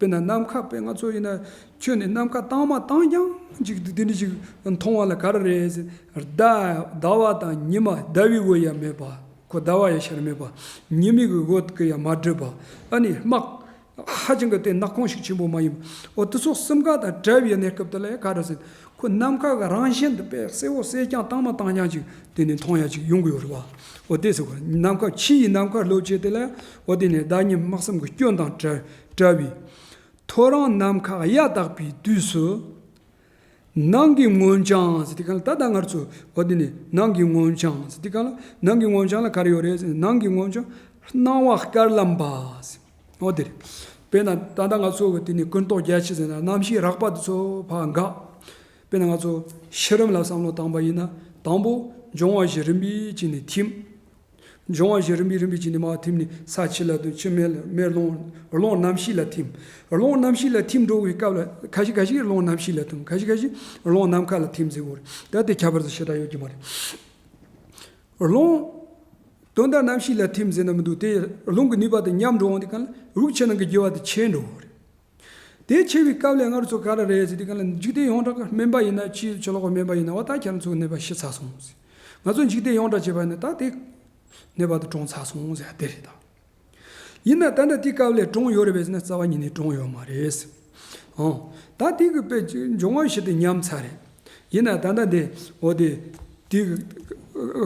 དཔེར་ན་ནམ་མཁའ་དཔེ་ང་ཚོ་ཡིན་ན་ཁྱོན་ནས་ནམ་མཁའ་དྭངས་མ་དྭངས་རྐྱང་ཅིག་དེ་འདྲ་ཅིག་མཐོང་བ་ལ་ག་རེ་རེད་ཟེར། ཟླ་ཟླ་བ་དང་ཉི་མ་ཟླ་བའི་འོད་ཡང་མེད་པ། ཁོ་ཟླ་བ་ཡང་ཤར་མེད་པ། ཉི་མའི་གི་འོད་ཀྱིས་ཡང་མ་བསྒྲིབས་པ། ཨ་ནི་དམག་ཧ་ཅང་གི་དེ་ནག་ཁུང་ཞིག་ཆེན་པོ་མ་ཡིན་པ། འོ་དེ་ཚོ་གསུམ་ཀ་དང་བྲལ་བའི་གནས་སྐབས་དེ་ལ་ཡང་ག་རེ་ཟེར། ཁོ་ནམ་མཁའ་གི་རང་བཞིན་དུ་དཔེ་གསལ་བོ་གསལ་རྐྱང་དྭངས་མ་དྭངས་རྐྱང་ཅིག་དེ་ནས་མཐོང་ཡ་ཅིག་ཡོང་གི་ཡོད་རེད་བ། འོ་དེ་ཟེར་བ་ནམ་མཁའ་ཕྱི་ཡི་ནམ་མཁའ་སློབ་ཅེས་དེ་ལ་ཡང་འོ་དེ་ནས་ཟླ་ཉི་མ་གསུམ་གི་སྐྱོན་དང་བྲལ་བྲལ་བའི། ཐོ་རངས་ནམ་མཁའ་གཡའ་དག་པའི་དུས་སུ། ནང་གི་ངོམ་བྱང་ཟེར་དུས་གང་ལ་ད་ལྟ་ང་ཚོ་འོ་དེ་ནི་ནང་གི་ངོམ་བྱང་ཟེར་དུས་གང་ལ་ནང་གི་ངོམ་བྱང་ལ་ག་རེ་ཡོད་རེད་ཟེར་ན་ནང་གི་ངོམ་བྱང་སྣང་བ་དཀར་ལམ་པ་ཟེར། འོ་དེ་རེད། དཔེར་ན་ད་ལྟ་ང་ཚོ་གི་དེ་ནི་ཀུན་རྟོག་རྒྱ་ཆེ་ཟེར་ན་རྣམ་ཤེས་རགས་པ་དེ་ཚོ་ཕར་འགག་དཔེར་ན་ང་ཚོ་ཤི་རིམ་ལ་བསམ་བློ་བཏང་པ་ཡིན་ན་དང་པོ་འབྱུང་བ་བཞི་རིམ་པས་བཅིངས་ནས་ཐིམ། འབྱུང་བ་བཞི་རིམ་པས་རིམ་པས་བཅིངས་ནས་མར་ཐིམ་ནས་ས་ཕྱི་ལ་ཐིམ། ཕྱི་མེ་མེ་རླུང་རླུང་རྣམ་ཤེས་ལ་ཐིམ། རླུང་རྣམ་ཤེས་ལ་ཐིམ་འགྲོ་བའི་སྐབས་ལ་ཁ་ཤས་ཁ་ཤས་རླུང་རྣམ་ཤེས་ལ་ཐིམ། ཁ་ཤས་ཁ་ཤས་རླུང་ནམ་མཁའ་ལ་ཐིམ་ཟེར་བ་རེད། ད་དེ་ཁྱད་པར་ཟེར་ཞེ་དྲག་ཡོད་ཀྱི་མ་རེད། རླུང་དོན་དག་རྣམ་ཤེས་ལ་ཐིམ་ཟེར་ན་མི་འདུག་དེ་རླུང་གི་ནུས་པ་དེ་ཉམས་འགྲོ་འོང་དུས་གང་ལ་དབུགས་ཕྱི་ནང་གི་རྒྱུ་བ་དེ་ཆད་འགྲོ་བ་རེད། དེ་ཆད་པའི་སྐབས་ལ་ང་རང་ཚོ་ག་རེ་རེད་ཟེར་དུས་གང་ལ་འཇིག་རྟེན་ཡོངས་གྲགས་ཀྱི་སྨན་པ་ཡིན་ན་ཕྱིའི་ཕྱི་ལོགས་ཀྱི་སྨན་པ་ཡིན་ན་འོ་ད་ཁྱེད་རང་ཚོའི་ནད་པ་ཤི་ཚར་སོང་ཟེར། ང་ཚོ་འཇིག་རྟེན་ཡོངས་གྲགས་བྱས་པ་ཡིན་ན་ད་དེ་ནད་པ་དེ་གྲོངས་ཚར་སོང་ཟེར་དེ་རེད་ད། ཡིན་ན་ད་ལྟ་དེའི་སྐབས་ལ་གྲོངས་ཡོད་རེད་པས་ཟེར་ན་རྩ་བ་ཉིད་ནས་གྲོངས་ཡོད་མ་རེད། ཨང་། ད་དེ་གི་དཔེ་འབྱུང་བ་བཞི་དེ་ཉམས་ཚར་རེད། ཡིན་ན་ད་ལྟ་འདི་འོ་དེ་དེའི་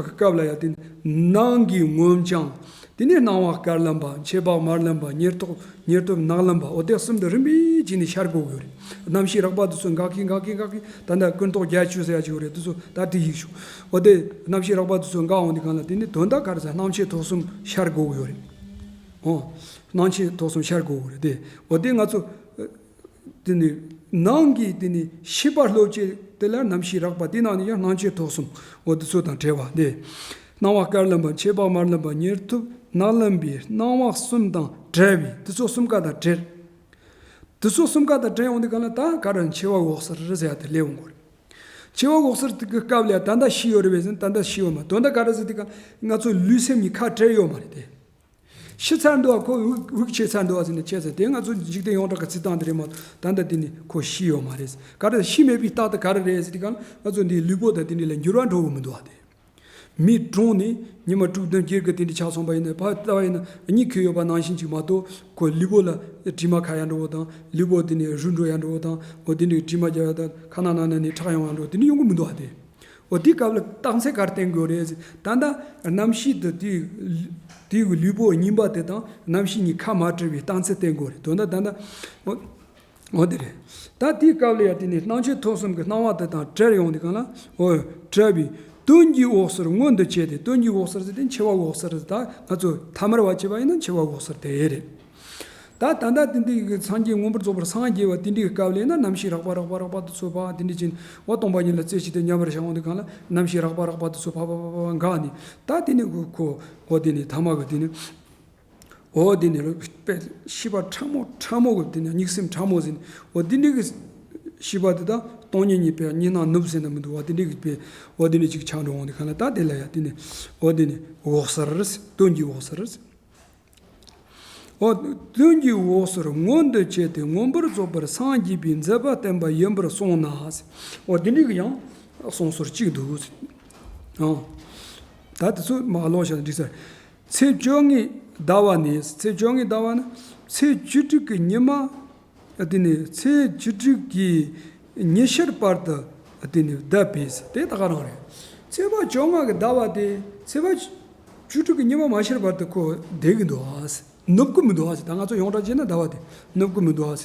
སྐབས་ལ་ཡང་དེ་ནི་ནང་གི་ངོམས་ཀྱང་། དེ་ནས་སྣང་བ་དཀར་ལམ་པ། མཆེད་པ་དམར་ལམ་པ། ཉེར་ཐོབ་ཉེར་ཐོབ་ནག་ལམ་པ། འོ་དེ་གསུམ་དུ་རིམ་པས་བྱས་ནས་ཤར་དགོས་ཀྱི་ཡོད་རེད། རྣམ་ཤེས་རགས་པ་དེ་ཚོ་འགག་གིན་འགག་གིན་འགག་གིན། ད་ལྟ་ཀུན་རྟོག་བརྒྱད་ཅུ་ཟེར་ཡ་ཅིག་ཡོད་རེད། དེ་ཚོ་ད་དེ་ཡིག་ཞུ། འོ་དེ་རྣམ་ཤེས་རགས་པ་དེ་ཚོ་འགག་འོང་དུས་སྒང་ལ་དེ་ནི་དོན་དག་ག་རེ་ཟེར། སྣང་མཆེད་ཐོབ་གསུམ་ཤར་དགོས་ཀྱི་ཡོད་རེད། འོ། སྣང་མཆེད་ཐོབ་གསུམ་ཤར་དགོས་ཀྱི་རེད་དེ། འོ་དེ་ང་ཚོ་དེ་ནི་ནང་གི་དེ་ནི་ཤེས་པ་སློབ་བྱེད་དེ་ལ་རྣམ་ཤེས་རགས་པ། དེ་ནང་ནས་ཡང་སྣང་མཆེད་ཐོབ་གསུམ། འོ་དེ་ཚོ་དང་བྲལ་བ་དེ། སྣང་བ་དཀར་ལམ་པ། མཆེད་པ་དམར་ལམ་པ། ཉེར་ཐོབ་ནག་ལམ་པའི་སྣང་བ་གསུམ་དང་བྲལ་བའི། དེ་ཚོ་གསུམ་ཀ་དང་བྲལ། དེ་ཚོ་གསུམ་ཀ་དང་བྲལ་ཡོང་དུས་སྒང་ལ་ད་ག་རེ་མཆེ་བ་འོད་གསལ་ཟེར་ཡ་དེ་སླེབས་འོང་གི་རེད། མཆེ་བ་འོད་གསལ་དེ་གི་སྐབས་ལ་ད་ལྟ་ཤི་ཡོད་རེད་པས་ཟེར་ན་ད་ལྟ་ཤི་ཡོད་མ། དོན་དག་ག་རེ་ཟེར་དུས་སྒང་ང་ཚོ་ལུས་སེམས་གཉིས་ཁ་བྲལ་ཡོད་མ་རེད་དེ། ཤི་ཚར་འདུག་བ། ཁོ་དབུགས་དབུགས་ཆད་ཚར་འདུག་བ་ཟེར་ནས་བྱས་ཙང་དེ་ང་ཚོ་འཇིག་རྟེན་ཡོངས་གྲགས་ཀྱི་རྩིས་སྟངས་དེ་རེད་མ། ད་ལྟ་དེ་ནི་ཁོ་ཤི་ཡོད་མ་རེད། ག་རེ་ཤི་མེད་པའི་རྟགས་དེ་ག་རེ་རེད་ཟེར་དུས་སྒང་ང་ཚོ་འདིའི་ལུས་པོ་དང་དེ་འདྲ་ལ་འགྱུར་བ་འགྲོ་གི་མི་འདུག་བ་དེ། མི་གྲོངས་ནས་ཉི་མ་དྲུག་བདུན་བརྒྱད་ཀྱི་དེ་འདྲ་ཆགས་སོང་བ་ཡིན་ན། ཕར་ལྟ་བ་ཡིན་ན་གཉིད་ཁུག་ཡོད་པ་ནང་བཞིན་ཅིག་མ་གཏོགས། ཁོ་ལུས་པོ་ལ་དྲི་མ་ཁ་ཡ་འགྲོ་བ་དང་། ལུས་པོ་དེ་ནས་རུལ་འགྲོ་ཡ་འགྲོ་བ་དང་། འོ་དེ་འདྲའི་དྲི་མ་རྒྱག་ཡ་དང་། ཁ་ནང་ནང་ནས་ཁྲག་ཡོང་ཡ་འགྲོ་བ་དེ་འདྲ་ཡོང་གི་མི་འདུག་བ་དེ། འོ་དེའི་སྐབས་ལ་རྟགས་མཚན་ག་རེ་བསྟན་དགོས་རེད་ཟེར། ད་ལྟ་རྣམ་ཤེས་དེ་དེའི་དེའི་ལུས་པོ་རྙིང་པ་དེ་དང་རྣམ་ཤེས་གཉིས་ཁ་མ་བྲལ་བའི་རྟགས་མཚན་བསྟན་དགོས་རེད། དོན་དག་ད་ལྟ་འོ། འོ་དེ་རེད། ད་དེའི་སྐབས་ལ་ཡང་དེ་ནི་སྣང་མཆེད་ཐོབ་གསུམ་གྱི་སྣང་བ་དེ་དང་བྲལ་ཡོང་དུས་སྒང་ལ། འོ། བྲལ་བའི་དོན་གྱི་འོད་གསལ་མངོན་དུ་བྱས་ཏེ། དོན་གྱི་འོད་གསལ་ཟེར་དེ་མཆེ་བ་འོད་གསལ་རེད། ད་ང་ཚོ་ཐ་མལ་པ་བྱས་པ་ཡིན་ན་མཆེ་བ་འོད་གསལ་དེ་རེད། ད་ད་ལྟ་དེ་འདྲའི་གི་སངས་རྒྱས་མངོན་པར་རྫོགས་པར་སངས་རྒྱས་པ་དེ་འདྲའི་གི་སྐབས་ལ་ཡིན་ན་རྣམ་ཤེས་རགས་པ་རགས་པ་རགས་པ་དེ་ཚོ་ཕར་དེ་འདྲ་ཅིག་འོ་སྟོང་པ་ཉིད་ལ་རྩེ་གཅིག་ཏུ་མཉམ་པར་བཞག་འོང་དུས་སྒང་ལ་རྣམ་ཤེས་རགས་པ་རགས་པ་དེ་ཚོ་ཕར་ཕར་ཕར་ཕར་འགག་ནས། ད་དེ་ནི་ཁོ་འོ་དེ་ནི་ཐ་མལ་གི་དེ་ནི། འོ་དེ་ནི་དཔེ་ཤེས་པ་ཕྲ་མོ་ཕྲ་མོ་གི་དེ་ནི་གཉིད་སེམས་ཕྲ་མོ་ཟེར་ནས། འོ་དེ་འདྲའི་གི་ཤེས་པ་དེ་དག་སྟོང་ཉིད་གཉིས་པའི་གཉིས་སྣང་ནུབ་ཟེར་ན་མི་འདུག་བ། དེ་འདྲའི་གི་དཔེ་འོ་དེ་འདྲའི་ཅིག་ཆགས་འགྲོ་འོང་དུས་སྒང་ལ། ད་དེ་ལ་ཡང་དེ་ནི་འོ་དེ་ནི་འོད་གསལ་རེད། དོན་གྱི་འོད་གསལ་རེད། འོ་དོན་གྱི་འོད་གསལ་མངོན་དུ་བྱས་ཏེ། མངོན་པར་རྫོགས་པར་སངས་རྒྱས་པའི་མཛད་པ་བསྟན་པ་ཡིན་པར་གསུངས་ན། འོ་དེ་འདྲའི་གི་ཡང་གསུང་སྲོལ་གཅིག་འདུག་ཟེར། ཨང་། ད་དེ་ཚོ་མར་ཀློག་བྱས་ནས་འགྲིག་ས། ཚེས་བཅོ་ལྔའི་ཟླ་བ་ནས། ཚེས་བཅོ་ལྔའི་ཟླ་བ་ནི་ཚེས་བཅུ་དྲུག་གི་ཉི་མ། དེ་ནས་ཚེས་བཅུ་དྲུག་གི་ཉི་ཤར་བར་དུ་དེ་ནས་བསྡད་པས། དེ་ད་ག་རང་རེད། ཚེས་པ་བཅོ་ལྔ་གི་ཟླ་བ་དེ་ཚེས་པ་བཅུ་དྲུག་གི་ཉི་མ་མ་ཤར་བར་དུ་ཁོ་བསྡད་ཀྱི་འདུག་ཨ། ནུབ་ཀྱི་མི་འདུག་ཨ། ད་ང་ཚོ་ཡོངས་གྲགས་བྱས་ན་ཟླ་བ་དེ་ནུབ་ཀྱི་མི་འདུག་ཨ།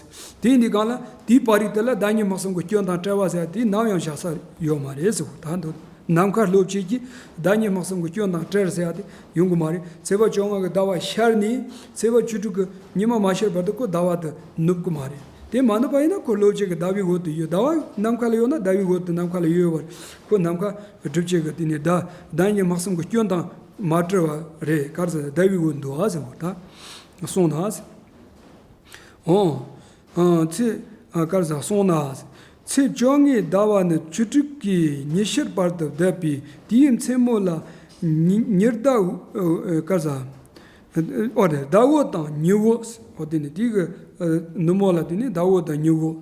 དེ་ཡིན་དུས་སྒང་ལ་དེའི་བར་རིགས་དེ་ལ་བདག་ཉིད་སྨྲ་བསམ་གྱི་སྐྱོན་དང་བྲལ་བ་ཟེར་ཡ་དེ་ནམ་ཡང་བཞག་ས་ཡོད་མ་རེད་ཟེར་བ་ད་འདུག་ནམ་མཁའ་སློབ་བྱེད་ཀྱི་བདག་ཉིད་སྨྲ་བསམ་གྱི་སྐྱོན་དང་བྲལ་ཟེར་ཡ་དེ་ཡོང་གི་མ་རེད། ཚེས་པ་བཅོ་ལྔ་གི་ཟླ་བ་ཤར་ནས་ཚེས་པ་བཅུ་དྲུག་གི་ཉི་མ་མ་ཤར་བར་དུ་ཁོ་ཟླ་བ་དེ་ནུབ་གི་མ་རེད། དེ་མ་ནུབ་པ་ཡིན་ན་ཁོ་སློབ་བྱེད་ཀྱི་ཟླ་བའི་འོག་ཏུ་ཡོད། ཟླ་བ་ནམ་མཁའ་ལ་ཡོད་ན་ཟླ་བའི་འོག་ཏུ་ནམ་མཁའ་ལ་ཡོད་པར། ཁོ་ནམ་མཁའ་སྒྲུབ་བྱེད་ཀྱི་དེ་ནས་བདག་བདག་ཉིད་སྨྲ་བསམ་གྱི་སྐྱོན་དང་མ་བྲལ་བ་རེད། ག་རེ་ཟེར་ན་ཟླ་བའི་འོག་འདུག་ཨ་ཟེར་བ་ད་གསུངས་ན། འོ། ཨ། ཚེ། ཨ། ག་རེ་ཟེར་གསུངས་ན། ཚེས་བཅོ་ལྔའི་ཟླ་བ་ནི་བཅུ་དྲུག་གི་ཉི་ཤར་བར་དུ་བསྡད་པས། དེའི་མཚན་མོ་ལ་ཉི་ཉི་ཟླ། ཨ། ག་རེ་ཟེར། ཨོ་རེད། ཟླ་འོད་དང་ཉི་འོད། འོ་དེ་ནི་དེའི་གི། ཨ། ནུབ་མོ་ལ་དེ་ནི་ཟླ་འོད་དང་ཉི་འོད།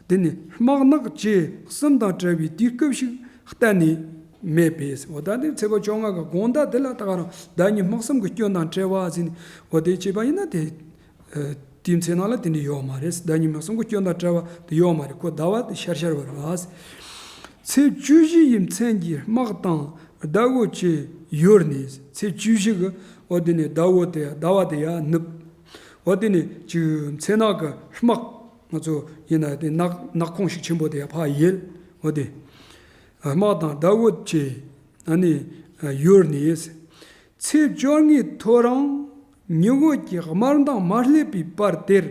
དེ་ནི་སྨག་ནག་བཅས་གསུམ་དང་བྲལ་བའི་དུས་སྐབས་ཤིག་གཏན་ནས་མེད་པས། འོ་ད་དེ་ཚེས་པ་བཅོ་ལྔ་གི་དགོང་དག་དེ་ལ་ད་ག་རང་བདག་ཉིད་སྨྲ་བསམ་གྱི་སྐྱོན་དང་བྲལ་བ་ཟེར་ནས། འོ་དེ་བྱས་པ་ཡིན་ན་དེ། ཨ། དེའི་མཚན་ནང་ལ་དེ་འདྲ་ཡོད་མ་རེད། བདག་ཉིད་སྨྲ་བསམ་གྱི་སྐྱོན་དང་བྲལ་བ་དེ་ཡོད་མ་རེད། ཁོ་ཟླ་བ་དེ་ཤར་ཤར་བ་རེད་བ། ཚེས་བཅུ་བཞི་ཡི་མཚན་གྱི་སྨག་དང་ཟླ་འོད་ཀྱིས་ཡུར་ནས། ཚེས་བཅུ་བཞི་གི་འོ་དེ་ནས་ཟླ་འོད་དེ་ཟླ་བ་དེ་ཡར་ནུབ། འོ་དེ་ནས་ཅིག་མཚན་ནག་གི་སྨག་ང་ཚོ་ཡིན་ན་དེ་ནག་ནག་ཁུང་ཞིག་ཆེན་པོ་དེ་ཡར་ཕར་ཡལ། འོ་དེ་སྨག་དང་ཟླ་འོད་ཀྱིས་ཨ་ནི་ཡུར་ནས། ཚེས་བཅོ་ལྔའི་ཐོ་རངས་ཉི་འོད་ཀྱི་དམར་མདངས་མ་སླེབས་པའི་བར་དེར།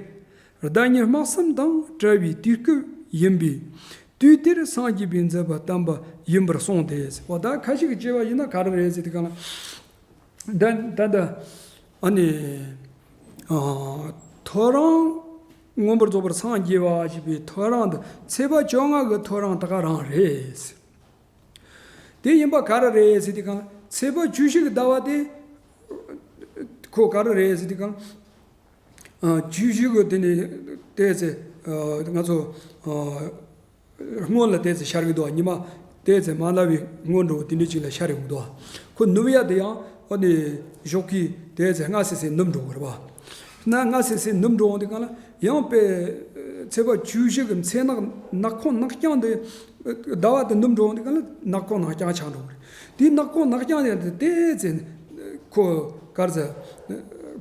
བདག་ཉིད་སྨྲ་བསམ་དང་བྲལ་བའི་དུས་སྐབས་ཡིན་པས། དུས་དེར་སངས་རྒྱས་པའི་མཛད་པ་བསྟན་པ་ཡིན་པར་གསུངས་ཏེ། འོ་ད་ཁ་ཅིག་གིས་བྱས་པ་ཡིན་ན་ག་རེ་རེད་ཟེར་དུས་སྒང་ལ། ད་ད་ད་ཨ་ནི། ཨ། ཐོ་རངས་མངོན་པར་རྫོགས་པར་སངས་རྒྱས་པ་ཞེས་པའི་ཐོ་རངས་དེ་ཚེས་པ་བཅོ་ལྔ་གི་ཐོ་རངས་ད་ག་རང་རེད། དེ་ཡིན་པ་ག་རེ་རེད་ཟེར་དུས་སྒང་ཚེས་པ་བཅུ་བཞི་གི་ཟླ་བ་དེ་ཁོ་ག་རེ་རེད་ཟེར་དུས་སྒང་། ཨ། བཅུ་བཞི་གི་དེ་ནས་དེ་ཚེ། ཨ། ང་ཚོ། ཨ། སྔོན་ལ་དེ་ཚེ་ཤར་གི་འདུག་ཉི་མ་དེ་ཚེ་མ་ལ་བའི་སྔོན་འགྲོ་དེ་འདྲ་ཅིག་ལ་ཤར་ཡོང་གི་འདུག་ཁོ་ནུབ་ཡ་དེ་ཡང་ཨ་ནི་ཞོགས་ཀའི་དེ་ཚེ་སྔ་སེ་སེ་ནུབ་འགྲོ་གི་རེད་པ། ན་ང་སེ་སེ་ནུབ་འགྲོ་འོང་དུས་གང་ལ་ཡང་པའི་ཚེས་པ་བཅུ་བཞི་གི་མཚན་ནག་ནག་ཁུང་ནག་རྐྱང་དེ་ཟླ་བ་དེ་ནུབ་འགྲོ་འོང་དུས་གང་ལ་ནག་ཁུང་ནག་རྐྱང་ཆགས་འགྲོ་གི་རེད། དེ་ནག་ཁུང་ནག་རྐྱང་དེ་དེ་ཙེ་ཁོ་གར་ཟ་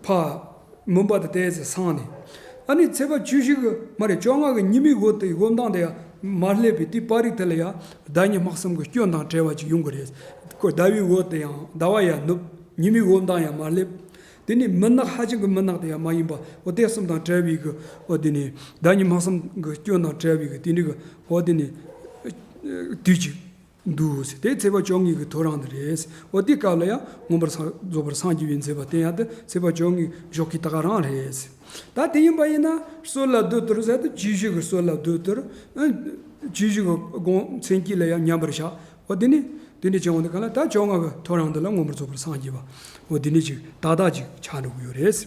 ཕ་མུན་པ་དེ་དེ་ཙེ་སངས་ནས། ཨ་ནི་ཚེས་པ་བཅུ་བཞི་གི་མ་རེད་བཅོ་ལྔ་གི་ཉི་མའི་འོག་དེ་འོག་མདངས་དེ་ཡང་མ་སླེབས་པའི་དེ་པར་རིས་དེ་ལ་ཡང་ཟླ་ཉི་མ་གསུམ་གི་སྐྱོན་དང་བྲལ་བ་ཅིག་ཡོང་གི་རེད། ཁོ་ཟླ་བའི་འོག་དེ་ཡང་ཟླ་བ་ཡང་ནུབ་ཉི་མའི་འོག་མདངས་ཡང་མ་སླེབས། དེ་ནས་མུན་ནག་ཧ་ཅང་གི་མུན་ནག་དེ་ཡང་མ་ཡིན་པ་འོ་དེ་གསུམ་དང་བྲལ་བའི་གི་འོ་དེ་ནས་ཟླ་ཉི་མ་གསུམ་གི་སྐྱོན་དང་བྲལ་བའི་གི་དེ་འདྲའི་གི་འོ་དེ་ནས་དུས་གཅིག་འདུག་ཟེར་དེ་ཚེས་པ་བཅོ་ལྔའི་གི་ཐོ་རངས་དེ་རེད། འོ་དེ་སྐབས་ལ་ཡང་མངོན་པར་སངས་རྫོགས་པར་སངས་རྒྱས་པའི་མཛད་པ་བསྟན་ཡག་དེ་ཚེས་པ་བཅོ་ལྔའི་ཞོགས་ཀའི་ད་ག་རང་རེད། ད་དེ་ཡིན་པ་ཡིན་ན་སྲོད་ལ་བདུད་འདུལ་ཟེར་དུས་བཅུ་བཞི་གི་སྲོད་ལ་བདུད་འདུལ། བཅུ་བཞི་གི་དགོངས་མཚན་དཀྱིལ་ལ་ཡང་མཉམ་པར་བཞག་འོ་དེ་ནི་དེ་འདྲ་བྱུང་བ་འདི་ག་ལ་ད་བཅོ་ལྔ་གི་ཐོ་རངས་འདི་ལ་མངོན་པར་རྫོགས་པར་སངས་རྒྱས་པ། འོ་དེ་འདྲ་ཅིག་ཏག་ཏག་ཅིག་ཆགས་འགྲོ་གི་ཡོད་རེད།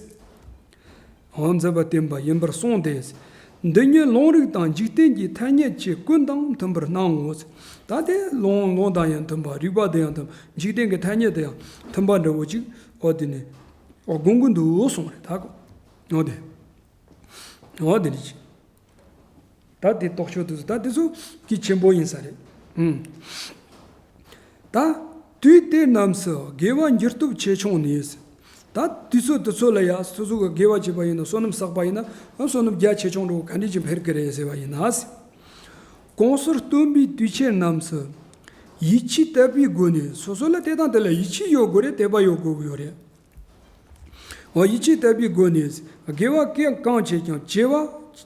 འོ་མཛད་པ་བསྟན་པ་ཡིན་པར་གསུངས་ཏེ། འདི་ཉིད་ལུང་རིགས་དང་འཇིག་རྟེན་གྱི་ཐ་སྙད་ཀྱི་ཀུན་དང་མཐུན་པར་སྣང་ངོ་། ད་དེ་ལུང་ལུང་དང་ཡང་མཐུན་པ་རིགས་པ་དང་ཡང་མཐུན་འཇིག་རྟེན་གྱི་ཐ་སྙད་དང་ཡང་མཐུན་པ་འདྲ་བོ་ཅིག་འོ་དེ་ནི་འོ་དགོངས་ཀྱི་འདུག་གསུངས་རེད་ད་གོ་འོ་དེ་འོ་དེ་འདྲ་ཅིག་ད་དེ་རྟོགས་ཆོས་དེ་ཚོ་ད་དེ་ཚོ་གལ་ཆེན་པོ་ཡིན་ས་རེད། ཨུམ། ད་དུས་དེ་རྣམས་སུ་དགེ་བ་འགྱུར་སྟོབས་ཆེ་ཆུང་ནི། ད་དུས་ཚོད་དེ་ཚོ་ལ་ཡ་སོ་སོ་གི་དགེ་བ་བྱས་པ་ཡིན་ན་བསོད་ནམས་བསགས་པ་ཡིན་ན་ཨ་བསོད་ནམས་རྒྱ་ཆེ་ཆུང་འགྲོ་ག་འདྲ་ཅིག་འཕེལ་གི་རེད་ཟེར་བ་ཡིན་ན། གོང་སར་སྟོན་པའི་དུས་ཆེན་རྣམས་སུ་ཡིད་ཆེས་དད་པའི་སྒོ་ནས་སོ་སོ་ལ་དེ་དང་དེ་ལ་ཡིད་ཆེས་ཡོད་དགོས་རེད། དད་པ་ཡོད་དགོས་ཀྱི་ཡོད་རེད། འོ་ཡིད་ཆེས་དད་པའི་སྒོ་ནས་དགེ་བ་གང་བྱས་ཀྱང་བྱེ་བ་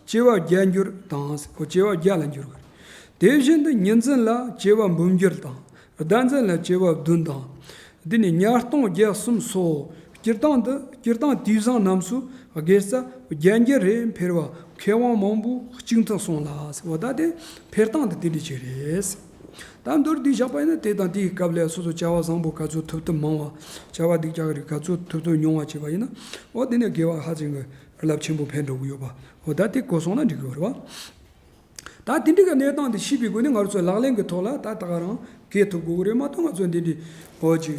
བྱེ་བ་བརྒྱ་འགྱུར་དང་འོ་བྱེ་བ་བརྒྱ་ལ་འགྱུར་གི་རེད། དེ་བཞིན་དུ་ཉིན་མཚན་ལ་བྱེ་བ་འབུམ་འགྱུར་དང་ཟླ་མཚན་ལ་བྱེ་བ་བདུན་དང་། འདི་ནི་ཉ་སྟོང་བརྒྱ་གསུམ་སོགས་སྤྱིར་བཏང་དུ་སྤྱིར་བཏང་དུས་བཟང་རྣམས་སུ་དགེ་རྩ་བརྒྱ་འགྱུར་རེ་འཕེལ་བ་མཁས་དབང་མང་པོས་གཅིག་མཐུན་གསུངས་ལ་ཟེར་བ་ད་དེ་འཕེལ་སྟངས་དེ་དེ་འདྲ་ཅིག་རེད། ད་མདོར་བསྡུས་བཞག་པ་ཡིན་ན་དེ་དང་དེའི་སྐབས་ལ་སོ་སོ་བྱ་བ་བཟང་པོ་ག་ཚོད་ཐུབ་ཐུབ་མང་བ། བྱ་བ་སྡིག་ཅག་རིགས་ག་ཚོད་ཐུབ་ཐུབ་ཉུང་བ་བྱས་པ་ཡིན་ན་འོ་དེ་ནས་དགེ་བ་ཧ་ཅང་གི་རླབས་ཆེན་པོ་འཕེལ་འགྲོ་གི་ཡོད་པ་འོ་ད་དེ་གོ་སོང་ན་འགྲིག་གི་ཡོད་རེད་བ། ད་དེ་འདྲའི་གི་གནས་སྟངས་དེ་ཤེས་པའི་སྒོ་ནས་ང་ཚོས་ལག་ལེན་གྱི་ཐོག་ལ་ད་ད་ག་རང་འཁྱེར་ཐུབ་དགོས་ཀྱི་རེད་མ་གཏོགས་ང་ཚོ་འདི་འདྲའི་འོ་ཅིག་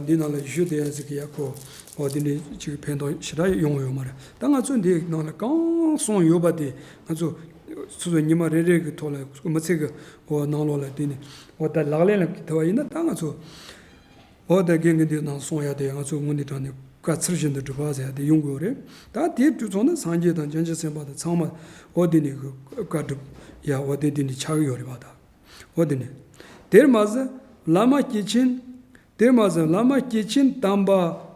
འདི་ནང་ལ་བཞུགས་བསྡད་ཡ་ཟིག་གི་ཡ་ཁོ་འོ་དེ་འདྲའི་ཅིག་ཕན་ཐོགས་ཞེ་དྲག་ཡོང་ཡོད་མ་རེད། ད་ང་ཚོ་འདི་ནང་ལ་གང་གསུངས་ཡོད་པ་དེ་ང་ཚོ་སོ་སོ་ཉི་མ་རེ་རེ་གི་ཐོག་ལ་མི་ཚེ་གི་འོ་ནང་ལོགས་ལ་དེ་ནས་འོ་ད་ལག་ལེན་ལ་ཐུབ་པ་ཡིན་ན་ད་ང་ཚོ། འོ་དེ་རྒན་གྱིས་འདི་ནང་གསུང་ཡ་དེ་ང་ཚོ་དངོས་གནས་དྲང་གནས་བཀའ་ཚུལ་བཞིན་དུ་སྒྲུབ་པ་ཟེར་ཡ་དེ་ཡོང་དགོས་རེད། ད་དེ་དུས་ཚོད་ན་སངས་རྒྱས་དང་བྱང་ཆུབ་སེམས་དཔའ་དང་ཚང་མ་འོ་དེ་ནས་བཀའ་སྒྲུབ་ཡ་འོ་དེ་དེ་ནས་ཆགས་ཡོད་རེད་པ་ད། འོ་དེ་ནས། དེར་མ་ཟད་བླ་མ་སྐྱེས་ཆེན། དེར་མ་ཟད་བླ་མ་སྐྱེས་ཆེན་དམ་པ་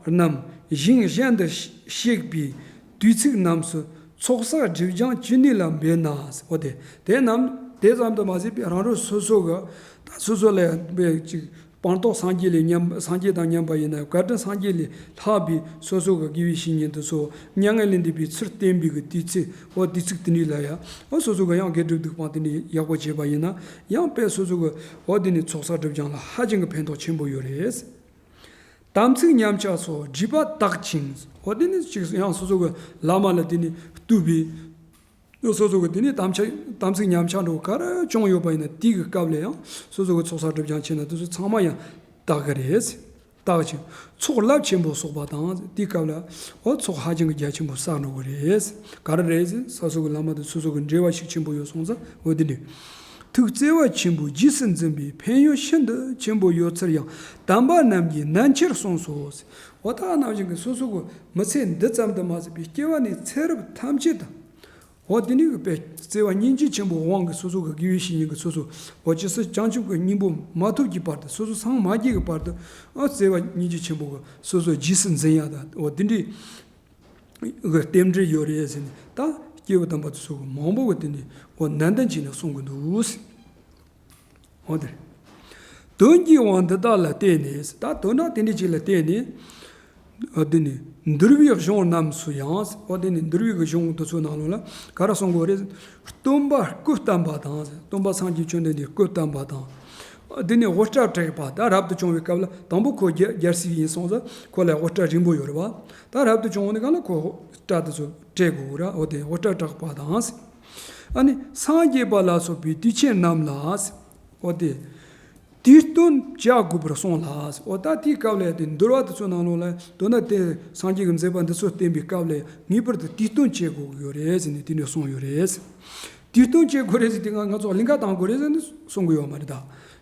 རྣམས་ཞིང་གཞན་དུ་གཤེགས་པའི་དུས་ཚིགས་རྣམས་སུ་ཚོགས་བསགས་སྒྲིབ་སྦྱང་ཅི་ནུས་ལ་འབད་ན། འོ་དེ་དེ་རྣམས་དེ་ཙམ་དུ་མ་ཟད་པའི་རང་རང་སོ་སོ་གི་ད་སོ་སོ་ལ་ཡང་ཅིག་སྤངས་རྟོགས་སངས་རྒྱས་ལས་ཉམས་སངས་རྒྱས་དང་མཉམ་པ་ཡིན་ན་བཀའ་དྲིན་སངས་རྒྱས་ལས་ལྷག་པའི་སོ་སོ་གི་དགེ་བའི་བཤེས་གཉེན་དེ་ཚོ་མྱ་ངན་ལས་འདས་པའི་ཚུལ་བསྟན་པའི་གི་དུས་ཚེ་འོ་དུས་ཚིགས་དེ་འདྲ་ལ་ཡང་འོ་སོ་སོ་གི་ཡང་དགེ་སྒྲུབ་སྡིག་སྤོང་དེ་འདྲ་ཡག་པོ་བྱས་པ་ཡིན་ན་ཡང་དཔེ་སོ་སོ་གི་འོ་དེ་ནི་ཚོགས་བསགས་སྒྲིབ་སྦྱང་ལ་ཧ་ཅང་གི་ཕན་ཐོགས་ཆེན་པོ་ཡོད་རེད། དམ་ཚིག་ཉམས་ཆག་སོགས་སྒྲིབ་པ་དག་ཅིང་འོ་དེ་ནི་ཅིག་ཡང་སོ་སོ་གི་བླ་མ་ལ་དེ་ནི་བསྟུད་པའི། སོ་སོ་གི་དེ་ནས་དམ་ཆ་དམ་ཚིག་ཉམས་ཆག་འགྲོ་ག་རེ་བྱུང་ཡོད་པ་ཡིན་ན་དེའི་གི་སྐབས་ལ་ཡང་སོ་སོ་གི་ཚོགས་བསགས་སྒྲིབ་སྦྱང་བྱས་ན་དེ་ཚོ་ཚང་མ་ཡང་དག་གི་རེད། དག་ཅིང་ཚོགས་རླབས་ཆེན་པོ་གསོག་པ་དང་དེའི་སྐབས་ལ་འོ་ཚོགས་ཧ་ཅང་གི་རྒྱ་ཆེན་པོ་བསགས་འགྲོ་གི་རེད། ག་རེ་རེད་ཟེར་ས་སོ་གི་བླ་མ་དང་སོ་སོ་གི་འབྲེལ་བ་ཤུགས་ཆེན་པོ་ཡོད་སོང་ཙང་འོ་དེ་འདྲ། ཐུགས་བརྩེ་བ་ཆེན་པོས་རྗེས་སུ་འཛིན་པའི་ཕན་ཡོན་ཤིན་ཏུ་ཆེན་པོ་ཡོད་ཚུལ་ཡང་དམ་པ་རྣམས་ཀྱིས་ནན་ཆེར་གསུངས་སོ། འོ་ད་ནང་བཞིན་གི་སོ་སོ་གི་མི་ཚེ་འདི་ཙམ་དུ་མ་ཟད་པའི་སྐྱེ་བ་ནས་ཚེ་རབས་ཐམས་ཅད་དུ། འོ་དེ་ནི་དཔེ་བརྩེ་བ་སྙིང་རྗེ་ཆེན་པོའི་དབང་གིས་སོ་སོ་གི་དགེ་བའི་བཤེས་གཉེན་གྱིས་སོ་སོ་འོ་ཇི་སྲིད་བྱང་ཆུབ་ཀྱི་སྙིང་པོ་མ་ཐོབ་ཀྱི་བར་དུ་སོ་སོ་སངས་མ་རྒྱས་ཀྱི་བར་དུ་འོ་བརྩེ་བ་སྙིང་རྗེ་ཆེན་པོ་གིས་སོ་སོ་རྗེས་སུ་འཛིན་ཡ་དང་འོ་དེ་འདྲའི་གི་རྟེན་འབྲེལ་ཡོད་རེད་ཟེར་ནས་ད་སྐྱེས་བུ་དམ་པ་ཚོ་སོ་སོ་གི་མང་པོ་གི་དེ་ནི་འོ་ནན་ཏན་བྱས་ནས་གསུང་གི་འདུག་འོ་དེ་རེད། དོན་གྱི་དབང་འདི་དག་ལ་བརྟེན་ནས་ད་དོན་དག་དེ་འདྲ་ཅིག་ལ་བརྟེན་ནས། འོ་དེ་ནི་འདུལ་བའི་གཞུང་རྣམས་སུ་ཡང་འོ་དེ་ནི་འདུལ་བའི་གི་གཞུང་དེ་ཚོའི་ནང་ལོགས་ལ་ག་རེ་གསུང་དགོས་རེད། སྟོན་པ་སྐུ་བལྟམས་པ་དང་སྟོན་པ་སངས་རྒྱས་བཅོམ་ལྡན་འདས་སྐུ་བལྟམས་པ་དང་། འོ་དེ་ནི་དབུ་སྐྲ་བྲེགས་པ་ད་རབ་ཏུ་བྱུང་བའི་སྐབས་ལ་དང་པོ་ཁོ་རྒྱལ་རྒྱལ་སྲས་ཡིན་སོང་ཙང་ཁོ་ལ་དབུ་སྐྲ་རིང་པོ་ཡོད་རེད་བ། ད་རབ་ཏུ་བྱུང་བ་ནི་གང་ལ་ཁོ་སྐྲ་དེ་ཚོ་བྲེག་དགོས་ར་འོ་དེ་དབུ་སྐྲ་བྲེགས་པ་དང་། ཨ་ནི་སངས་རྒྱས་པ་ལ་སོགས་པའི་དུས་ཆེན་རྣམས་ལ། འོ་དེ། དུས་སྟོན་བྱ་དགོས་པར་གསུངས་ལ། འོ་ད་དེའི་སྐབས་ལ་དེ་འདུལ་བ་དེ་ཚོའི་ནང་ལོགས་ལ་དོན་དག་དེ་སངས་རྒྱས་ཀྱི་མཛད་པ་འདི་ཚོ་བསྟན་པའི་སྐབས་ལ་ངེས་པར་དུ་དུས་སྟོན་བྱེད་དགོས་ཀྱི་ཡོད་རེད་ཟེར་ནས་དེ་འདྲ་གསུངས་ཡོད་རེད། དུས་སྟོན་བྱེད་དགོས་རེད་ཟེར་དུས་ང་ང་ཚོ་གླིང་ག་བཏང་དགོས་རེད་ཟེར་ནས་གསུང་གི་ཡོད་མ་རེད་ད།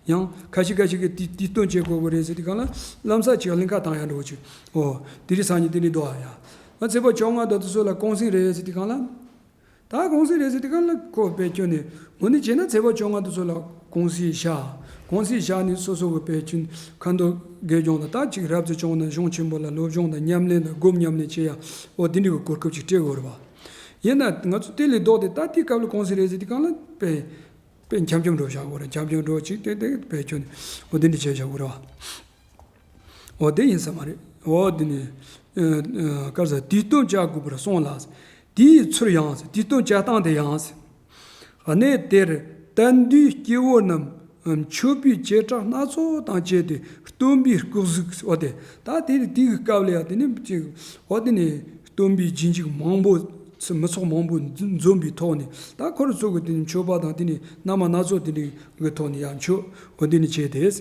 ཡང་ཁ་ཤས་ཁ་ཤས་ཀྱིས་དུས་དུས་སྟོན་བྱེད་དགོས་ཀྱི་རེད་ཟེར་དུས་གང་ལ་ལམ་སང་ཅིག་གླིང་ག་བཏང་ཡ་འགྲོ་ཅིག་འོ་དེ་རིང་སང་ཉིན་དེ་འདྲ་འདུག་ཨ་ཡ། ང་ཚེས་པ་བཅོ་ལྔ་དང་དེ་ཚོ་ལ་གུང་གསེང་རེད་ཟེར་དུས་གང་ལ། ད་གུང་གསེང་རེད་ཟེར་དུས་གང་ལ་ཁོ་དཔེ་ཁྱོན་ནས་དངོས་གནས་བྱས་ན་ཚེས་པ་བཅོ་ལྔ་དེ་ཚོ་ལ་གུང་གསེང་བཞག་གུང་གསེང་བཞག་ནས་སོ་སོ་གི་དཔེ་ཁྱོན་ཁ་མདོ་དགེ་སྦྱོང་དང་ད་ཅིག་རབ་ཏུ་བྱུང་ན་གཞུང་ཆེན་པོ་ལ་སློབ་སྦྱོང་དང་ཉམས་ལེན་དང་སྒོམ་ཉམས་ལེན་བྱེད་ཡ་འོ་དེ་འདྲ་གི་གོ་སྐབས་ཅིག་སྤྲད་དགོས་རེད་བ། ཡིན་ན་ང་ཚོ་དེ་ལས་ལྡོག་སྟེ་ད་དེའི་སྐབས་ལ་གུང་གསེང་རེད་ཟེར་དུས་གང་ལ་དཔེ་དཔེ་འཁྱམ་འཁྱམ་འགྲོ་བཞག་དགོས་རེད། འཁྱམ་འཁྱམ་འགྲོ་ཅིག་དེ་དེ་དཔེ་ཁྱོན་ནས་འོ་དེ་འདྲ་བྱས་བཞག་དགོས་རེད་བ། འོ་དེ་ཡིན་ས་མ་རེད། འོ་དེ་ནི་ཨ་ཨ་ག་རེ་ཟེར་དུས་སྟོན་བྱ་དགོས་པར་གསུངས་ལ། དེའི་ཚུལ་ཡང་དུས་སྟོན་བྱ་སྟངས་དེ་ཡང་། གནས་དེར་དད་འདུས་སྐྱེ་བོ་རྣམས་མཆོད་པའི་བྱེ་བྲག་སྣ་ཚོགས་དང་བཅས་ཏེ་སྟོན་པའི་སྐུ་གཟུགས། འོ་དེ་ད་དེ་དེའི་སྐབས་ལ་ཡང་དེ་ནི་ཅིག་འོ་དེ་ནི་སྟོན་པའི་རྗེས་འཇུག་མང་པོ་མི་ཚོགས་མང་པོ་འཛོམས་པའི་ཐོག་ནས་ད་ཁོ་རང་ཚོ་གི་དེ་ནི་མཆོད་པ་དང་དེ་ནི་རྣམ་པ་སྣ་ཚོགས་དེ་ནི་གི་ཐོག་ནས་ཡང་མཆོད། འོ་དེ་ནི་བྱས་ཏེ།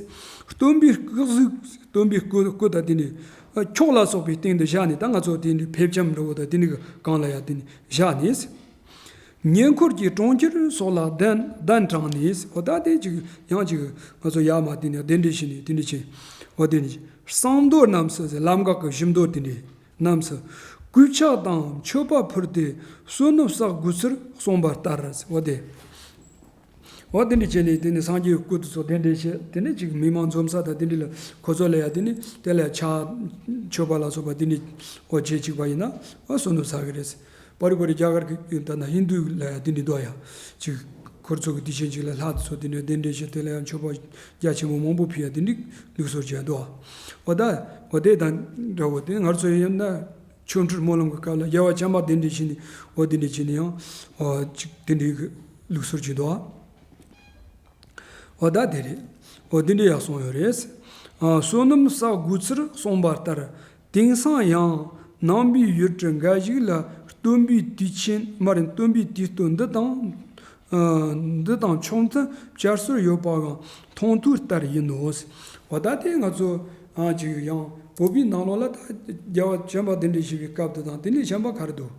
སྟོན་པའི་སྐུ་གཟུགས་སྟོན་པའི་སྐུ་སྐུ་དང་དེ་ནི་ཁྱོགས་ལ་སོགས་པའི་སྟེང་དུ་བཞག་ནས་ད་ང་ཚོ་དེ་ནི་ཕེབས་ལྕམ་འདྲ་བོ་དང་དེ་ནི་གི་སྒང་ལ་ཡང་དེ་ནི་བཞག་ནས། ཉེ་འཁོར་གྱི་གྲོང་ཁྱེར་སོགས་ལ་གདན་གདན་དྲངས་ནས། འོ་ད་དེ་ཅིག་ཡང་ཅིག་ང་ཚོ་ཡར་མར་དེ་ནི་གདན་འདྲེན་བྱས་ནས་དེ་ནི་ཅིག་འོ་དེ་ནི་བསང་མདོ་རྣམས་སུ་ལམ་འགག་གི་བཞི་མདོ་དེ་འདྲའི་རྣམས་སུ་གུས་ཕྱག་དང་མཆོད་པ་ཕུལ་ཏེ་བསོད་ནམས་བསགས་དགོས་ཚུལ་གསུངས་པ་ལྟར། འོ་དེ། འོ་དེ་འདྲ་བྱས་ནས་དེ་ནི་སངས་རྒྱས་སྐུ་དེ་ཚོ་གདན་འདྲེན་བྱས་དེ་ནས་ཅིག་མི་མང་འཛོམས་ས་དང་དེ་འདྲ་ལ་ཁོ་ཚོ་ལ་ཡང་དེ་ནི་དེ་ལ་ཕྱག་མཆོད་པ་ལ་སོགས་པ་དེ་ནི་འོ་བྱེད་ཅིག་པ་ཡིན་ན་འོ་བསོད་ནམས་བསགས་ཀྱི་རེད། པར་པར་རྒྱ་གར་གྱི་ད་ན་ཧིན་དུ་ལ་ཡང་དེ་འདྲ་འདུག་ཡ། ཅིག་ཁོ་ཚོ་གི་དུས་ཆེན་ཅིག་ལ་ལྷ་དེ་ཚོ་དེ་འདྲ་གདན་འདྲེན་བྱས་དེ་ལ་ཡང་མཆོད་པ་རྒྱ་ཆེན་པོ་མང་པོ་ཕུལ་ཡ་དེ་འདྲ་ལུགས་སྲོལ་ཅིག་འདུག་འོ་ད་འོ་དེ་དང་འདྲ་བོ་དེ་ང་ཚོ་ཡིན་ན། ཆོ་འཕྲུལ་སྨོན་ལམ་གྱི་སྐབས་ལ་རྒྱལ་བ་བྱམས་པ་གདན་འདྲེན་བྱས་ནས་འོ་དེ་འདྲ་བྱས་ནས་ཡང་འོ་ཅིག་དེ་འདྲའི་གི་ལུགས་སྲོལ་ཅིག་འདུག་འོ་ད་དེ་རེད། འོ་དེ་འདྲ་ཡང་གསུངས་ཡོད་རེད། ཨ་བསོད་ནམས་བསགས་དགོས་ཚུལ་གསུངས་པ་ལྟར། དེང་སང་ཡང་ནང་པའི་ཡུལ་གྲུ་འགའ་ཞིག་ལ་སྟོན་པའི་དུས་ཆེན་མ་རེད། སྟོན་པའི་དུས་སྟོན་འདི་དང་། ཨ་འདི་དང་ཆོག་མཐུན་བསྐྱར་གསོ་ཡོད་པའང་མཐོང་ཐོས་ལྟར་ཡིན་ནོ། འོ་ད་དེ་ང་ཚོ་ཨ་ཅིག་ཡང་བོད་པའི་ནང་ལོགས་ལ་ད་རྒྱལ་བ་བྱམས་པ་གདན་འདྲེན་བྱས་པའི་སྐབས་དེ་དང་དེ་ནས་གཞན་པ་ག་རེ་འདུག་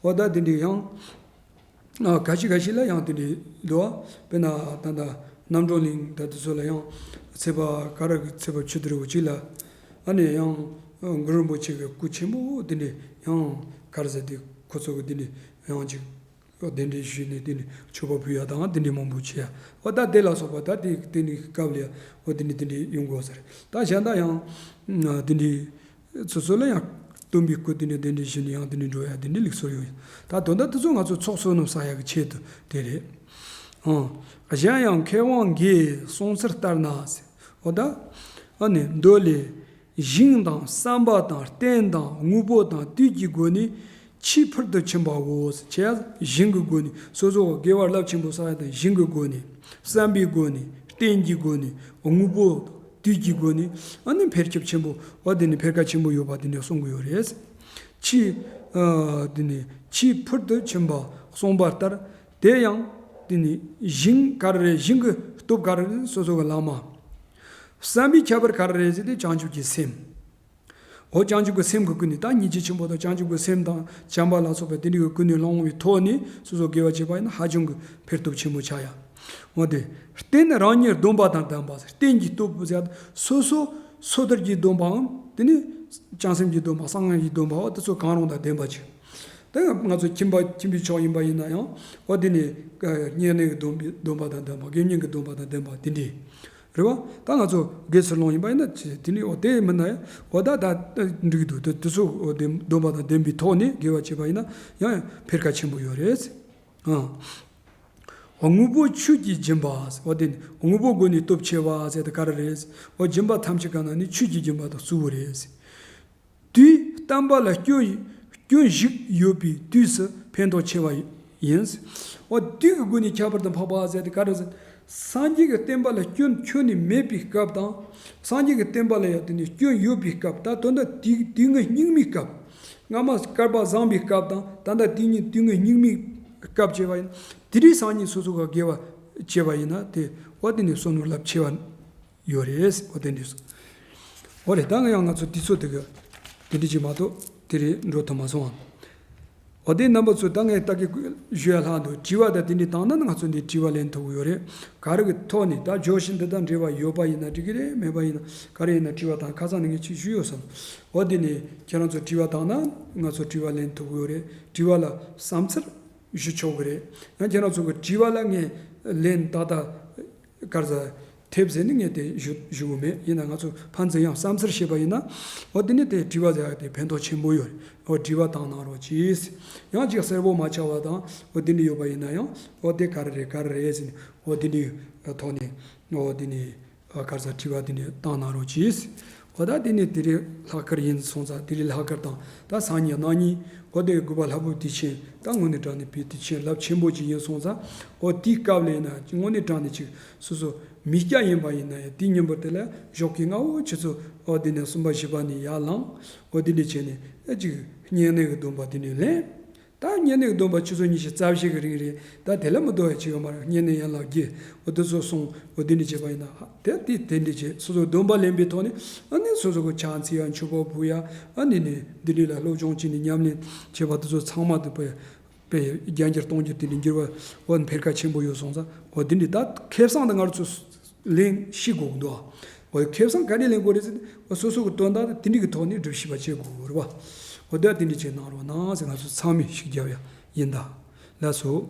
འོ་ད་དེ་འདྲའི་ཡང་ཨ་ཁ་ཤས་ཁ་ཤས་ལ་ཡང་དེ་འདྲའི་འདུག་དཔེར་ན་ད་ལྟ་རྣམ་གྲོལ་གླིང་ད་དེ་ཚོ་ལ་ཡང་ཚེས་པ་ག་རེ་གི་ཚེས་པ་བཅུ་དྲུག་གཅིག་ལ་ཨ་ནི་ཡང་གུ་རུ་རིན་པོ་ཆེ་གི་སྐུ་ཆེན་པོ་དེ་འདྲའི་ཡང་ག་རེ་ཟེར་དེ་ཁོ་ཚོ་གི་དེ་འདྲའི་ཡང་ཅིག་གདན་འདྲེན་ཞུས་ནས་དེ་ནས་མཆོད་པ་ཕུལ་ཡ་དང་དེ་འདྲའི་མང་པོ་བྱས་ཡ། འོ་ད་དེ་ལ་སོགས་པ་ད་དེ་དེ་ནས་སྐབས་ལ་འོ་དེ་ནས་དེ་འདྲའི་ཡོང་དགོས་ཟེར། ད་གཞན་དག་ཡང་དེ་འདྲའི་སོ་སོ་ལ་ཡང་སྟོན་པའི་སྐུ་དེ་ནས་གདན་འདྲེན་ཞུས་ནས་ཡང་དེ་འདྲའི་འགྲོ་ཡ་དེ་འདྲའི་ལུགས་སྲོལ་ཡོད། ད་དོན་དག་དེ་ཚོ་ང་ཚོ་ཚོགས་བསོད་ནམས་བསགས་ཡ་གི་ཆེད་དུ་དེ་རེད། ཨང་། གཞན་ཡང་མཁས་དབང་འགས་གསུངས་ཚུལ་ལྟར་ན། འོ་ད་ཨ་ནི་མདོ་ལས། ཞིང་དང་བསམ་པ་དང་རྟེན་དང་དངོས་པོ་དང་དུས་ཀྱི་སྒོ་ནས་ཆེས་ཕུལ་དུ་ཕྱིན་པའོ། ཆེ་ཞིང་གི་སྒོ་ནས་སོ་སོ་དགེ་བ་རླབས་ཆེན་པོ་བསགས་ཡ་དང་ཞིང་གི་སྒོ་ནས་བསམ་པའི་སྒོ་ནས་རྟེན་གྱི་སྒོ་ནས་དངོས་པོ་དང་དུས་ཀྱི་སྒོ་ནས་ཨ་ནི་འཕེལ་ཁྱབ་ཆེན་པོ་འོ་དེ་ནི་འཕེལ་ཁ་ཆེན་པོ་ཡོད་པ་དེ་འདྲ་གསུང་གི་ཡོད་རེད། ཆེས་ཨ་དེ་ནི་ཆེས་ཕུལ་དུ་ཕྱིན་པ་གསུངས་པ་ལྟར་དེ་ཡང་དེ་ནི་ཞིང་ག་རེ་རེད། ཞིང་གི་སྟོབས་ག་རེ་རེད། སོ་སོ་གི་བླ་མ། བསམ་པའི་ཁྱད་པར་ག་རེ་རེད་ཟེར་ཏེ་བྱང་ཆུབ་ཀྱི་སེམས། འོ་བྱང་ཆུབ་ཀྱི་སེམས་ཀྱི་ཀུན་ནས་ད་སྙིང་རྗེ་ཆེན་པོ་དང་བྱང་ཆུབ་ཀྱི་སེམས་དང་བྱམས་པ་ལ་སོགས་པའི་དེ་འདྲ་གི་ཀུན་ནས་བསླངས་པའི་ཐོག་ནས་སོ་སོ་དགེ་བ་བྱས་པ་ཡིན་ན་ཧ་ཅང་གི་འཕེལ་སྟོབས་ཆེན་པོ་ཆགས་ཡ། འོ་དེ། རྟེན་ནི་རང་ཉིད་སྡོམ་པ་དང་ལྡན་པ། རྟེན་གྱི་སྟོབས་ཟེར་སོ་སོ་སོ་ཐར་གྱི་སྡོམ་པའམ་དེ་ནི་བྱང་སེམས་ཀྱི་སྡོམ་པ་གསང་སྔགས་ཀྱི་སྡོམ་པའོ་དེ་ཚོ་གང་རུང་དང་ལྡན་པ་ཅིག་དེ་ང་ཚོ་ཁྱིམ་པ་ཁྱིམ་པའི་ཕྱོགས་ཡིན་པ་ཡིན་ན་ཡང་འོ་དེ་ནི་བསྙེན་གནས་ཀྱི་སྡོམ་པའི་སྡོམ་པ་དང་ལྡན་པ། དགེ་བསྙེན་གྱི་སྡོམ་པ་དང་ལྡན་པ་དེ་འདྲའི། རེད་བ། ད་ང་ཚོ་དགེ་ཚུལ་སློང་ཡིན་པ་ཡིན་ན་དེ་ནི་འོ་དེ་མིན་ན་ཡང་འོ་ད་ད་འགྲིག་གི་འདུག་དེ་དེ་ཚོ་འོ་དེ་སྡོམ་པ་དང་ལྡན་པའི་ཐོག་ནས་དགེ་བ་བྱས་པ་ཡིན་ན་ཡང་ཡང་འཕེལ་ཁ་ཆེན་པོ་ཡོད་རེད། ཨང་། དངོས་པོ་ཆོས་ཀྱི་སྦྱིན་པ། འོ་དེ་ནི་དངོས་པོ་སྒོ་ནས་སྟོབས་ཆེ་བ་ཟེར་དེ་ག་རེ་རེད། འོ་སྦྱིན་པ་ཐམས་ཅད་གང་ན་ནི་ཆོས་ཀྱི་སྦྱིན་པ་དང་གཙོ་བོ་རེད། དུས་བསྟན་པ་ལ་སྐྱོན་སྐྱོན་ཞིག་ཡོད་པའི་དུས་སུ་ཕན་ཐོགས་ཆེ་བ་ཡིན། འོ་དུས་ཀྱི་སྒོ་ནས་ཁྱད་པར་དུ་འཕགས་པ་ཟེར་དེ་ག་རེ་ཟེར། སངས་རྒྱས་ཀྱི་བསྟན་པ་ལ་སྐྱོན་ཁྱོན་ནས་མེད་པའི་སྐབས་དང་། སངས་རྒྱས་ཀྱི་བསྟན་པ་ལ་ཡང་དེ་ནས་སྐྱོན་ཡོད་པའི་སྐབས། ད་དོན་དག་དུས་དུས་ངན་སྙིགས་མའི་སྐབས། སྔ་མ་སྐལ་པ་བཟང་པའི་སྐབས་དང་ད་ལྟ་དུས་ངན་དུས་ངན་སྙིགས་མའི་སྐབས་བྱས་པ་ཡིན། དེ་རིང་སང་ཉིན་སོ་སོ་ག་དགེ་བ་བྱས་པ་ཡིན་ན་དེ་འོ་དེ་ནས་བསོད་ནམས་རླབས་ཆེ་བ། ཡོད་རེད། འོ་དེ་འདྲ་སོང་། འོ་རེད། ད་ང་ཡང་ང་ཚོ་དུས་ཚོད་དེ་གི་དེ་འདྲ་ཅིག་མ་གཏོགས་དེ་རིང་འགྲོ་ཐུབ་མ་སོང་ཨ། འོ་དེ་རྣམ་པ་ཚོ་ད་ངས་ད་གི་ཞུ་ཡ་ལྷག་འདུག་དྲི་བ་དང་དེ་འདྲ་བཏང་ན་ང་ཚོ་འདི་དྲི་བ་ལེན་ཐུབ་ཀྱི་ཡོད་རེད། ག་རེ་གི་ཐོག་ནས་ད་བརྗོད་གཞི་འདི་དང་འབྲེལ་བ་ཡོད་པ་ཡིན་ན་འགྲིག་གི་རེད། མེད་པ་ཡིན་ན་ག་རེ་ཡིན་ན་དྲི་བ་དང་ཁ་སང་ནས་ངས་ཅིག་ཞུས་ཡོད་བསམ། འོ་དེ་ནས་ཁྱེད་རང་ཚོ་དྲི་བ་བཏང་ན་ང་ཚོ་དྲི་བ་ལེན་ཐུབ་ཀྱི་ཡོད་རེད། དྲི་བ་ལ་བསམ་ཚུལ་ཞུ་ཆོག་གི་རེད། ཡང་ཁྱེད་རང་ཚོ་གི་དྲི་བ་ལ་ངས་ལན་ཏག་ཏག་ག་རེ་ཟ་ཐེབས་ཟེར་ནས་ངས་དེ་ཞུ་ཞུ་གི་མེད། ཡིན་ན་ང་ཚོ་ཕན་ཚུན་ཡང་བསམ་ཚུལ་བཤད་པ་ཡིན་ན། འོ་དེ་ནས་དེ་དྲི་བ་ཟེར་ཡག་དེ་ཕན་ཐོགས་ཆེན་པོ་ཡོད་རེད། འོ་དྲི་བ་བཏང་གནང་རོགས་གྱིས། ཡང་ཅིག་གསལ་པོ་མ་ཆགས་པ་དང་འོ་དེ་འདྲ་ཡོད་པ་ཡིན་ན་ཡང་འོ་དེ་ག་རེ་རེད་ག་རེ་རེད་ཟེར་ནས་འོ་དེ་འདྲའི་ཐོག་ནས་འོ་དེ་ནས་ག་རེ་ཟ་དྲི་བ་དེ་འདྲ་བཏང་གནང་རོགས་གྱིས། འོ་ད་དེ་ནས་དེ་རིང་ལྷག་དཀར་ཡིན་སོང་ཙང་དེ་རིང་ལྷག་དཀར་དང་ད་སང་ཉིན་གནངས་ཉིན་འོ་དེ་དགུ་པ་ལྷ་བབས་དུས་ཆེན་ད་དངོས་གནས་དྲང་གནས་པའི་དུས་ཆེན་རླབས་ཆེན་པོ་ཅིག་ཡིན་སོང་ཙང་འོ་དེའི་སྐབས་ལ་ཡིན་ན་དངོས་གནས་དྲང་གནས་ཅིག་སོ་སོ་མི་སྐྱ་ཡིན་པ་ཡིན་ན་ཡང་དེའི་ཉིན་པར་དེ་ལ་ཞོགས་ཀས་སྔ་བོ་ཆུ་ཚོད་འོ་དེ་ནས་གསུམ་པ་བཞི་པ་ནས་ཡར་ལངས། འོ་དེ་འདྲ་བྱས་ནས་ཨ་ཅིག་བསྙེན་གནས་ཀྱི་སྡོམ་པ་དེ་འདྲ་ལེན། ད་བསྙེན་གནས་ཀྱི་སྡོམ་པ་ཆུ་ཚོད་ཉི་ཤུ་རྩ་བཞི་གི་རིང་རེད། ད་དེ་ལ་མི་ལྡོག་ཡ་ཅིག་ཡོད་མ་རེད། བསྙེན་གནས་ཡན་ལག་བརྒྱད་འོ་དེ་ཚོ་སོང་འོ་དེ་འདྲ་བྱས་པ་ཡིན་ན་དེ་དེ་དེ་འདྲ་བྱས་སོ་སོ་སྡོམ་པ་ལེན་པའི་ཐོག་ནས་ཨ་ནི་སོ་སོ་གི་ཕྱག་འཚལ་ཡ་མཆོད་པ་ཕུལ་ཡ་ཨ་ནི་ནི་འདི་འདྲ་ལ་སློབ་སྦྱོང་བྱས་ནས་ཉམས་ལེན་བྱས་པ་དེ་ཚོ་ཚང་མ་དེ་པའི་པའི་རྒྱས་འགྱུར་གཏོང་རྒྱུ་དེ་འདྲ་འགྱུར་བ་འོ་འཕེལ་ཁ་ཆེན་པོ་ཡོད་སོང་ཙང་འོ་དེ་འདྲ་ད་ཁེ་བཟང་དེ་ང་ཚོ་ལེན་ཤེས་དགོས་ཀྱི་འདུག་འོ་ཁེ་བཟང་ག་རེ་ལེན་དགོས་རེད་ཟེར་ན་འོ་སོ་སོ་གི་དོན་དག་དེ་འདྲ་གི་ཐོག་ནས་སྒྲུབ་ཤེས་པ་བྱེད་དགོས་ཀྱི་རེད་བ། འོ་ད་དེ་འདྲ་བྱས་གནང་རོགས་གནང་ཟེར་ང་ཚོ་ཚང་མས་ཤུགས་རྒྱབ་ཡ་ཡིན་ད། ལགས་སོ།